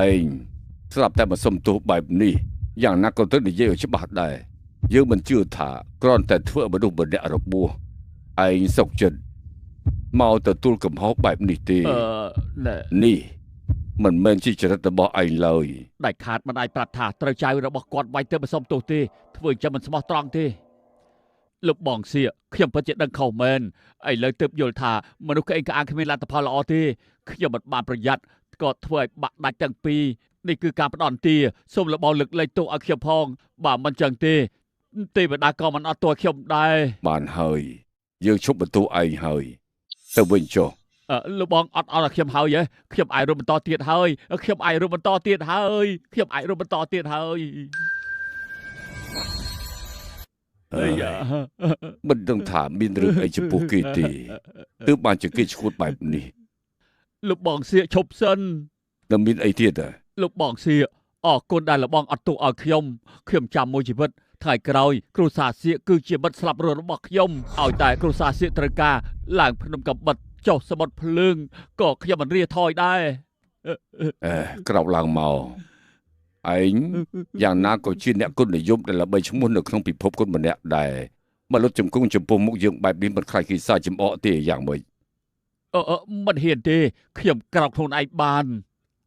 ឯងស្រាប់តែមកសុំទោសបែបនេះយ៉ាងណាក៏ត្រូវនិយាយឲ្យច្បាស់ដែរយើងមិនជឿថាគ្រាន់តែធ្វើមនុស្សម្នាក់របួសឯងសុកចិត្តមកទទួលកំហុសបែបនេះទេនេះមិនមែនជាចរិតរបស់ឯងឡើយដាច់ខាតមិនអាចប្រាប់ថាត្រូវចៅរបស់គាត់វាយទៅមិនសុំទោសទេធ្វើចាំមិនស្មោះត្រង់ទេលោកបងសៀកខ្ញុំពិតជាដឹងខុសមែនឥឡូវទើបយល់ថាមនុស្សក្អេងក្អាងគ្មានលទ្ធផលល្អទេខ្ញុំមិនបានប្រយ័ត្នក៏ធ្វើឲ្យបាក់ដាច់ទាំងពីរនេះគឺការផ្ដន់ទាសូមលោកបងលើកលែងទោសឲ្យខ្ញុំផងបើមិនចឹងទេទេវតាក៏មិនអត់ទោសខ្ញុំដែរបានហើយយើងឈប់បន្ទោសឯងហើយទៅវិញចុះលោកបងអត់អត់ឲ្យខ្ញុំហើយហ៎ខ្ញុំអាចរំបន្តទៀតហើយខ្ញុំអាចរំបន្តទៀតហើយខ្ញុំអាចរំបន្តទៀតហើយអីយ៉ាមិនដឹងថាមានរឿងអីចំពោះគេទេទើបបានជាគេឈួតបែបនេះលោកបងសៀកឈប់សិននៅមានអីទៀតទេលោកបងសៀកអរគុណដែលលោកបងអត់ទោសឲ្យខ្ញុំខ្ញុំចាំមួយជីវិតថ្ងៃក្រោយគ្រួសារសៀកគឺជាមិត្តស្លាប់រស់របស់ខ្ញុំឲ្យតែគ្រួសារសៀកត្រូវការឡើងភ្នំកំបិតចុះសមុទ្រភ្លើងក៏ខ្ញុំមិនរាថយដែរអេក្រោកឡើងមកឯងយ៉ាងណាក៏ជាអ្នកគុណនិយមដែលល្បីឈ្មោះនៅក្នុងពិភពគុណម្នាក់ដែរមកលុតជង្គង់ចំពោះមុខយើងបែបនេះមិនខ្លាចគេសាចំអកទេយ៉ាងម៉េចអឺមិនហ៊ានទេខ្ញុំក្រោកខ្លួនឯងបាន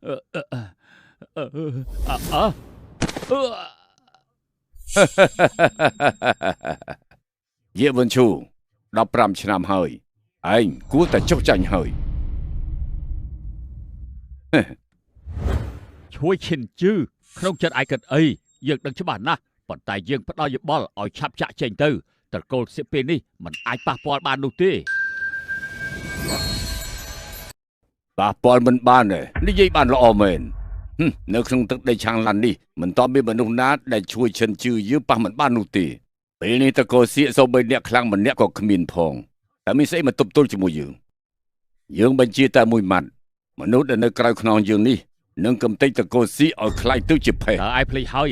អឺអឺយេវិនឈូ15ឆ្នាំហើយឯងគួរតែចុះចាញ់ហើយជួយឈិនជឺក្នុងចិត្តឯងគិតអីយើងដឹងច្បាស់ណាស់ប៉ុន្តែយើងផ្ដល់យោបល់ឲ្យឆាប់ចាក់ចេញទៅត្រកូលសៀកពេលនេះមិនអាចប៉ះពាល់បាននោះទេប៉ះពាល់មិនបានទេនិយាយបានល្អមែននៅក្នុងទឹកដីឆាងឡាន់នេះមិនតមានមនុស្សណាដែលជួយឈិនជឺយើងប៉ះមិនបាននោះទេពេលនេះត្រកូលសៀកសូម្បីអ្នកខ្លាំងម្នាក់ក៏គ្មានផងតែមានស្អីមកទប់ទល់ជាមួយយើងយើងបញ្ជាតែមួយម៉ាត់មនុស្សដែលនៅក្រៅខ្នងយើងនេះនឹងកំទេចតកូលស៊ីឲ្យខ្លាយទៅជាផេះតើឯងភ្លេចហើយ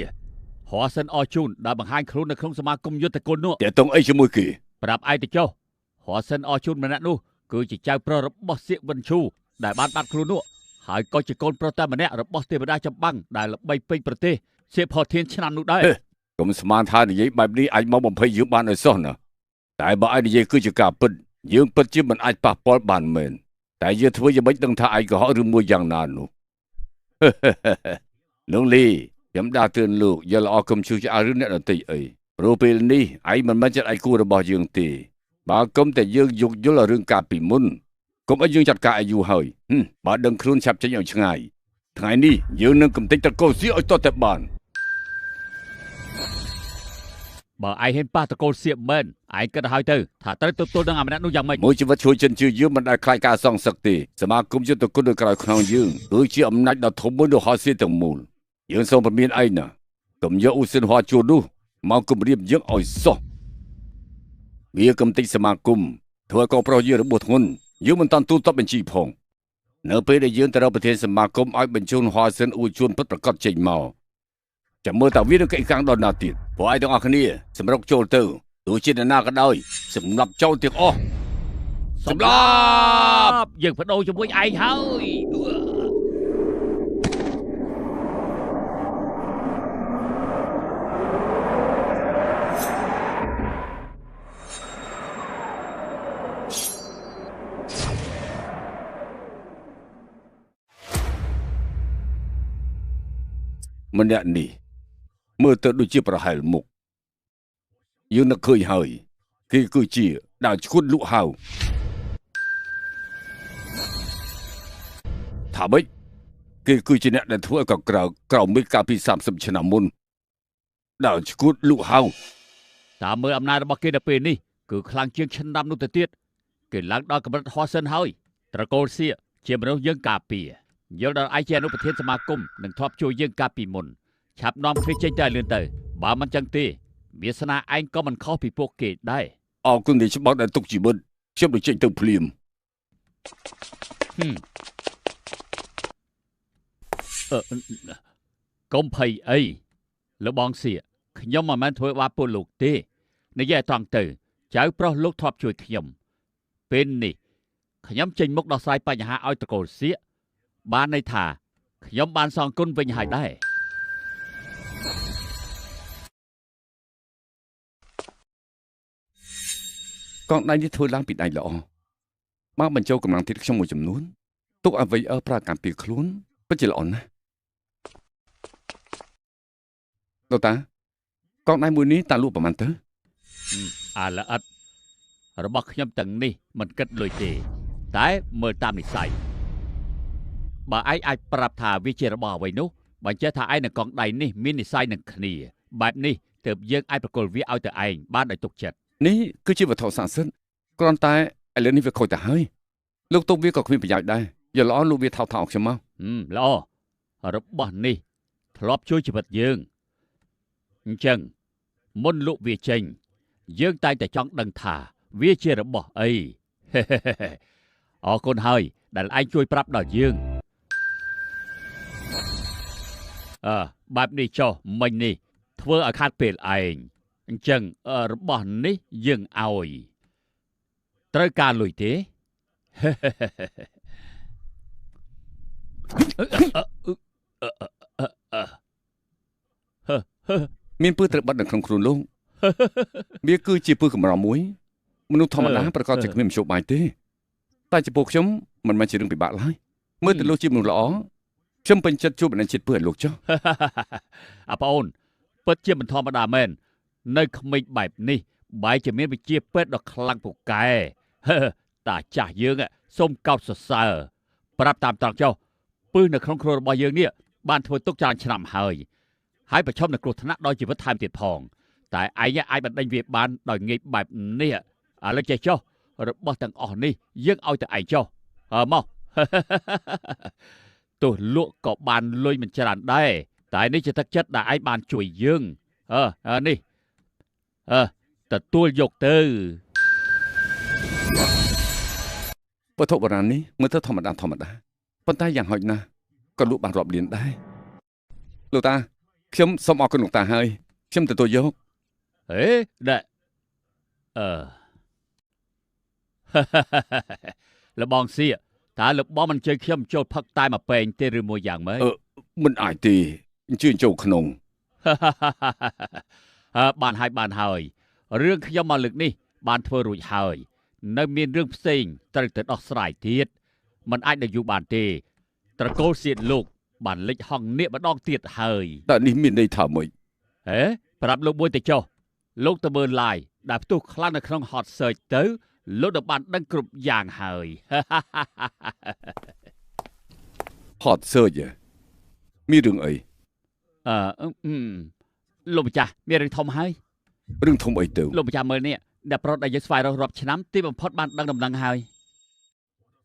ហោសិនអជូនដែលបង្ហាញខ្លួននៅក្នុងសមាគមយុទ្ធគុណនោះតើតងអីជាមួយគេប្រាប់ឯងទៅចុះហោសិនអជូនម្នាក់នោះគឺជាចៅប្រុសរបស់សៀកវិនឈូដែលបានបាត់ខ្លួននោះហើយក៏ជាកូនប្រុសតែម្នាក់របស់ទេវតាចម្បាំងដែលល្បីពេញប្រទេសសៀកផធានឆ្នាំនោះដែរកុំស្មានថានិយាយបែបនេះអាចមកបំភ័យយើងបានឲ្យសោះណាតែបើឯងនិយាយគឺជាការពិតយើងពិតជាមិនអាចប៉ះពាល់បានមែនតែយើងធ្វើយ៉ាងម៉េចដឹងថាឯងកុហកឬមួយយ៉ាងណានោះលោកលីខ្ញុំដាស់តឿនលោកយកល្អកុំឈឺឆ្អាលរឿងអ្នកដទៃអី ព្រោះពេលនេះឯងមិនមែនជាឯគូរបស់យើងទេបើកុំតែយើងយោគយល់រឿងកាលពីមុនកុំឲ្យយើងចាត់ការឲ្យយូរហើយបើដឹងខ្លួនឆាប់ចេញឲ្យឆ្ងាយថ្ងៃនេះយើងនឹងកំទេចត្រកូលសៀកឲ្យតតែបានបើឯងហ៊ានប៉ះត្រកូលសៀកមែនឯងគិតឲ្យទៅថាត្រូវទទួលនឹងអាម្នាក់នោះយ៉ាងម៉េចមួយជីវិតជួយចិនជឿយើងមិនដែលខ្លាចការសងសឹកទេសមាគមយុទ្ធគុណនៅក្រោយខ្នងយើងគឺជាអំណាចដ៏ធំមួយនៅហោសៀទាំងមូលយើងសូមព្រមានឯងណាកុំយកឧសិនហោជួននោះមកគំរាមយើងឲ្យសោះវាកំទេចសមាគមធ្វើឲ្យកងប្រុសយើងរបួសធ្ងន់យើងមិនតាន់ទូទាត់បញ្ជីផងនៅពេលដែលយើងទៅរកប្រធានសមាគមឲ្យបញ្ជូនហោសិនអ៊ូជួនពិតប្រាកដចេញមកចាំមើលតើវានឹងកិច្ចការដល់ណាទៀតព្រោះឯងទាំងអស់គ្នាសម្រុកចូលទៅទោះជានរណាក៏ដោយសម្លាប់ចូលទាំងអស់សម្លាប់យើងបដូរជាមួយឯងហើយម្នាក់នេះមើលទៅដូចជាប្រហែលមុខយើងនឹកឃើញហើយគេគឺជាដើរឈួតលក់ហៅថាម៉េចគេគឺជាអ្នកដែលធ្វើឲ្យកក្រៅក្រៅមេកាលពី30ឆ្នាំមុនដើរឈួតលក់ហៅតាមមើលអំណាចរបស់គេនៅពេលនេះគឺខ្លាំងជាងឆ្នាំនោះទៅទៀតគេឡើងដល់កម្រិតហោះសិនហើយត្រកូលសៀកជាមនុស្សយើងការពារយល់ដល់ឯងជាអនុប្រធានសមាគមនឹងធ្លាប់ជួយយើងកាលពីមុនឆាប់នាំគ្នាចេញទៅលឿនទៅបើមិនចឹងទេវាសនាឯងក៏មិនខុសពីពួកគេដែរអរគុណដែលច្បាប់ដែលទុកជីវិតខ្ញុំនឹងចេញទៅភ្លាមកុំភ័យអីលបងសៀកខ្ញុំមិនមែនធ្វើបាបពួកលោកទេនិយាយត្រង់ទៅចៅប្រុសលោកធ្លាប់ជួយខ្ញុំពេលនេះខ្ញុំចេញមុខដោះស្រាយបញ្ហាឲ្យត្រកូលសៀកបានន័យថាខ្ញុំបានសងគុណវិញហើយដែរកងដៃនេះធ្វើឡើងពីដៃល្អបើបញ្ចូលកម្លាំងធាតុខ្ញុំមួយចំនួនទុកឲ្យវិញអើប្រើការពារខ្លួនពិតជាល្អណាស់លោកតាកងដៃមួយនេះតាលក់ប្រហែលទៅអាល្អិតរបស់ខ្ញុំទាំងនេះមិនគិតលុយទេតែមើលតាមនិស័យបើឯងអាចប្រាប់ថាវាជារបស់អ្វីនោះបញ្ជាក់ថាឯងនឹងកងដៃនេះមាននិស័យនឹងគ្នាបែបនេះទើបយើងអាចប្រគល់វាឲ្យទៅឯងបានដោយទុកចិត្តនេះគឺជាវត្ថុស័ក្តិសិទ្ធិគ្រាន់តែឥឡូវនេះវាខូចទៅហើយលោកទុកវាក៏គ្មានប្រយោជន៍ដែរយកល្អលោកវាថោកថោកខ្ញុំមកល្អរបស់នេះធ្លាប់ជួយជីវិតយើងអញ្ចឹងមុនលក់វាចេញយើងតែងតែចង់ដឹងថាវាជារបស់អីអរគុណហើយដែលឯងជួយប្រាប់ដល់យើងបែបនេះចុះមិញនេះធ្វើឲ្យខាត់ពេលឯងអញ្ចឹងរបស់នេះយើងឲ្យត្រូវការលុយទេមានពើត្រូវបាត់នៅក្នុងខ្លួនលោកវាគឺជាពើកម្រមួយមនុស្សធម្មតាប្រកបជាគ្មានមធ្យោបាយទេតែចំពោះខ្ញុំមិនមែនជារឿងពិបាកឡើយមើលទៅលោកជាមនុស្សល្អខ្ញុំពេញចិត្តជួបបណ្ឌិតជាតិពើឲ្យលោកចុះអាប្អូនពិតជាមិនធម្មតាមែននៅក្មេងបែបនេះបែរជាមានវិជ្ជាពេទ្យដ៏ខ្លាំងពូកែតាចាស់យើងសូមកោតសរសើរប្រាប់តាមត្រង់ចុះពឹសនៅក្នុងខ្លួនរបស់យើងនេះបានធ្វើទុកច្រើនឆ្នាំហើយហើយប្រឈមនឹងគ្រោះថ្នាក់ដល់ជីវិតថែមទៀតផងតែឯងអាចបណ្ដេញវាបានដោយងាយបែបនេះឥឡូវចេះចុះរបស់ទាំងអស់នេះយើងឲ្យទៅឯងចុះមកទោះលក់ក៏បានលុយមិនច្រើនដែរតែនេះជាទឹកចិត្តដែលឯងបានជួយយើងនេះទទួលយកទៅវត្ថុបុរាណនេះមើលទៅធម្មតាប៉ុន្តែយ៉ាងហោចណាស់ក៏លក់បានរាប់លានដែរលោកតាខ្ញុំសូមអរគុណលោកតាហើយខ្ញុំទទួលយកហេដែរលបងសៀកតើលបងមិនជើញខ្ញុំចូលផឹកតែមួយពែងទេឬមួយយ៉ាងម៉េចមិនអាចទេអញ្ជើញចូលក្នុងបានហើយបានហើយរឿងខ្ញុំមកលើកនេះបានធ្វើរួចហើយនៅមានរឿងផ្សេងត្រូវទៅដោះស្រាយទៀតមិនអាចដល់យូរបានទេត្រកូលសៀតលោកបានលិចហងនាកម្ដងទៀតហើយតើនេះមានន័យថាម៉េចហេប្រាប់លោកមួយទៅចុះ លោកទៅមើល live ដែលផ្ទុះខ្លាំងនៅក្នុង hot search ទៅលោកនឹងបានដឹងគ្រប់យ៉ាងហើយ hot search មានរឿងអីលោកម្ចាស់មានរឿងធំហើយរឿងធំអីទៅលោកម្ចាស់មើលនេះអ្នកប្រុសដែលយើងស្វែងរករាប់ឆ្នាំទីបំផុតបានដឹងដំណឹងហើយ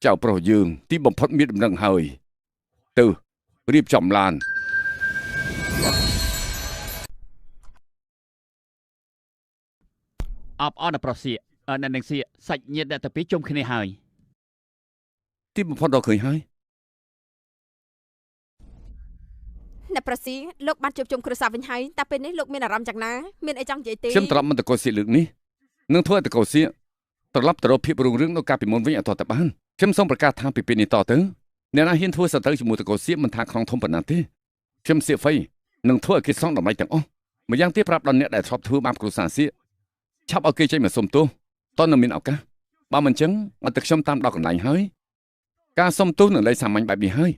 ចៅប្រុសយើងទីបំផុតមានដំណឹងហើយទៅរៀបចំឡានអបអរអ្នកប្រុសសៀកអ្នកនឹងសៀកសាច់ញាតិអ្នកតាពីរជុំគ្នាហើយទីបំផុតដល់ឃើញហើយអ្នកប្រុសសៀកលោកបានជួបជុំគ្រួសារវិញហើយតែពេលនេះលោកមានអារម្មណ៍យ៉ាងណាមានអីចង់និយាយទេខ្ញុំត្រឡប់មកតកោសៀកលើកនេះនឹងធ្វើឲ្យតកោសៀកត្រឡប់ទៅរកភាពរុងរឿងនៅកាលពីមុនវិញឲ្យតតែបានខ្ញុំសូមប្រកាសថាពីពេលនេះតទៅអ្នកណាហ៊ានធ្វើសត្រូវជាមួយតកោសៀកមិនថាខ្នងធំប៉ុណ្ណាទេខ្ញុំសៀកហ្វៃនឹងធ្វើឲ្យគេសងតម្លៃទាំងអស់ម្យ៉ាងទៀតប្រាប់ដល់អ្នកដែលធ្លាប់ធ្វើបាបគ្រួសារសៀកឆាប់ឲ្យគេចេញមកសុំទោសតើនៅមានឱកាសបើមិនចឹងអត់តែខ្ញុំតាមដល់កន្លែងហើយការសុំទោសនឹងលែងសាមញ្ញបែបនេះហើយ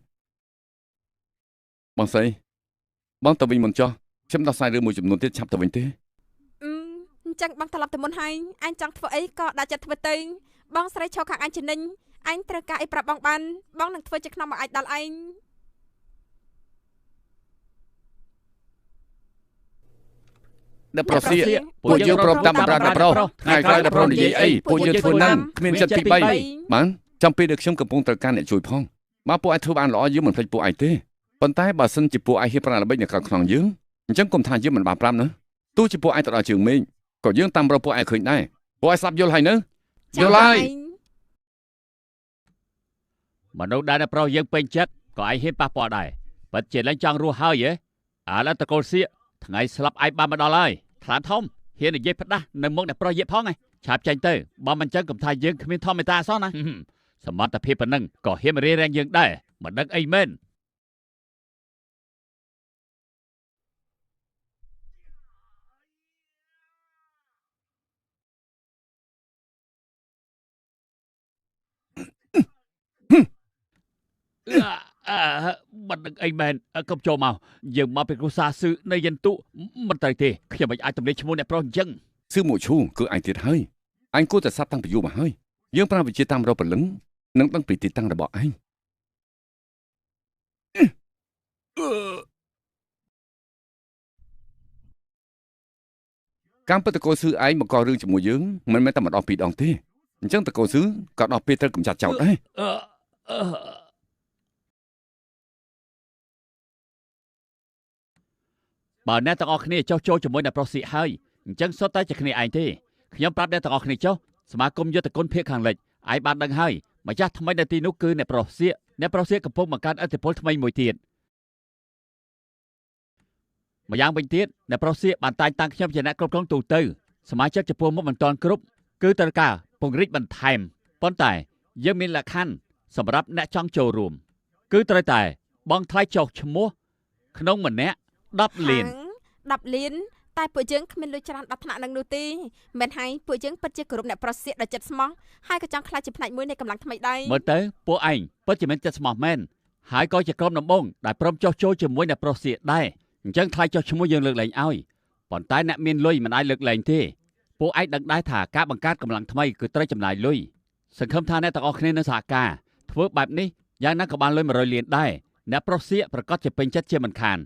បងស្រីបងទៅវិញមុនចុះខ្ញុំដោះស្រាយរឿងមួយចំនួនទៀតឆាប់ទៅវិញទេអញ្ចឹងបងត្រឡប់ទៅមុនហើយអញចង់ធ្វើអីក៏ដាក់ចិត្តធ្វើទៅបងស្រីឈរខាងអញជានិញអញត្រូវការអីប្រាប់បងបានបងនឹងធ្វើជាខ្នងមកអាចដល់ឯងអ្នកប្រុសសៀកពួកយើងព្រមតាមបម្រើអ្នកប្រុសថ្ងៃក្រោយអ្នកប្រុសនិយាយអីពួកយើងធ្វើនឹងគ្មានចិត្តទី3បានចាំពេលដែលខ្ញុំកំពុងត្រូវការអ្នកជួយផងបើពួកឯងធ្វើបានល្អយើងមិនភ្លេចពួកឯងទេប៉ុន្តែបើសិនជាពួកឯងហ៊ានប្រើល្បិចនៅក្រៅខ្នងយើងអញ្ចឹងកុំថាយើងមិនបានប្រាប់ណាទោះជាពួកឯងទៅដល់ជើងមេឃក៏យើងតាមរកពួកឯងឃើញដែរពួកឯងស្ដាប់យល់ហើយនៅយល់ហើយមនុស្សដែលអ្នកប្រុសយើងពេញចិត្តក៏ឯងហ៊ានប៉ះពាល់ដែរពិតជាលែងចង់រស់ហើយហ៎អាឡូវតកូលសៀកថ្ងៃស្លាប់ឯងបានមកដល់ហើយថ្លានធំហ៊ាននិយាយផ្ដាស់នៅមុខអ្នកប្រុសយៀបផងឯងឆាប់ចេញទៅបើមិនចឹងកុំថាយើងគ្មានធម្មតាសោះណាសមត្ថភាពប៉ុណ្ណឹងក៏ហ៊ានរារាំងយើងដែរមិនដឹងអីមែនមិនដឹងអីមែនកុំចូលមកយើងមកពីគ្រួសារស៊ឺនៃយិនទុមិនត្រូវទេខ្ញុំមិនអាចទម្លាយឈ្មោះអ្នកប្រុសអញ្ចឹងស៊ឺមួយឈូគឺអញទៀតហើយអញគួរតែសាប់តាំងពីយូរមកហើយយើងប្រើវិជាតាមរកព្រលឹងនិងដឹងពីទីតាំងរបស់អញកម្មពិតតកោស៊ឺឯងបង្ករឿងជាមួយយើងមិនមែនតែម្ដងពីរដងទេអញ្ចឹងតកោស៊ឺក៏ដល់ពេលត្រូវកម្ចាត់ចោលដែរបើអ្នកទាំងអស់គ្នាចុះចូលជាមួយអ្នកប្រុសសៀកហើយអញ្ចឹងសុទ្ធតែជាគ្នាឯងទេខ្ញុំប្រាប់អ្នកទាំងអស់គ្នាចុះសមាគមយុទ្ធគុណភាគខាងលិចឯងបានដឹងហើយម្ចាស់ថ្មីនៅទីនោះគឺអ្នកប្រុសសៀកអ្នកប្រុសសៀកកំពុងបង្កើតឥទ្ធិពលថ្មីមួយទៀតម្យ៉ាងវិញទៀតអ្នកប្រុសសៀកបានតែងតាំងខ្ញុំជាអ្នកគ្រប់គ្រងទូទៅសមាជិកចំពោះមុខមិនទាន់គ្រប់គឺត្រូវការពង្រីកបន្ថែមប៉ុន្តែយើងមានលក្ខខណ្ឌសម្រាប់អ្នកចង់ចូលរួមគឺត្រូវតែបង់ថ្លៃចុះឈ្មោះក្នុងម្នាក់10លាន10លានតែពួកយើងគ្មានលុយច្រើនដល់ថ្នាក់នឹងនោះទេមិនហើយពួកយើងពិតជាគោរពអ្នកប្រុសសៀកដល់ចិត្តស្មោះហើយក៏ចង់ក្លាយជាផ្នែកមួយនៃកម្លាំងថ្មីដែរមើលទៅពួកឯងពិតជាមានចិត្តស្មោះមែនហើយក៏ជាក្រុមដំបូងដែលព្រមចុះចូលជាមួយអ្នកប្រុសសៀកដែរអញ្ចឹងថ្លៃចុះឈ្មោះយើងលើកលែងឲ្យប៉ុន្តែអ្នកមានលុយមិនអាចលើកលែងទេពួកឯងដឹងដែរថាការបង្កើតកម្លាំងថ្មីគឺត្រូវចំណាយលុយសង្ឃឹមថាអ្នកទាំងអស់គ្នានឹងសហការធ្វើបែបនេះយ៉ាងណាក៏បានលុយ100លានដែរអ្នកប្រុសសៀកប្រកាសជាពេញចិត្តជាមិនខាន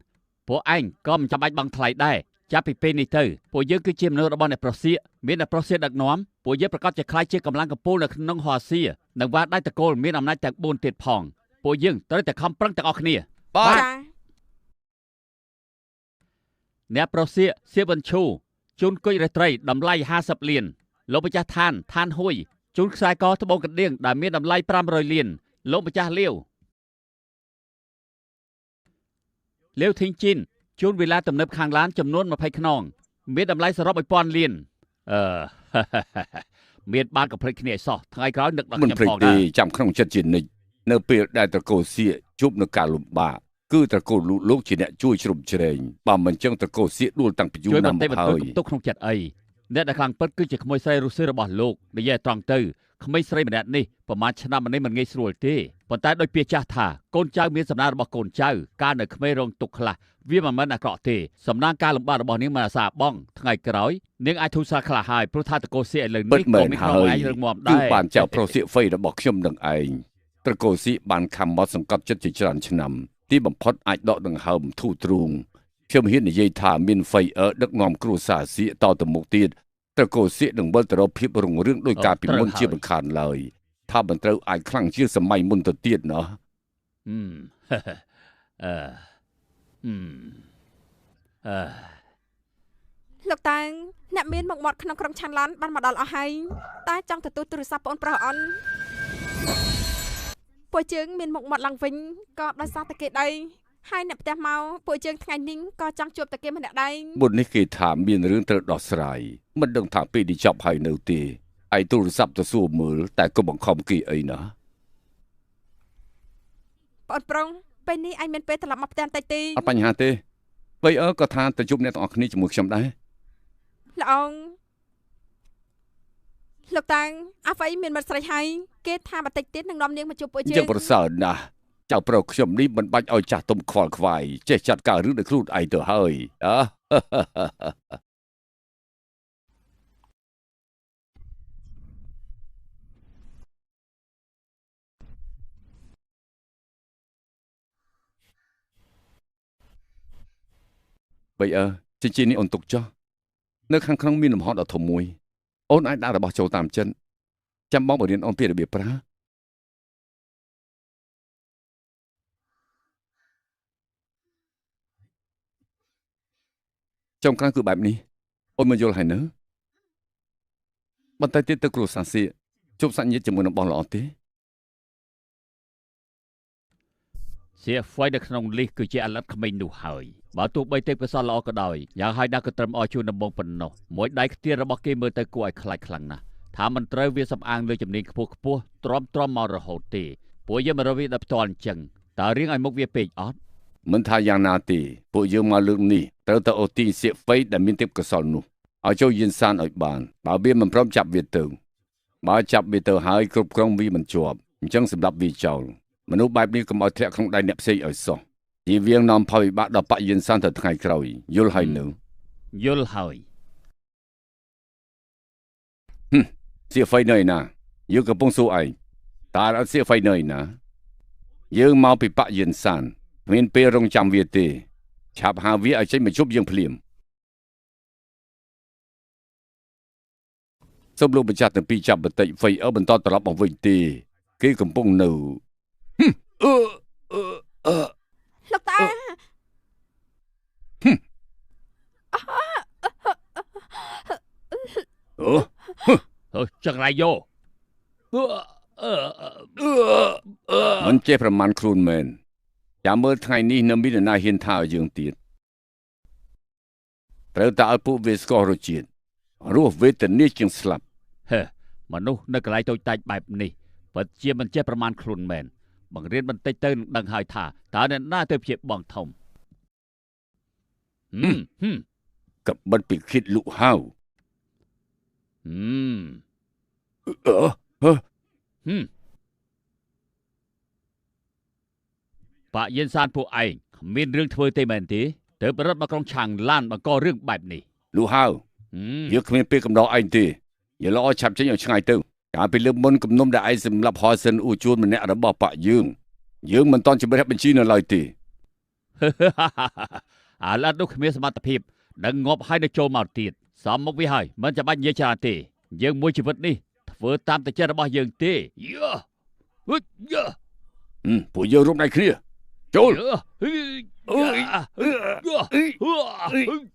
ពួកឯងក៏មិនចាំបាច់បង់ថ្លៃដែរចាប់ពីពេលនេះទៅពួកយើងគឺជាមនុស្សរបស់អ្នកប្រុសសៀកមានអ្នកប្រុសសៀកដឹកនាំពួកយើងប្រកាសជាក្លាយជាកម្លាំងកំពូលនៅក្នុងហោសៀនិងវ៉ាដៃតកូលមានអំណាចទាំង4ទៀតផងពួកយើងត្រូវតែខំប្រឹងទាំងអស់គ្នាបាទអ្នកប្រុសសៀកសៀវវិនឈូជូនគុជរាត្រីតម្លៃ50លានលោកម្ចាស់ឋានឋានហ៊ុយជូនខ្សែកត្បូងកណ្ដៀងដែលមានតម្លៃ500លានលោកម្ចាស់លាវលាវធីងជីនជូនវិឡាទំនើបខាងឡានចំនួន20ខ្នងមានតម្លៃសរុប1000លានមានបានកុំភ្លេចគ្នាឲ្យសោះថ្ងៃក្រោយនឹកដល់ខ្ញុំផងដែរមិនភ្លេចទេចាំក្នុងចិត្តជានិច្ចនៅពេលដែលត្រកូលសៀកជួបនឹងការលំបាកគឺត្រកូលលោកជាអ្នកជួយជ្រោមជ្រែងបើមិនចឹងត្រកូលសៀកដួលតាំងពីយូរណាស់មកហើយជួយបន្តិចបន្តួចទុកក្នុងចិត្តអី អ្នកដែលខ្លាំងពិតគឺជាក្មួយស្រីរុស្ស៊ីរបស់លោកនិយាយត្រង់ទៅក្មេងស្រីម្នាក់នេះប្រហែលឆ្នាំនេះមិនងាយស្រួលទេប៉ុន្តែដោយពាក្យចាស់ថាកូនចៅមានសំណាងរបស់កូនចៅកាលនៅក្មេងរងទុក្ខខ្លះវាមិនមែនអាក្រក់ទេសំណាងការលំបាករបស់នាងមិនអាសាបងថ្ងៃក្រោយនាងអាចធូរស្រាលខ្លះហើយព្រោះថាតកូលសៀកឥឡូវនេះក៏មានក្នុងឯងរឹងមាំដែរគឺបានចៅប្រុសសៀកហ្វៃរបស់ខ្ញុំនឹងឯងត្រកូលសៀកបានខំមកសង្កត់ចិត្តជាច្រើនឆ្នាំទីបំផុតអាចដកដង្ហើមធូរទ្រូងខ្ញុំហ៊ាននិយាយថាមានហ្វៃអឺដឹកនាំគ្រួសារសៀកតទៅមុខទៀតត្រកូលសៀកនឹងវិលទៅរកភាពរុងរឿងដោយការពីមុនជាមិនខានឡើយថាមិនត្រូវអាចខ្លាំងជាងសម័យមុនទៅទៀតណោះលោកតាងអ្នកមានមុខមាត់ក្នុងក្រុងឆាន់ឡាន់បានមកដល់អស់ហើយតែចង់ទទួលទូរស័ព្ទប្អូនប្រុសអន់ពួកជើងមានមុខមាត់ឡើងវិញក៏ដោយសារតែគេដែរហើយអ្នកផ្ទះមកពួកជើងថ្ងៃនេះក៏ចង់ជួបតែគេម្នាក់ដែរមុននេះគេថាមានរឿងត្រូវដោះស្រាយមិនដឹងថាពេលនេះចប់ហើយនៅទេឯទូរស័ព្ទទៅសួរមើលតែក៏បង្ខំគេអីណាបងប្រុងពេលនេះឯងមានពេលត្រឡប់មកផ្ទះបន្តិចទេអត់បញ្ហាទេបីអើក៏ថាទៅជួបអ្នកទាំងអស់គ្នាជាមួយខ្ញុំដែរល្អងលោកតាងអាហ្វៃមានមិត្តស្រីហើយគេថាបន្តិចទៀតនឹងនាំនាងមកជួបពួកយើងយើងប្រសើរណាស់ចៅប្រុសខ្ញុំនេះមិនបាច់ឲ្យចាស់ទុំខ្វល់ខ្វាយចេះចាត់ការរឿងដោយខ្លួនឯងទៅហើយអើបីអើចិញ្ចៀននេះអូនទុកចុះនៅខាងក្នុងមានលំហដ៏ធំមួយអូនអាចដាក់របស់ចូលតាមចិនចាំបងបង្រៀនអូនពីរបៀបប្រើចុងក្រោយគឺបែបនេះអូនមិនយល់ហើយនៅបន្តិចទៀតទៅគ្រួសារសៀកជួបសាច់ញាតិជាមួយនឹងបងល្អទេសៀហ្វៃនៅក្នុងលីសគឺជាអាឡិតក្មេងនោះហើយបើទោះបីទេពកោសលល្អក៏ដោយយ៉ាងហើយណាស់ក៏ត្រឹមអោយជួនដំបងប៉ុណ្ណោះមួយដៃខ្ទាតរបស់គេមើលទៅគួរឲ្យខ្លាចខ្លាំងណាស់ថាមិនត្រូវវាសំអាងលើជំនាញខ្ពស់ខ្ពស់ទ្រាំទ្រាំមករហូតទេពួកយើងមករកវាដល់ផ្ទាល់អញ្ចឹងតើរៀងឲ្យមុខវាពេកអត់មិនថាយ៉ាងណាទេពួកយើងមកលើកនេះត្រូវទៅអូទីសៀកហ្វៃដែលមានទេពកោសលនោះឲ្យចូលយានសានឲ្យបានបើវាមិនព្រមចាប់វាទៅបើចាប់វាទៅហើយគ្រប់គ្រងវាមិនជាប់អញ្ចឹងសម្រាប់វាចោលមនុស្សបែបនេះកុំឲ្យធ្លាក់ក្នុងដៃអ្នកផ្សេងឲ្យសោះជីវៀងនាំផលវិបាកដល់បរិយាសានទៅថ្ងៃក្រោយយល់ហើយនៅយល់ហើយសៀកហ្វៃនៅឯណាយើងកំពុងសួរឯងតើអត់សៀកហ្វៃនៅឯណាយើងមកពីបរិយាសានគ្មានពេលរងចាំវាទេឆាប់ហៅវាឲ្យចេញមកជួបយើងភ្លាមសូមលោកម្ចាស់ទាំងពីរចាប់បន្តិចហ្វៃអឺបន្តត្រឡប់មកវិញទេគេកំពុងនៅលោកតាអឺចង្រៃយោមិនចេះប្រមាណខ្លួនមែនចាំមើលថ្ងៃនេះនៅមាននរណាហ៊ានថាឲ្យយើងទៀតត្រូវតែឲ្យពួកវាស្គាល់រសជាតិរស់វេទនាជាងស្លាប់ហេមនុស្សនៅកន្លែងតូចតាចបែបនេះពិតជាមិនចេះប្រមាណខ្លួនមែនបង្រៀនបន្តិចទៅនឹងដឹងហើយថាតើអ្នកណាទៅជាបងធំកបិតពីឃិតលុហៅបាក់យានសានពួកឯងគ្មានរឿងធ្វើទេមែនទេទៅបរិបមកក្រុងឆាងឡានបង្ករឿងបែបនេះលុហៅយើងគ្មានពេលកំដរឯងទេយើងល្អឆាប់ចេញឲ្យឆ្ងាយទៅកាលពីលើកមុនគំនុំដែលឯងសម្លាប់ហោសិនអ៊ូជួនម្នាក់របស់បាក់យើងយើងមិនតន់ជម្រះបញ្ជីនៅឡើយទេអាឡិតនោះគ្មានសមត្ថភាពដឹងងាប់ហើយនៅចូលមកទៀតសមមុខវាហើយមិនចាំបាច់និយាយច្រើនទេយើងមួយជីវិតនេះធ្វើតាមតែចិត្តរបស់យើងទេយើពួកយើងរួមដៃគ្នាចូល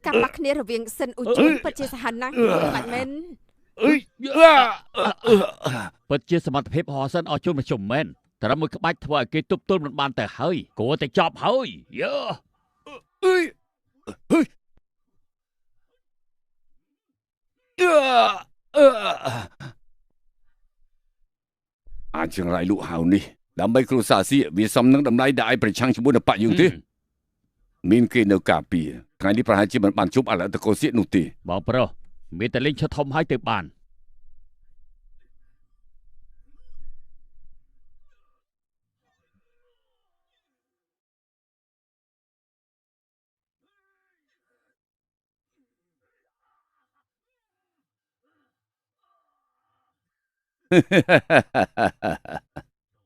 កាប់បាក់គ្នារវាងសិនអ៊ូជួនពិតជាសាហាវណាស់បាច់មែនពិតជាសមត្ថភាពហោសិនអស់ជូនមកជុំមែនត្រឹមមួយក្បាច់ធ្វើឲ្យគេទប់ទល់មិនបានទៅហើយគួរតែចប់ហើយយើអាចចង្រៃលក់ហៅនេះដើម្បីគ្រួសារសៀកវាសមនឹងតម្លៃដែលឯងប្រឆាំងជាមួយនឹងបកយើងទេមានគេនៅការពារថ្ងៃនេះប្រហែលជាមិនបានជួបអលតកោសៀកនោះទេបងប្រុស មានតែលេងឈុតធំហើយទៅបាន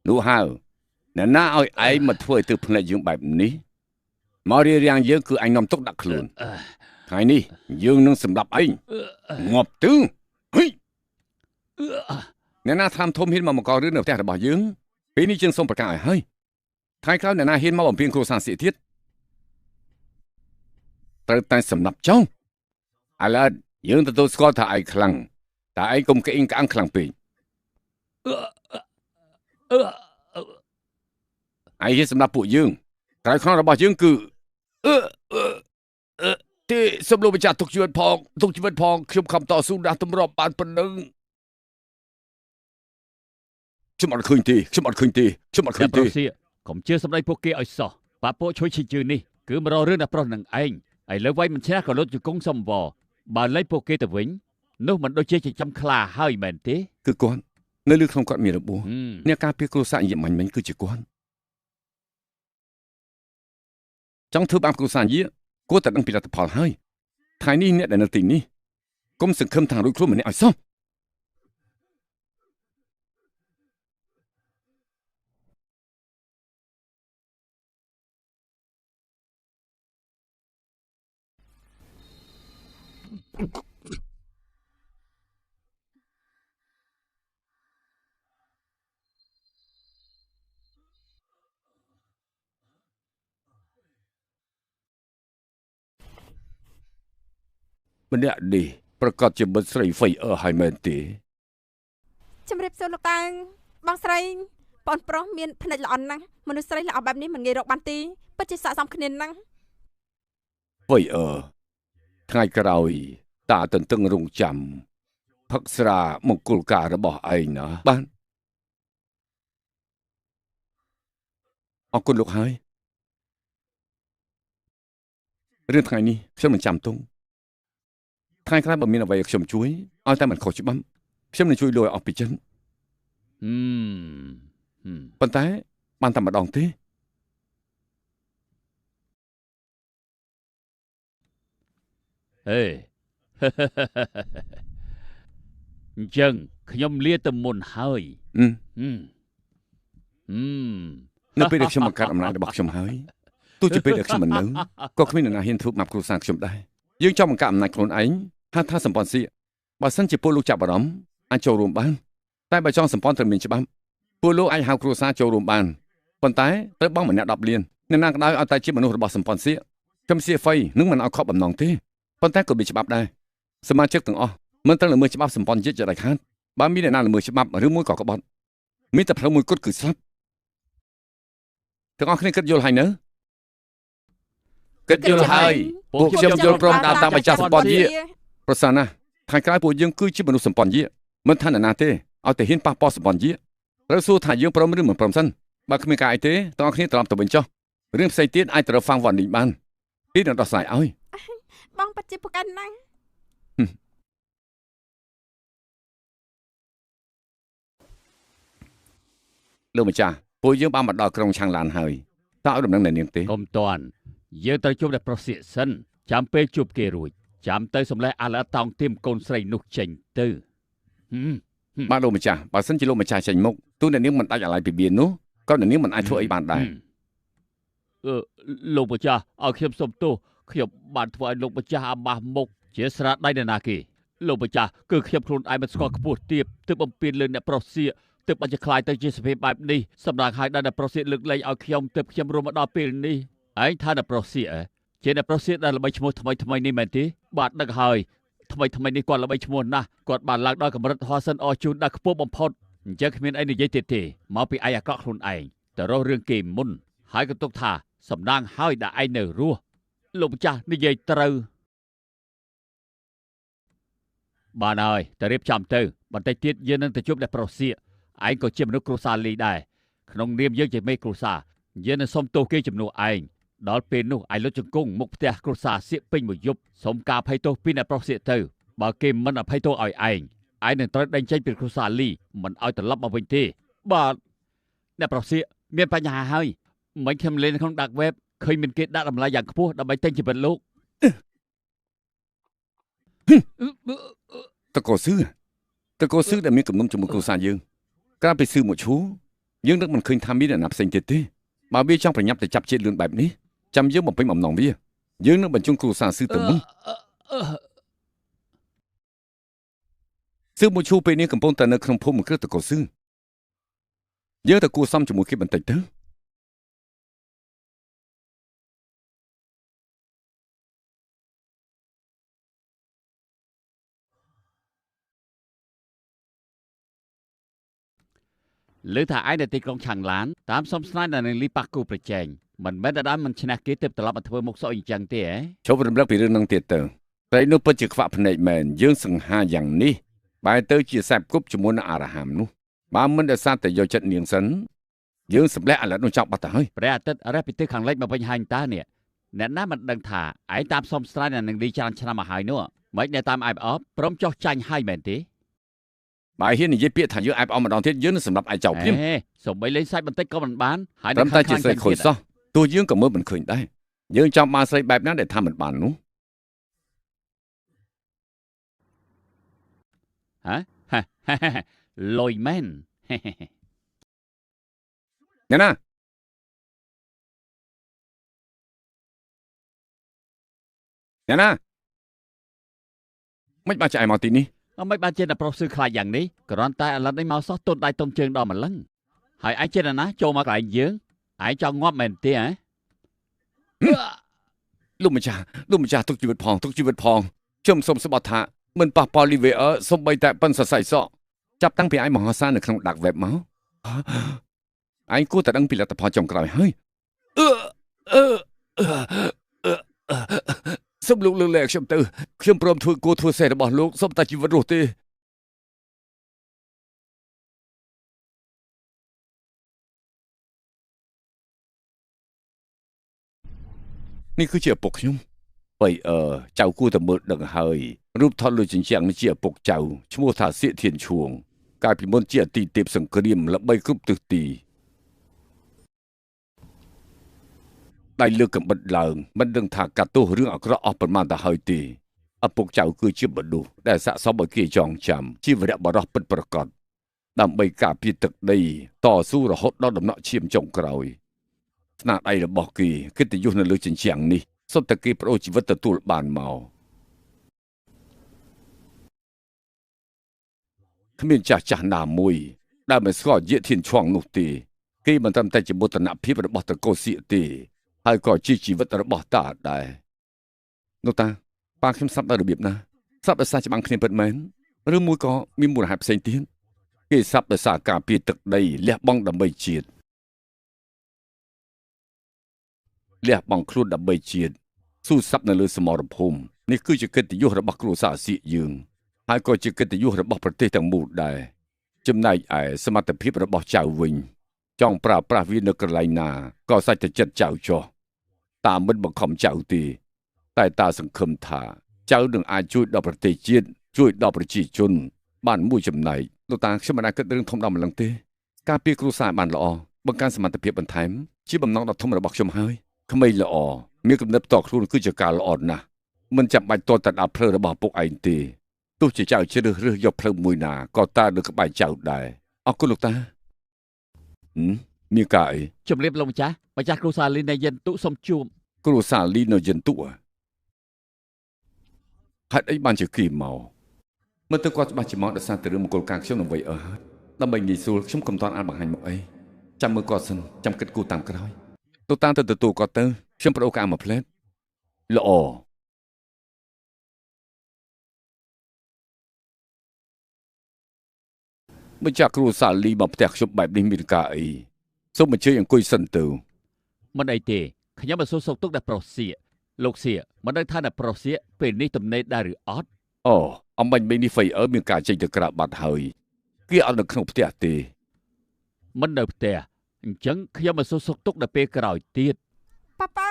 នោះហៅអ្នកណាឲ្យឯងមកធ្វើឲ្យទើបភ្នែកយើងបែបនេះមករារាំងយើងគឺអញនាំទុកដាក់ខ្លួនថ្ងៃនេះយើងនឹងសម្លាប់ឯងងាប់ទៅហីអ្នកណាតាមធំហ៊ានមកបង្ករឿងនៅផ្ទះរបស់យើងពេលនេះយើងសូមប្រកាសឲ្យហើយថ្ងៃក្រោយអ្នកណាហ៊ានមកបំពេញគ្រួសារសៀកទៀតត្រូវតែសម្លាប់ចោលឥឡូវយើងទទួលស្គាល់ថាឯងខ្លាំងតែឯងកុំក្អេងក្អាងខ្លាំងពេកឯងសម្រាប់ពួកយើងក្រៅខ្នងរបស់យើងគឺទេសូមលោកម្ចាស់ទុកជីវិតផងទុកជីវិតផងខ្ញុំខំតស៊ូណាស់ទម្រាំបានប៉ុណ្ណឹងខ្ញុំអត់ឃើញទេខ្ញុំអត់ឃើញទេខ្ញុំអត់ឃើញទេកុំជឿសម្ដីពួកគេឲ្យសោះបាពួកជួយឈីជឿនេះគឺមករករឿងដល់ប្រុសនឹងឯងឥឡូវវាយមិនឈ្នះក៏លុតជង្គង់សំវបើលែងពួកគេទៅវិញនោះមិនដូចជាចិញ្ចឹមខ្លាហើយមែនទេគឺគាត់នៅលើក្នុងគាត់មានរបួសអ្នកការពារគ្រួសារយមាញ់មិញគឺជាគាត់ចង់ធ្វើបាបគ្រួសារយាគួរតែដឹងពីលទ្ធផលហើយថ្ងៃនេះអ្នកដែលនៅទីនេះកុំសង្ឃឹមថារួចខ្លួនម្នាក់ឲ្យសោះម្នាក់នេះប្រកាសជាមិត្តស្រីហ្វៃអឺហើយមែនទេជំរាបសួរលោកតាងបងស្រីបងប្រុសមានភ្នែកល្អណាស់មនុស្សស្រីល្អបែបនេះមិនងាយរកបានទេពិតជាស័ក្តិសមគ្នាណាស់ហ្វៃអឺថ្ងៃក្រោយតាទន្ទឹងរង់ចាំផឹកស្រាមង្គលការរបស់ឯងណាបានអរគុណលោកហើយរឿងថ្ងៃនេះខ្ញុំមិនចាំទុំថ្ងៃក្រោយបើមានអ្វីឲ្យខ្ញុំជួយឲ្យតែមិនខុសច្បាប់ខ្ញុំនឹងជួយលួយអស់ពីចិត្តប៉ុន្តែបានតែម្ដងទេហេអញ្ចឹងខ្ញុំលាទៅមុនហើយនៅពេលដែលខ្ញុំបង្កើតអំណាចរបស់ខ្ញុំហើយទោះជាពេលដែលខ្ញុំមិននៅក៏គ្មាននរណាហ៊ានធ្វើបាបគ្រួសារខ្ញុំដែរយើងចង់បង្កើតអំណាចខ្លួនឯងហៅថាសម្ព័ន្ធសៀកបើសិនជាពួកលោកចាប់អារម្មណ៍អាចចូលរួមបានតែបើចង់សម្ព័ន្ធត្រូវមានច្បាប់ពួកលោកអាចហៅគ្រួសារចូលរួមបានប៉ុន្តែត្រូវបង់ម្នាក់10លានអ្នកណាក៏ដោយឲ្យតែជាមនុស្សរបស់សម្ព័ន្ធសៀកខ្ញុំសៀកហ្វៃនឹងមិនឲ្យខកបំណងទេប៉ុន្តែក៏មានច្បាប់ដែរសមាជិកទាំងអស់មិនត្រូវល្មើសច្បាប់សម្ព័ន្ធជាតិជាដាច់ខាតបើមានអ្នកណាល្មើសច្បាប់ឬមួយក៏ក្បត់មានតែផ្លូវមួយគត់គឺស្លាប់ទាំងអស់គ្នាគិតយល់ហើយនៅគិតយល់ហើយពួកខ្ញុំយល់ព្រមតាមតាមម្ចាស់សម្ព័ន្ធយាប្រសិនណាថ្ងៃក្រោយពួកយើងគឺជាមនុស្សសម្ព័ន្ធយាមិនថាអ្នកណាទេឲ្យតែហ៊ានប៉ះពាល់សម្ព័ន្ធយាត្រូវសួរថាយើងព្រមឬមិនព្រមសិនបើគ្មានការអីទេទាំងអស់គ្នាត្រឡប់ទៅវិញចុះរឿងផ្សេងទៀតអាចត្រូវហ្វាំងវ៉ាន់នេះបានទីនឹងដោះស្រាយឲ្យបងពិតជាប្រកាន់ណាស់លោកម្ចាស់ពួកយើងបានមកដល់ក្រុងឆាងឡានហើយតើឲ្យដំណឹងអ្នកនាងទេកុំតាន់យើងត្រូវជួបតែប្រុសសៀកសិនចាំពេលជួបគេរួចចាំទៅសម្លេះអាឡតោងទៀមកូនស្រីនោះចេញទៅបាទលោកម្ចាស់បើសិនជាលោកម្ចាស់ចេញមុខទូអ្នកនាងមិនដាច់អាឡ័យពីបៀននោះក៏អ្នកនាងមិនអាចធ្វើអីបានដែរលោកម្ចាស់ឲ្យខ្ញុំសុំទោសខ្ញុំបានធ្វើឲ្យលោកម្ចាស់អាម៉ាស់មុខជាស្រាដៃនរណាគេលោកម្ចាស់គឺខ្ញុំខ្លួនឯងមិនស្គាល់ខ្ពស់ទាបទើបបំពេញលើអ្នកប្រុសសៀកទើបបានជាខ្លាយទៅជាសភាពបែបនេះសម្រាប់ឲ្យដល់អ្នកប្រុសសៀកលើកលែងឲ្យខ្ញុំទើបខ្ញុំរស់មកដល់ពេលនេះឯងថាអ្នកប្រុសសៀកជាអ្នកប្រុសសៀកដែលល្បីឈ្មោះថ្មីថ្មីនេះមែនទេបាទដឹកហើយថ្មីថ្មីនេះគាត់ល្បីឈ្មោះណាស់គាត់បានឡើងដល់កម្រិតហោះសិនអរជូនដល់ខ្ពស់បំផុតអញ្ចឹងគ្មានអីនិយាយទៀតទេមកពីឯងអាក្រក់ខ្លួនឯងទៅរករឿងគេមុនហើយក៏ទុកថាសំណាងហើយដែលឯងនៅរស់លោកម្ចាស់និយាយត្រូវបានហើយតែរៀបចំទៅបន្តិចទៀតយើងនឹងទៅជួបអ្នកប្រុសសៀកឯងក៏ជាមនុស្សគ្រួសារលីដែរក្នុងនាមយើងជាមេគ្រួសារយើងនឹងសុំទោសគេជំនួសឯងដល់ពេលនោះឯងលុតជង្គង់មុខផ្ទះគ្រួសារសៀកពេញមួយយប់សុំការភ័យទោសពីអ្នកប្រុសសៀកទៅ បើគេមិនអភ័យទោសឲ្យឯងឯងនឹងត្រូវដេញចេញពីគ្រួសារលីមិនឲ្យត្រឡប់មកវិញទេបាទអ្នកប្រុសសៀកមានបញ្ហាហើយមិនខ្ញុំលេងក្នុង Dark Web ឃើញមានគេដាក់តម្លៃយ៉ាងខ្ពស់ដើម្បីទិញជីវិតលោកតកោស៊ឺតកោស៊ឺដែលមានគំនុំជាមួយគ្រួសារយើងក្រៅពីស៊ឺមួយឈូយើងនឹកមិនឃើញថាមានអ្នកណាផ្សេងទៀតទេបើវាចង់ប្រញាប់ទៅចាប់ជាតិលឿនបែបនេះចាំយើងបំពេញបំណងវាយើងនឹងបញ្ជូនគ្រួសារស៊ឺទៅមុនស៊ឺមួយឈូពេលនេះកំពុងតែនៅក្នុងភូមិគ្រឹះតកោស៊ឺយើងទៅគួរសមជាមួយគេបន្តិចទៅលើថាឯងនៅទីក្រុងឆាងឡានតាមសំស្នាយនៅនឹងលីប៉ាគូប្រជែងមិនមែនតែដើមមិនឈ្នះគេទើបត្រឡប់មកធ្វើមុខសក់អញ្ចឹងទេហ៎ជប់រំលឹកពីរឿងនឹងទៀតទៅត្រីនោះពិតជាខ្វាក់ភ្នែកមែនយើងសង្ហាយ៉ាងនេះបែរទៅជាសែបគប់ជាមួយនឹងអារហាមនោះបើមិនដោយសារតែយកចិត្តនាងសិនយើងសម្លេះអាឡិតនោះចោលបាត់ទៅហើយព្រះអាទិត្យរះពីទិសខាងលិចមកវិញហើយតើនេះអ្នកណាមិនដឹងថាឯងតាមសំស្រាយនៅនឹងលីច្រើនឆ្នាំមកហើយនោះមិនអ្នកតាមអែបអបព្រមចោះចាញ់ហើយមែនទេបើហ៊ាននិយាយពាក្យថាយើងអែបអមម្ដងទៀតយើងនឹងសម្រាប់ឯងចោលភ្លាមសូម្បីលេងសាច់បន្តិចក៏មិនបានហើយត្រឹមតែជាស្រីខូចសោះទោះយើងក៏មើលមិនឃើញដែរយើងចង់បានស្រីបែបណាដែលថាមិនបាននោះហ៎លុយមែនអ្នកណាអ្នកណាមិនបានចាយមកទីនេះអមិនបានជាអ្នកប្រុសស៊ឺខ្លាចយ៉ាងនេះគ្រាន់តែអាឡិតនេះមកសោះទុនដៃទុំជើងដល់ម្លឹងហើយឯងចេះណាចូលមកកន្លែងយើងឯងចង់ងាប់មែនទេហ៎លោកម្ចាស់លោកម្ចាស់ទុកជីវិតផងទុកជីវិតផងខ្ញុំសូមស្បត់ថាមិនប៉ះពាល់លីវេអឺសូម្បីតែប៉ិនសរសៃសក់ចាប់តាំងពីឯងមហោសានៅក្នុង Dark Web មកឯងគួរតែដឹងពីលទ្ធផលចុងក្រោយហើយសូមលោកលើកលែងខ្ញុំទៅខ្ញុំព្រមធ្វើគួរធ្វើសេះរបស់លោកសូមតែជីវិតរស់ទេនេះគឺជាឪពុកខ្ញុំបើចៅគួរតែមើលដឹងហើយរូបថតលើជញ្ជាំងនេះជាឪពុកចៅឈ្មោះថាសៀកធានឈួងកាលពីមុនជាអតីតទេពសង្គ្រាមល្បីគ្រប់ទិសទីដៃលើកកំបិតឡើងមិនដឹងថាកាត់ទោសរឿងអាក្រក់អស់ប៉ុន្មានទៅហើយទេឪពុកចៅគឺជាមនុស្សដែលស័ក្តិសមឲ្យគេចងចាំជាវីរៈបុរសពិតប្រាកដដើម្បីការពារទឹកដីតស៊ូរហូតដល់ដំណក់ឈាមចុងក្រោយស្នាដៃរបស់គេកិត្តិយសនៅលើជញ្ជាំងនេះសុទ្ធតែគេប្ដូរជីវិតទទួលបានមកគ្មានចាស់ចាស់ណាមួយដែលមិនស្គាល់យិធានឆួងនោះទេគេមិនត្រឹមតែជាមោទនភាពរបស់ត្រកូលសៀកទេហើយក៏ជាជីវិតរបស់តាដែរនោះតាប៉ាខ្ញុំស្លាប់ដោយរបៀបណាស្លាប់ដោយសារច្បាំងគ្នាពិតមែនឬមួយក៏មានមូលហេតុផ្សេងទៀតគេស្លាប់ដោយសារការពារទឹកដីលះបង់ដើម្បីជាតិលះបង់ខ្លួនដើម្បីជាតិស៊ូស្លាប់នៅលើសមរភូមិនេះគឺជាកិត្តិយសរបស់គ្រួសារសៀកយើងហើយក៏ជាកិត្តិយសរបស់ប្រទេសទាំងមូលដែរចំណែកឯសមត្ថភាពរបស់ចៅវិញចង់ប្រើប្រាស់វានៅកន្លែងណាក៏សាច់តែចិត្តចៅចុះតាមិនបង្ខំចៅទេតែតាសង្ឃឹមថាចៅនឹងអាចជួយដល់ប្រទេសជាតិជួយដល់ប្រជាជនបានមួយចំណែកលោកតាខ្ញុំមិនអាចគិតរឿងធំដល់ម្លឹងទេការពារគ្រួសារបានល្អបង្កើនសមត្ថភាពបន្ថែមជាបំណងដ៏ធំរបស់ខ្ញុំហើយក្មេងល្អមានគំនិតផ្ទាល់ខ្លួនគឺជាការល្អណាស់មិនចាំបាច់ទាល់តែដល់ផ្លូវរបស់ពុកឯងទេទោះជាចៅជ្រើសរើសយកផ្លូវមួយណាក៏តានៅក្បែរចៅដែរអរគុណលោកតាមានការអីជំរាបលោកម្ចាស់ម្ចាស់គ្រួសារលីនៅយិនទុសូមជួបគ្រួសារលីនៅយិនទុហេតុអីបានជាគេមកមើលទៅគាត់ច្បាស់ជាមកដោយសារតែរឿងមង្គលការខ្ញុំនឹងវ័យអើដើម្បីងាយស្រួលខ្ញុំកុំទាន់អានបង្ហាញមកអីចាំមើលគាត់សិនចាំគិតគូរតាមក្រោយទៅតាមទៅទទួលគាត់ទៅខ្ញុំប្ដូរកាមួយផ្លែតល្អម្ចាស់គ្រួសារលីមកផ្ទះខ្ញុំបែបនេះមានការអីសូមអញ្ជើញអង្គុយសិនទៅមិនអីទេខ្ញុំមកសួរសុខទុក្ខដល់ប្រុសសៀកលោកសៀកមិនដឹងថាដល់ប្រុសសៀកពេលនេះទំនេរដែរឬអត់អូអំបញ្ញមិញនេះហ្វៃអើមានការចេញទៅក្រៅបាត់ហើយគេអត់នៅក្នុងផ្ទះទេមិននៅផ្ទះអញ្ចឹងខ្ញុំមកសួរសុខទុក្ខដល់ពេលក្រោយទៀតប៉ាប៉ា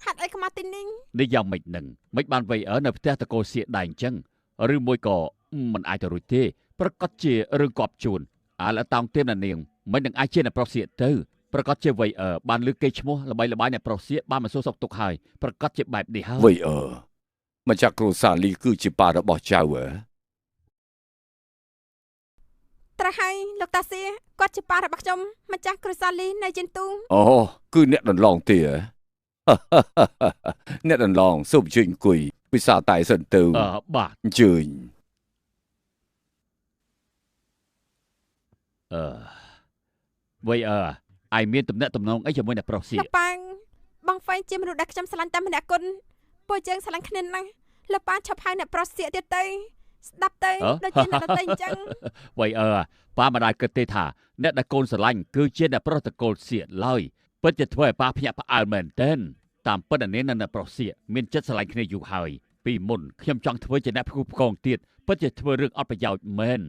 ហេតុអីក៏មកទីនេះនេះយ៉ាងម៉េចនឹងមិនបានវៃអើនៅផ្ទះតកូលសៀកដែរអញ្ចឹង ឬមួយក៏មិនអាចទៅរួចទេប្រកាសជារឿងកប់ជួនអាលតោងទៀមណានាងមិននឹងអាចជាអ្នកប្រុសសៀកទៅប្រកាសជាវៃអឺបានលើកគេឈ្មោះល្បីល្បាញអ្នកប្រុសសៀកបានមកសួរសុខទុក្ខហើយប្រកាសជាបែបនេះហើយ វៃអឺម្ចាស់គ្រួសារលីគឺជាប៉ារបស់ចៅហ៎ ត្រូវហើយលោកតាសៀគាត់ជាប៉ារបស់ខ្ញុំម្ចាស់គ្រួសារលីនៅជិនទូ អូគឺអ្នកដន្លងទេហ៎ អ្នកដន្លងសូមអញ្ជើញអង្គុយពិសាតែសិនទៅ បាទ អញ្ជើញ អឺវៃអឺឯងមានទំនាក់ទំនងអីជាមួយអ្នកប្រុសសៀក លោកប៉ាងបងហ្វៃជាមនុស្សដែលខ្ញុំស្រឡាញ់តែម្នាក់គុណពួកយើងស្រឡាញ់គ្នាណាស់លោកប៉ាឈប់ហៅអ្នកប្រុសសៀកទៀតទៅស្ដាប់ទៅដូចជាអ្នកដទៃអញ្ចឹង វៃអឺប៉ាមិនដែលគិតទេថាអ្នកដែលកូនស្រឡាញ់គឺជាអ្នកប្រុសតកូលសៀកឡើយពិតជាធ្វើឲ្យប៉ាភ្ញាក់ផ្អើលមែនទែនតាមពិតអានេះអ្នកប្រុសសៀកមានចិត្តស្រឡាញ់គ្នាយូរហើយពីមុនខ្ញុំចង់ធ្វើជាអ្នកផ្គូផ្គងទៀតពិតជាធ្វើរឿងអត់ប្រយោជន៍មែន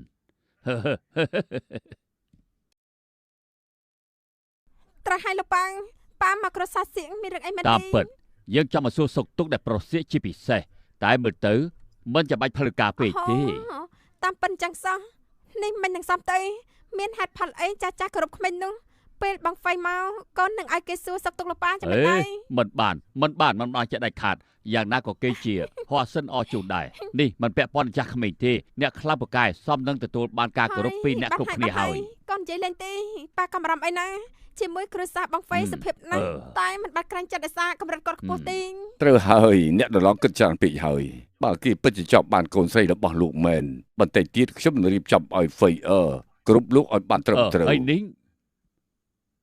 ត្រូវហើយលោកប៉ាងប៉ាមកគ្រួសារសៀកមានរឿងអីមែនទេ តាមពិតយើងចង់មកសួរសុខទុក្ខអ្នកប្រុសសៀកជាពិសេសតែមើលទៅមិនចាំបាច់ផ្លូវការពេកទេ តាមពិតចឹងសោះនេះមិននឹងសមទៅមានហេតុផលអីចាស់ចាស់គោរពក្មេងនោះពេលបងហ្វៃមកកូននឹងឲ្យគេសួរសុខទុក្ខលោកប៉ាចាំមិនដែរ មិនបានមិនបានមិនបានចិត្តដាច់ខាតយ៉ាងណាក៏គេជាហោះសិនអស់ជូនដែរនេះមិនពាក់ព័ន្ធចាស់ក្មេងទេអ្នកខ្លះពូកែសមនឹងទទួលបានការគោរពពីអ្នកគ្រប់គ្នាហើយក ូននិយាយលេងទេប៉ាកំរំអីណាជាមួយគ្រួសារបងហ្វៃសុភាពណាស់តែមិនបាត់ក្រាញ់ចិត្តដោយសារកម្រិតគាត់ខ្ពស់ទេ ត្រូវហើយអ្នកដន្លងគិតច្រើនពេកហើយបើគេពិតជាចប់បានកូនស្រីរបស់លោកមែនបន្តិចទៀតខ្ញុំនឹងរៀបចំឲ្យហ្វៃអឺគ្រប់លោកឲ្យបានត្រឹមត្រូវ អីនេះ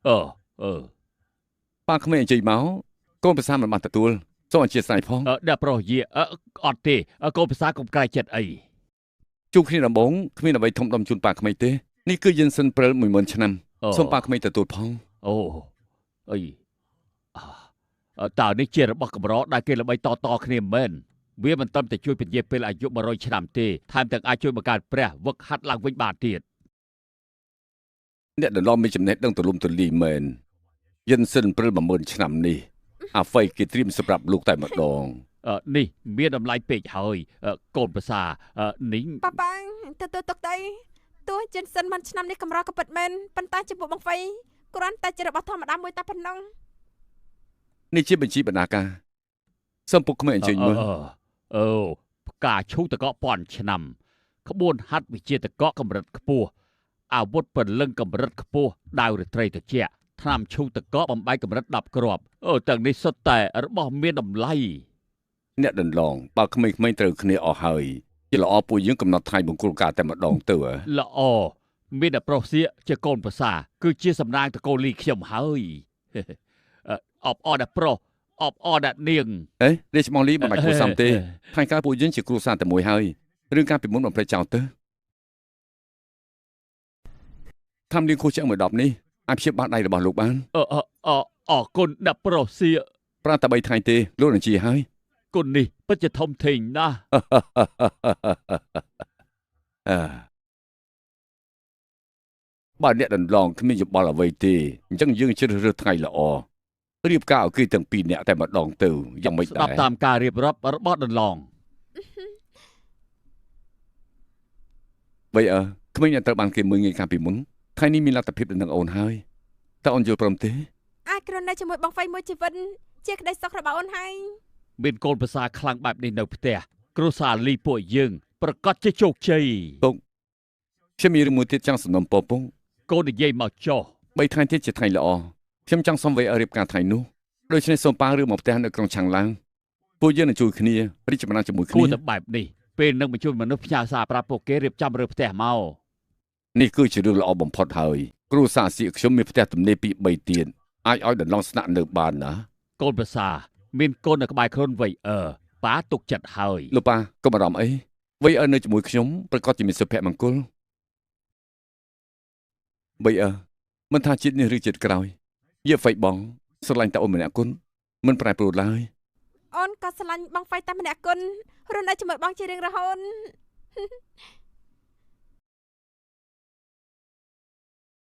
អឺអឺ ប៉ាក្មេងអញ្ជើញមកកូនប្រសាមិនបានទទួលសូមអធិស្ឋានផង អ្នកប្រុសយាអត់ទេកូនប្រសាកុំក្រែងចិត្តអី ជួបគ្នាដំបូងគ្មានអ្វីធំដុំជូនប៉ាក្មេងទេនេះគឺយិនសិនព្រិល10000ឆ្នាំសូមប៉ាក្មេងទទួលផង អូអីតើនេះជារបស់កម្រដែលគេល្បីតតគ្នាមែនវាមិនត្រឹមតែជួយពន្យាពេលអាយុ100ឆ្នាំទេថែមទាំងអាចជួយបង្កើតព្រះវឹកហាត់ឡើងវិញបានទៀត អ្នកដន្លងមានចំណេះដឹងទូលំទូលាយមែនយិនសិនព្រិល10000ឆ្នាំនេះអាហ្វៃគេត្រៀមសម្រាប់លោកតែម្ដង នេះមានតម្លៃពេកហើយកូនប្រសានេះ ប៉ាប៉ាទទួលទុកទៅទោះចិនសិនមួយឆ្នាំនេះកម្រក៏ពិតមែនប៉ុន្តែចំពោះបងហ្វៃគ្រាន់តែជារបស់ធម្មតាមួយតែប៉ុណ្ណឹង នេះជាបញ្ជីបណ្ណាការសូមពុកក្មេងអញ្ជើញមើល អូផ្កាឈូកតកពាន់ឆ្នាំក្បួនហាត់វិជាតកកម្រិតខ្ពស់អាវុធពលឹងកម្រិតខ្ពស់ដាវរាត្រីត្រជាក់ថ្នាំឈូកតកបំបែកកម្រិត10គ្រាប់អូទាំងនេះសុទ្ធតែរបស់មានតម្លៃ អ្នកដន្លងបើក្មេងៗត្រូវគ្នាអស់ហើយជាល្អពួកយើងកំណត់ថ្ងៃមង្គលការតែម្ដងទៅហ៎ ល្អមានតែប្រុសសៀកជាកូនប្រសាគឺជាសំណាងតកូលីខ្ញុំហើយអបអរដល់ប្រុសអបអរដល់នាង អេរាជបងលីមិនបាច់គួរសមទេថ្ងៃក្រោយពួកយើងជាគ្រួសារតែមួយហើយរឿងការពីមុនបំភ្លេចចោលទៅทำលៀងខួចឆ្អឹងមួយដបនេះអាចព្យាបាលដៃរបស់លោកបាន អអអរគុណដល់ប្រុសសៀក ប្រើតែ3ថ្ងៃទេលោកនឹងជាហើយ គុណនេះពិតជាធំធេងណាស់ អើបើអ្នកដន្លងគ្មានយោបល់អ្វីទេអញ្ចឹងយើងជ្រើសរើសថ្ងៃល្អរៀបការឲ្យគេទាំងពីរអ្នកតែម្ដងទៅយ៉ាងម៉េច ស្ ដែរ ដាប់តាមការរៀបរាប់របស់ដន្លង បីអើក្មេងអ្នកត្រូវបានគេមើលងាយកាលពីមុនថ្ងៃនេះមានលទ្ធភាពដល់នឹងអូនហើយតើអូនយល់ព្រមទេ អាចគ្រាន់តែជាមួយបងហ្វៃមួយជីវិតជាក្តីសុខរបស់អូនហើយ មានកូនប្រសាខ្លាំងបែបនេះនៅផ្ទះគ្រួសារលីពួកយើងប្រកាសជាជោគជ័យ ខ្ញុំមានរឿងមួយទៀតចង់សំណូមពរពង កូននិយាយមកចុះ 3ថ្ងៃទៀតជាថ្ងៃល្អខ្ញុំចង់សុំវៃឲ្យរៀបការថ្ងៃនោះដូច្នេះសូមប៉ារឿងមកផ្ទះនៅក្រុងឆាងឡាងពួកយើងនឹងជួយគ្នារីកចម្រើនជាមួយ គួ គ្នា រតែបែបនេះពេលនឹងបញ្ជូនមនុស្សផ្ញើសារប្រាប់ពួកគេរៀបចំរើផ្ទះមក នេះគឺជារឿងល្អបំផុតហើយគ្រួសារសៀកខ្ញុំមានផ្ទះទំនេរពី3ទៀតអាចឲ្យដន្លងស្នាក់នៅបានណា កូនប្រសាមានកូននៅក្បែរខ្លួនវៃអឺប៉ាទុកចិត្តហើយ លោកប៉ាកុំបារម្ភអីវៃអើនៅជាមួយខ្ញុំប្រកាសជាមានសុភមង្គលវៃអើមិនថាជាតិនេះឬជាតិក្រោយយាហ្វៃបងស្រឡាញ់តែអូនម្នាក់គុណមិនប្រែប្រួលឡើយ អូនក៏ស្រឡាញ់បងហ្វៃតែម្នាក់គុណរស់នៅជាមួយបងជារៀងរហូត